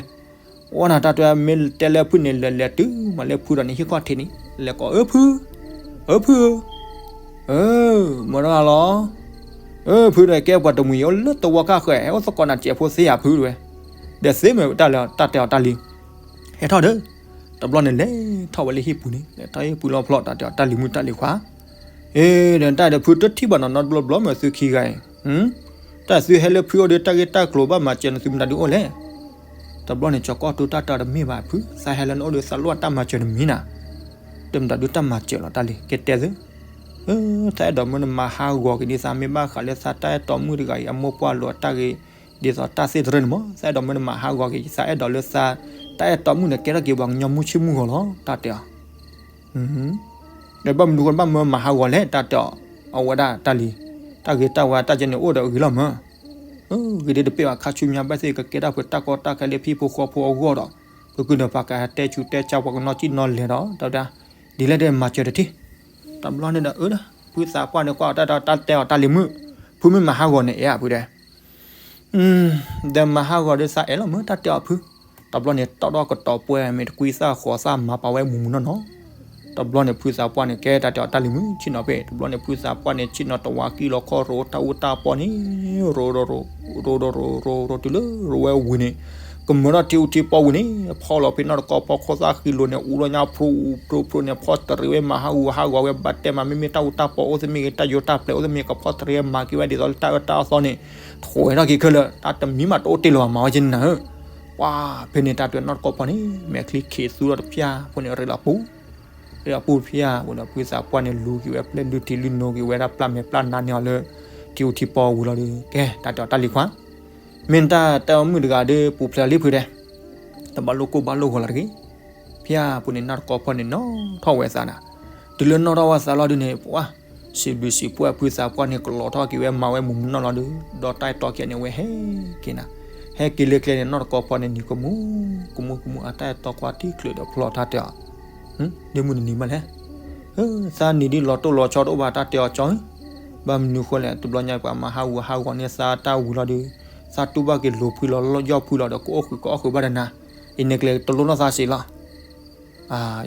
အိၣ်နၤတၢ်တဲမ့ၢ်တဲလၢဖုန့ၣ် လဲၤလဲၤတုၤမးလၢဖုဒီးန့ၣ် ဟံၣ်ခီၣ်ထံးန့ၣ် လဲၤကိးအၢဖု, အၢဖုဧၢ, အၢ, မတၤတဂၤလီၤ, အၢဖုဒီး ကဲပှၤတမှံၤအိၣ်လၢသဝီဃၣ်ဃၢၤ ဟဲအိၣ်သကိးနၤတစဲးဖိသ့ဧါဖုတဝဲ, ဒီးသ့မ့ၢ်တၢ်လဲၤတၢ်တဲအီၤတၢ်လံၤ ဟဲထီၣ်ဒီး တဘျီန့ၣ်လဲၤထီၣ်ဝဲလၢဟံၣ်ပူၤန့ၣ် လဲၤထီၣ်ဟံၣ်ပူၤလီၤဖျီၣ် တၢ်တဲအီၤတၢ်လံၤမုၣ်တၢ်လံၤခွါ, အ့ ဒီးတၢ်ဒီးဖုတထံၣ်ဘၣ်နီၤ နီတဘျီဘျီမ့ၢ်သုခံဂၤအံၤ, တၢ်သုဟဲလၢဖုအိၣ်ဒီး တၢ်ဂ့ၢ်တၢ်ကျိၤဘၣ်မၤစၢၤနသုမတၤဒုအိၣ်လဲၣ်. တဘျီန့ၣ် ကၠီကီၢ်ထူတၢ်တဲအီၤတမ့ၢ်ဘၣ်ဖု သးဟဲလၢနအိၣ်ဒီးသးလိၣ်တၢ်မၤစၢၤတမံၤနၤ, တမတၤဒုတၢ်မၤစၢၤလီၤတၢ်လံၤ ကဲတဲသု သးအဲၣ်ဒိးမၢနမၤဟးဂီၤက့ၤဒ်သးမ့ၢ်ဘၣ်ဃးလၢသးတၢ်အဲၣ်တီမုၣ်တဂၤအံၤ အမိၢ်ပှၢ်လိာ်အတၢ်ဂ့ၢ် ဒ်သိးတၢ်သ့ၣ်တရၢန့ၣ်မး သးအဲၣ်ဒိးမၢနမၤဟးဂီၤက့ၤ သးအဲၣ်ဒိးလၢသးတၢ်အဲၣ်တီမုၣ်န့ၣ် ကဲထီၣ်က့ၤပှၤကညီမုၢ်ဆ့ၣ်မုၢ်ဂီၤလီၤ တၢ်တဲအီၤ. ဒီးဘၣ်မနုၤဃိဘၣ်မၢမၤဟးဂီၤလဲၣ် တၢ်တဲအီၤ အဝဲဒၣ်တၢ်လံၤ တၢ်ဂ့ၤတၢ်ဝါတၢ်ကဲန့ၣ်အိၣ်ဒီးဂ့ၤလီၤမး ဂ့ၤဒ်တပ့ၢ်ဘၣ် ခါဆူညါဘၣ်သ့ၣ်ကကဲတၢ်ပှဲၤတၢ်ကီတၢ်ခဲလၢဖံဖိဃီဖိအဂီၢ်ဒီး ကကုၢ်ဒီးပှၤကဟဲတဲဆူးတဲဆါပှၤကနီၢ်ကံၣ်နီၢ်လဲၤဒီး တဝဲဒၣ် ဒ်လဲၣ်ဒ်မၤစၢၤတထံၣ် တဘျီန့ၣ်ဒီး အၢ ဖုသးပှၢ်န့ၣ်ကွၢ်အီၤတၢ်တဲအီၤတၢ်လံၤမုၣ် ဖုမ့ၢ်မၤဟးဂီၤန့ၣ်အဲၣ်ဧါဖုတဲ ဒီးမၤဟးဂီၤဒီးသးအဲၣ်လီၤမး တၢ်တဲအီၤဖု တဘျီန့ၣ် တီၢ်ထီၣ်ကတီၤပှဲၤမ့ၢ်တကွံသၣ်ဃီၤသၣ်မၤပာ်ဝဲမုၢ်မုၢ်နီၢ်နီၢ် တဘျီန့ၣ် ဖုသးပှၢ်န့ၣ် ကဲတၢ်တဲအီၤတၢ်လံၤမုၣ် ဆ့ၣ်နီၤဖဲ တဘျီန့ၣ် ဖုသးပှၢ်န့ၣ် ဆ့ၣ်နီၤတဝါကံၢ်လီၤခီၣ်ရိးတၢ်အူတၢ်ပီန့ၣ် ရိးဒီးရိး ရိးဒီးရိး ရိးဒီးရိးတုၤလၢရိးဝဲဝံၤန့ၣ် ကမၢထီၣ်ထံအူထံပီဝံၤန့ၣ် ဖီၣ်လီၤဖဲနီၢ်တကီၢ်ဖီခိၣ်သၣ်ဃံလိၤန့ၣ် အူလီၤညါဖျိဖျိဖျိန့ၣ် ဖီၣ်တရံးဝဲမၤဟးဂူာ်ဟးဂီၤဝဲ ဘၣ်တဲမးမ့မ့ၢ်တၢ်အူတၢ်ပီအိၣ်သ့ၣ်မ့ၢ်ဂ့ၤ တၢ်ယိၤတၢ်ပျဲအိၣ်သ့ၣ်မ့ၢ်ဂ့ၤ ကဖီၣ်တရံးဝဲမၤက့ၤဝဲဒ်သိးလၢတၢ်အၢတၢ်သီန့ၣ် ထွဲထီၣ်က့ၤခဲလၢာ် တၢ်တမံၤမးတအိၣ်တ့ၢ်လၢၤဘၣ်မၤဝဲက့ၤနၤဧၢ ပှၤဖဲန့ၣ် တၢ်တဲနီၢ်တကီၢ်ဖီန့ၣ် မဲာ်ချံခံးသူဒီးတဖၠၣ်ဖိန့ၣ် ရ့လီၤပူၤ ရ့လီၤပူၤတဖၠၣ်ဖိန့ၣ် ဖုသးပှၢ်န့ၣ် လူၤက့ၤဝဲပျဲၢ်လုၢ်ထံလုၢ်နိက့ၤဝဲဒၣ်ပျၢ်မဲာ်ပျၢ်နါန့ၢ်အီၤလၢ ထံအူထံပီဝံၤလီၤဒီး ကဲ တၢ်တဲအီၤတၢ်လံၤခွါ မ့ၢ်တၢ်တဲအီၤမုၣ်တဂၤဒီး ပူၤဖျဲးလံဖုတဲ တဘၣ်လိၣ်ကိၢ်ဘၣ်လိၣ်ဂီၤလီၤတဂ့ၤ ဖၠၣ်ဖိန့ၣ် နီၢ်တကီၢ်ဖီန့ၣ် နီၣ်ထီၣ်ဝဲသးနၤ တုၤလၢနီၣ်ထီၣ်ဝဲသးလီၤဒုးန့ၣ် ပှၤ စံးဘျုးစံးဖှိၣ်ဖုသးပှၢ်န့ၣ် ကလီၤထီၣ်က့ၤဝဲမၤဝဲမုၢ်မုၢ်နီၢ်နီၢ်လီၤဒုး ဒီးတၢ်အဲၣ်တီခံဂၤန့ၣ် အဝဲဟဲက့ၤနၤ ဟဲက့ၤလၢကျဲန့ၣ် နီၢ်တကီဖီန့ၣ်နံၤကမူ ကမူကမူ အတၢ်အဲၣ်တီကွၢ်ထံချုးဒီးဖျီတၢ်တဲအီၤ, ဒ့မုၣ်နနံၤမးလဲၣ်, သးနံၤဒ်လီၤတိၢ်လီၤဆီတအိၣ်ဘၣ် တၢ်တဲအီၤကၠီ, ဘၣ်မနုၤဃိလဲၣ် တဘျီညါပှၤမၤဟးဂူာ်ဟးဂီၤန့ၢ်သးတၢ်ဝံၤလီၤဒီး သးတူၢ်ဘၣ်က့ၤလိာ်ဖှံလီၤ ယီၢ်ဖှံလီၤဒီးကအိၣ်ဃုာ်ကအီၣ်ဃုာ်ဘၣ်ဒီးနၤ, အံၤန့ၣ်ကျဲတလိၣ်နီၢ်သးစံးလီၤ.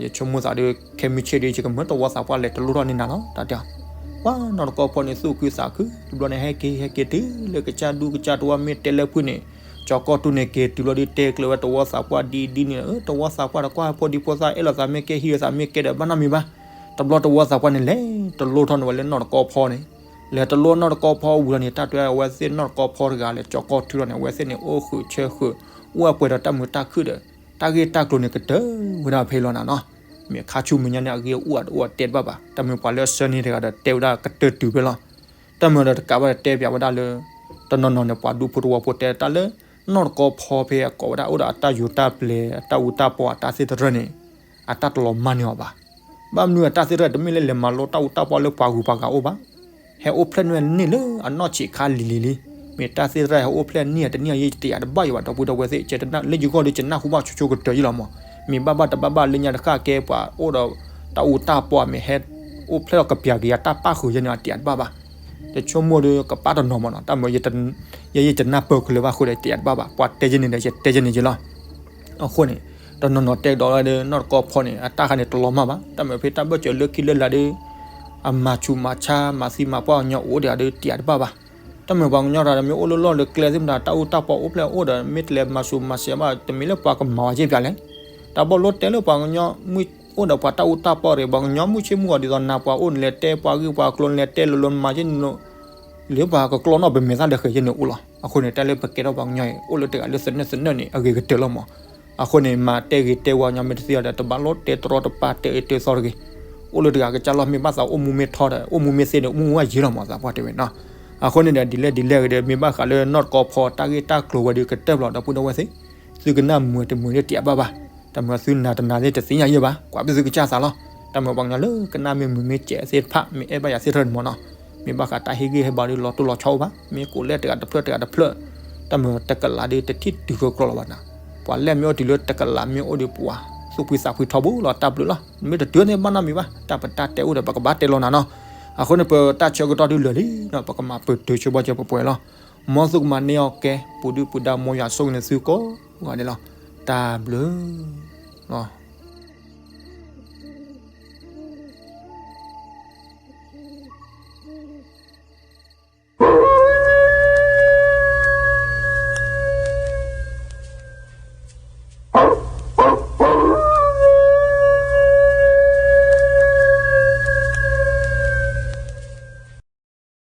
ယဆိကမိၣ်သးဒီး ခဲမုၢ်ဆ့ၣ်ဒီး ယကမၢတဝီသးပှၢ်လဲၤတလိၣ်ထီၣ်န့ၢ်နၤလီၤ တၢ်တဲအီၤ, ပှၤနီၢ်တကီဖီန့ၣ် သူၣ်ခုသးခု တဘျီန့ၣ် ဟဲက့ၤဟဲက့ၤတုၤလၢကစၢ်ဒူကစၢ်တဝၢ် မ့ၢ်တဲလၢဖုန့ၣ်, ကၠီကီၢ်တူၢ်န့ၣ်က့ၤတုၤလီၤဒီး တဲကျၢၤဝဲတဝီသးပှၢ်ဒ်ဒ်န့ၣ်, တဝီသးပှၢ်တကွၢ်ဖိဒံဖိသၣ်အဲၣ်လိာ်သးမ့ၢ်ကဲ ဟံးလိာ်သးမ့ၢ်ကဲဒီး ဘၣ်နီတမံၤဘၣ်. တဘျီတဝီသးပှၢ်န့ၣ် လဲၤတလိၣ်ထီၣ်န့ၢ်ဝဲလၢနီၢ်တကီဖီန့ၣ်, လဲၤတလိၣ်နီၢ်တကီဖီဝံၤလီၤန့ၣ် တၢ်တဲအဝဲသ့ၣ်နီၢ်တကီဖီတဂၤလဲၤကၠီကီၢ်တုၤလီၤန့ၣ် အဝဲသ့ၣ်န့ၣ် အိၣ်ဃုာ်ဆၢဃုာ် အိၣ်အပှဲၤဒီးတၢ်မုာ်တၢ်ခုၣ်ဒီး တၢ်ဂ့ၢ်တၢ်ကျိၤန့ၣ် ကတၢၢ်ဝဲဒၣ်ဖဲလီၤနၤနီၤ. မ့ၢ်ခါဆူမဲာ်ညါန့ၣ် အဂ့ၢ်အိၣ်အတအိၣ်တဲတဘၣ်ဘၣ်. တၢ်မ့ၢ်ပှၤလၢအဆၢန့ၢ်တဂၤဒီး တဲဝဲဒၣ်ကတၢၢ်တုၤဖဲလီၤ. တၢ်မ့ၢ်ဒီးတကးဘၣ်ဒီးတဲပၠးဝဲဒၣ်လၢ တနီၤနီၤန့ၣ် ပှၤဒူဖိတဝီဖိတဲတၢ်လၢ နီၢ်တကီဖီဖဲအကိးဝဲဒၣ်အိၣ်ဒီးအတၢ်ယိၤတၢ်ပျဲၤ အတၢ်အူတၢ်ပီအတၢ်သ့ၣ်တရၢၢ်န့ၣ် အတၢ်တလီၤမၢ်န့ၢ်အီၤဘၣ်. ဘၣ်မနုၤအတၢ်သ့ၣ်တရၢၢ်တမ့ၢ်လၢလဲၤမၤလိတၢ်အူတၢ်ပီလၢပှၤဂုၤပှၤဂၤအိၣ်ဘၣ်. ဟဲအိၣ်ဖျဲၣ်န့ၢ်ဝဲန့ၣ်လၢအနီၢ်ဆံးခါလံၤလံၤလံ. မ့ၢ်တၢ်သ့ၣ်တရၢၢ်ဟဲအိၣ်ဖျဲၣ်န့ၢ်တနံၣ်အံၤ ယတယာ်တဘၣ်ယံၤဘၣ် ဒီပုၢ်ဒီဝဲၢ်သ့ၣ် လၢယဂီၢ်ဒီး ယနၢ်ဟူဘၣ်ဆိဆိကတၢၢ်ယံၤလီၤမး. မ့ၢ်ဘၣ်ဘၣ်တဘၣ်ဘၣ်လၢညါတဃၣ်ကဲပှၤအိၣ်ဒီးတၢ်အူတၢ်ပီ မ့ၢ်ဟဲအိၣ်ဖျဲၣ်ဒီးကပျၤက့ၤယၤတၢ်ပၣ်ဃုာ်ယဲန့ၣ် အတယာ်တဘၣ်ဘၣ်. တဆိကမိၣ်ဒီးကပၣ်တနီၤမးနီၤ တၢ်မ့ၢ် ယဲယတနၢ်ပၢၢ်ကလၢၤဘၣ်အဃိဒီး ယတယာ်တဘၣ်ဘၣ်. ပှၤတဲယဲန့ၣ်ဒီး ယတဲယဲန့ၣ်ယံၤလီၤ. အဃိန့ၣ် တနီၤနီၤတဲကဒီးလၢ နီၢ်တကီဖီန့ၣ် အတၢ်ခါန့ၣ်တလီၤမၢ်ဘၣ်. တၢ်မ့ၢ်ဖဲတၢ်ဘၢၣ်စၢၤလၢခံလၢလာ်ဒီး အမၤဆူးမၤဆါ မၤသံမၤပှၢ်ကညီအိၣ်ဒီး အဒုးတယာ်တဘၣ်ဘၣ်. တၢ်မ့ၢ်ပှၤကညီတဂၤဒီး မ့ၢ်အိၣ်လၢလီၢ်လၢကျဲသ့ၣ်မတၤ တၢ်အူတၢ်ပီအိၣ်ဖျဲၣ်အိၣ်ဒီး မ့ၢ်တလဲၤမၤဆူးမၤဆါဘၣ် တမ့ၢ်လၢပှၤကမၤဝဲက့ၤပၠးလဲၣ်. တၢ်ဘၣ်လိၣ်တဲလၢပှၤကညီမ့ၢ်အိၣ်ဒီးပှၤတၢ်အူတၢ်ပီဒီး ပှၤကညီမုၢ်ဆ့ၣ်မုၢ်ဂီၤဒ်သိးနၤပှၤအိၣ်န့ၣ် လဲၤတဲပှၤဂ့ၢ်ပှၤကျိၤန့ၣ် လဲၤတဲလိၤလိၤမၤက့ၤန့ၣ် လၢပှၤကကျီနီၣ်ပမဲာ်သၣ်လၢဃဲၤယဲန့ၣ်အိၣ်လီၤ. အဃိန့ၣ် တၢ်လၢပကဲထီၣ်ပှၤကညီအံၤ အိၣ်လၢတဂၤလၢသနၢၣ်သနၢၣ်န့ၣ် အဂ့ၤကတၢၢ်လီၤမး. အဃိန့ၣ် မၤတဲဂ့ၤတဲဝါညီမ့ၢ်တသ့အီၤဒီး တဘၣ်လိၣ်တဲတရီတပါတဲအၢတဲသီတဂ့ၤ. အိၣ်လၢတဂၤကစၢ်လီၤ မ့ၢ်ဘၣ်သးအိၣ်မူမ့ၢ်ထီဒီး အိၣ်မူမ့ၢ်သ့ဒီး အိၣ်မူဝဲယံၤလီၤမး သးပှၢ်တဲဝဲနီၤ. အဃိန့ၣ်ဒီး ဒ်လဲၣ်ဒ်လဲၣ်ဂ့ၤဒီး မ့ၢ်ဘၣ်ဃးလၢနီၢ်တကီဖီတၢ်ဂ့ၢ်တၢ်ကျိၤဝဲဒီးကတၢၢ်ဘျီဒီး ပုၢ်ဒီဝဲၢ်သ့ၣ် သုကနၣ်မုာ်တမုာ်လၢတယာ်ဘၣ်ဘၣ်. တၢ်မ့ၢ်သုနာ်တနာ်သ့ၣ်တသ့ၣ်ညါယဲဘၣ် ကွၢ်ပသုကစၢ်သးလီၤ. တၢ်မ့ၢ်ပှၤကညီလၢကနၣ်မ့ၢ်မုာ်မ့ၢ်စဲးသ့ၣ်တဖၣ် မ့ၢ်အဲၣ်ဘၣ်ယၤသ့ၣ်တဖၣ်န့ၣ်မးနီၤ. မ့ၢ်ဘၣ်ဃးတၢ်ဟ့ၣ်ဂံၢ်ဟ့ၣ်ဘါဒီးလီၤတိၢ်လီၤဆီအိၣ်ဘၣ်. မ့ၢ်ကိးလဲၣ်တဂၤတဖျၢၣ်တဂၤတဖျၢၣ် တၢ်မ့ၢ်တကလးဒီးတထံၣ်တုၤကကျီလီၤဘၣ်နၤ. ပှၤလဲၢ်မ့ၢ်အိၣ်တုၤလၢတကလးမ့ၢ်အိၣ်ဒီးပှၤ သူၣ်ဖှံသးဖှံထီဘိလီၤ တၢ်ဘျုးလီၤ. မ့ၢ်တတုၤန့ၣ်ဘၣ်နီတမံၤဘၣ် တၢ်ပတၢ်တဲအိၣ်ဒီး ပကဘၣ်တဲလီၤနၤနီၤ. အဃိန့ၣ် ပတၢ်ဆၢကတီၢ်ဒုးလၢာ်လံနီၤ ပကမၤပတုာ်ဆိဘီကဲပှဲၤပှဲၤလီၤ. မ်သုကမၤန့ၢ်အီၣ်ကဲ ပူၤဒုၣ်ပူၤဒါ မ်ယွၤဆိၣ်ဂ့ၤန့ၢ်သုကိးဂၤဒဲးလီၤ. တၢ်ဘျုးလီၤ.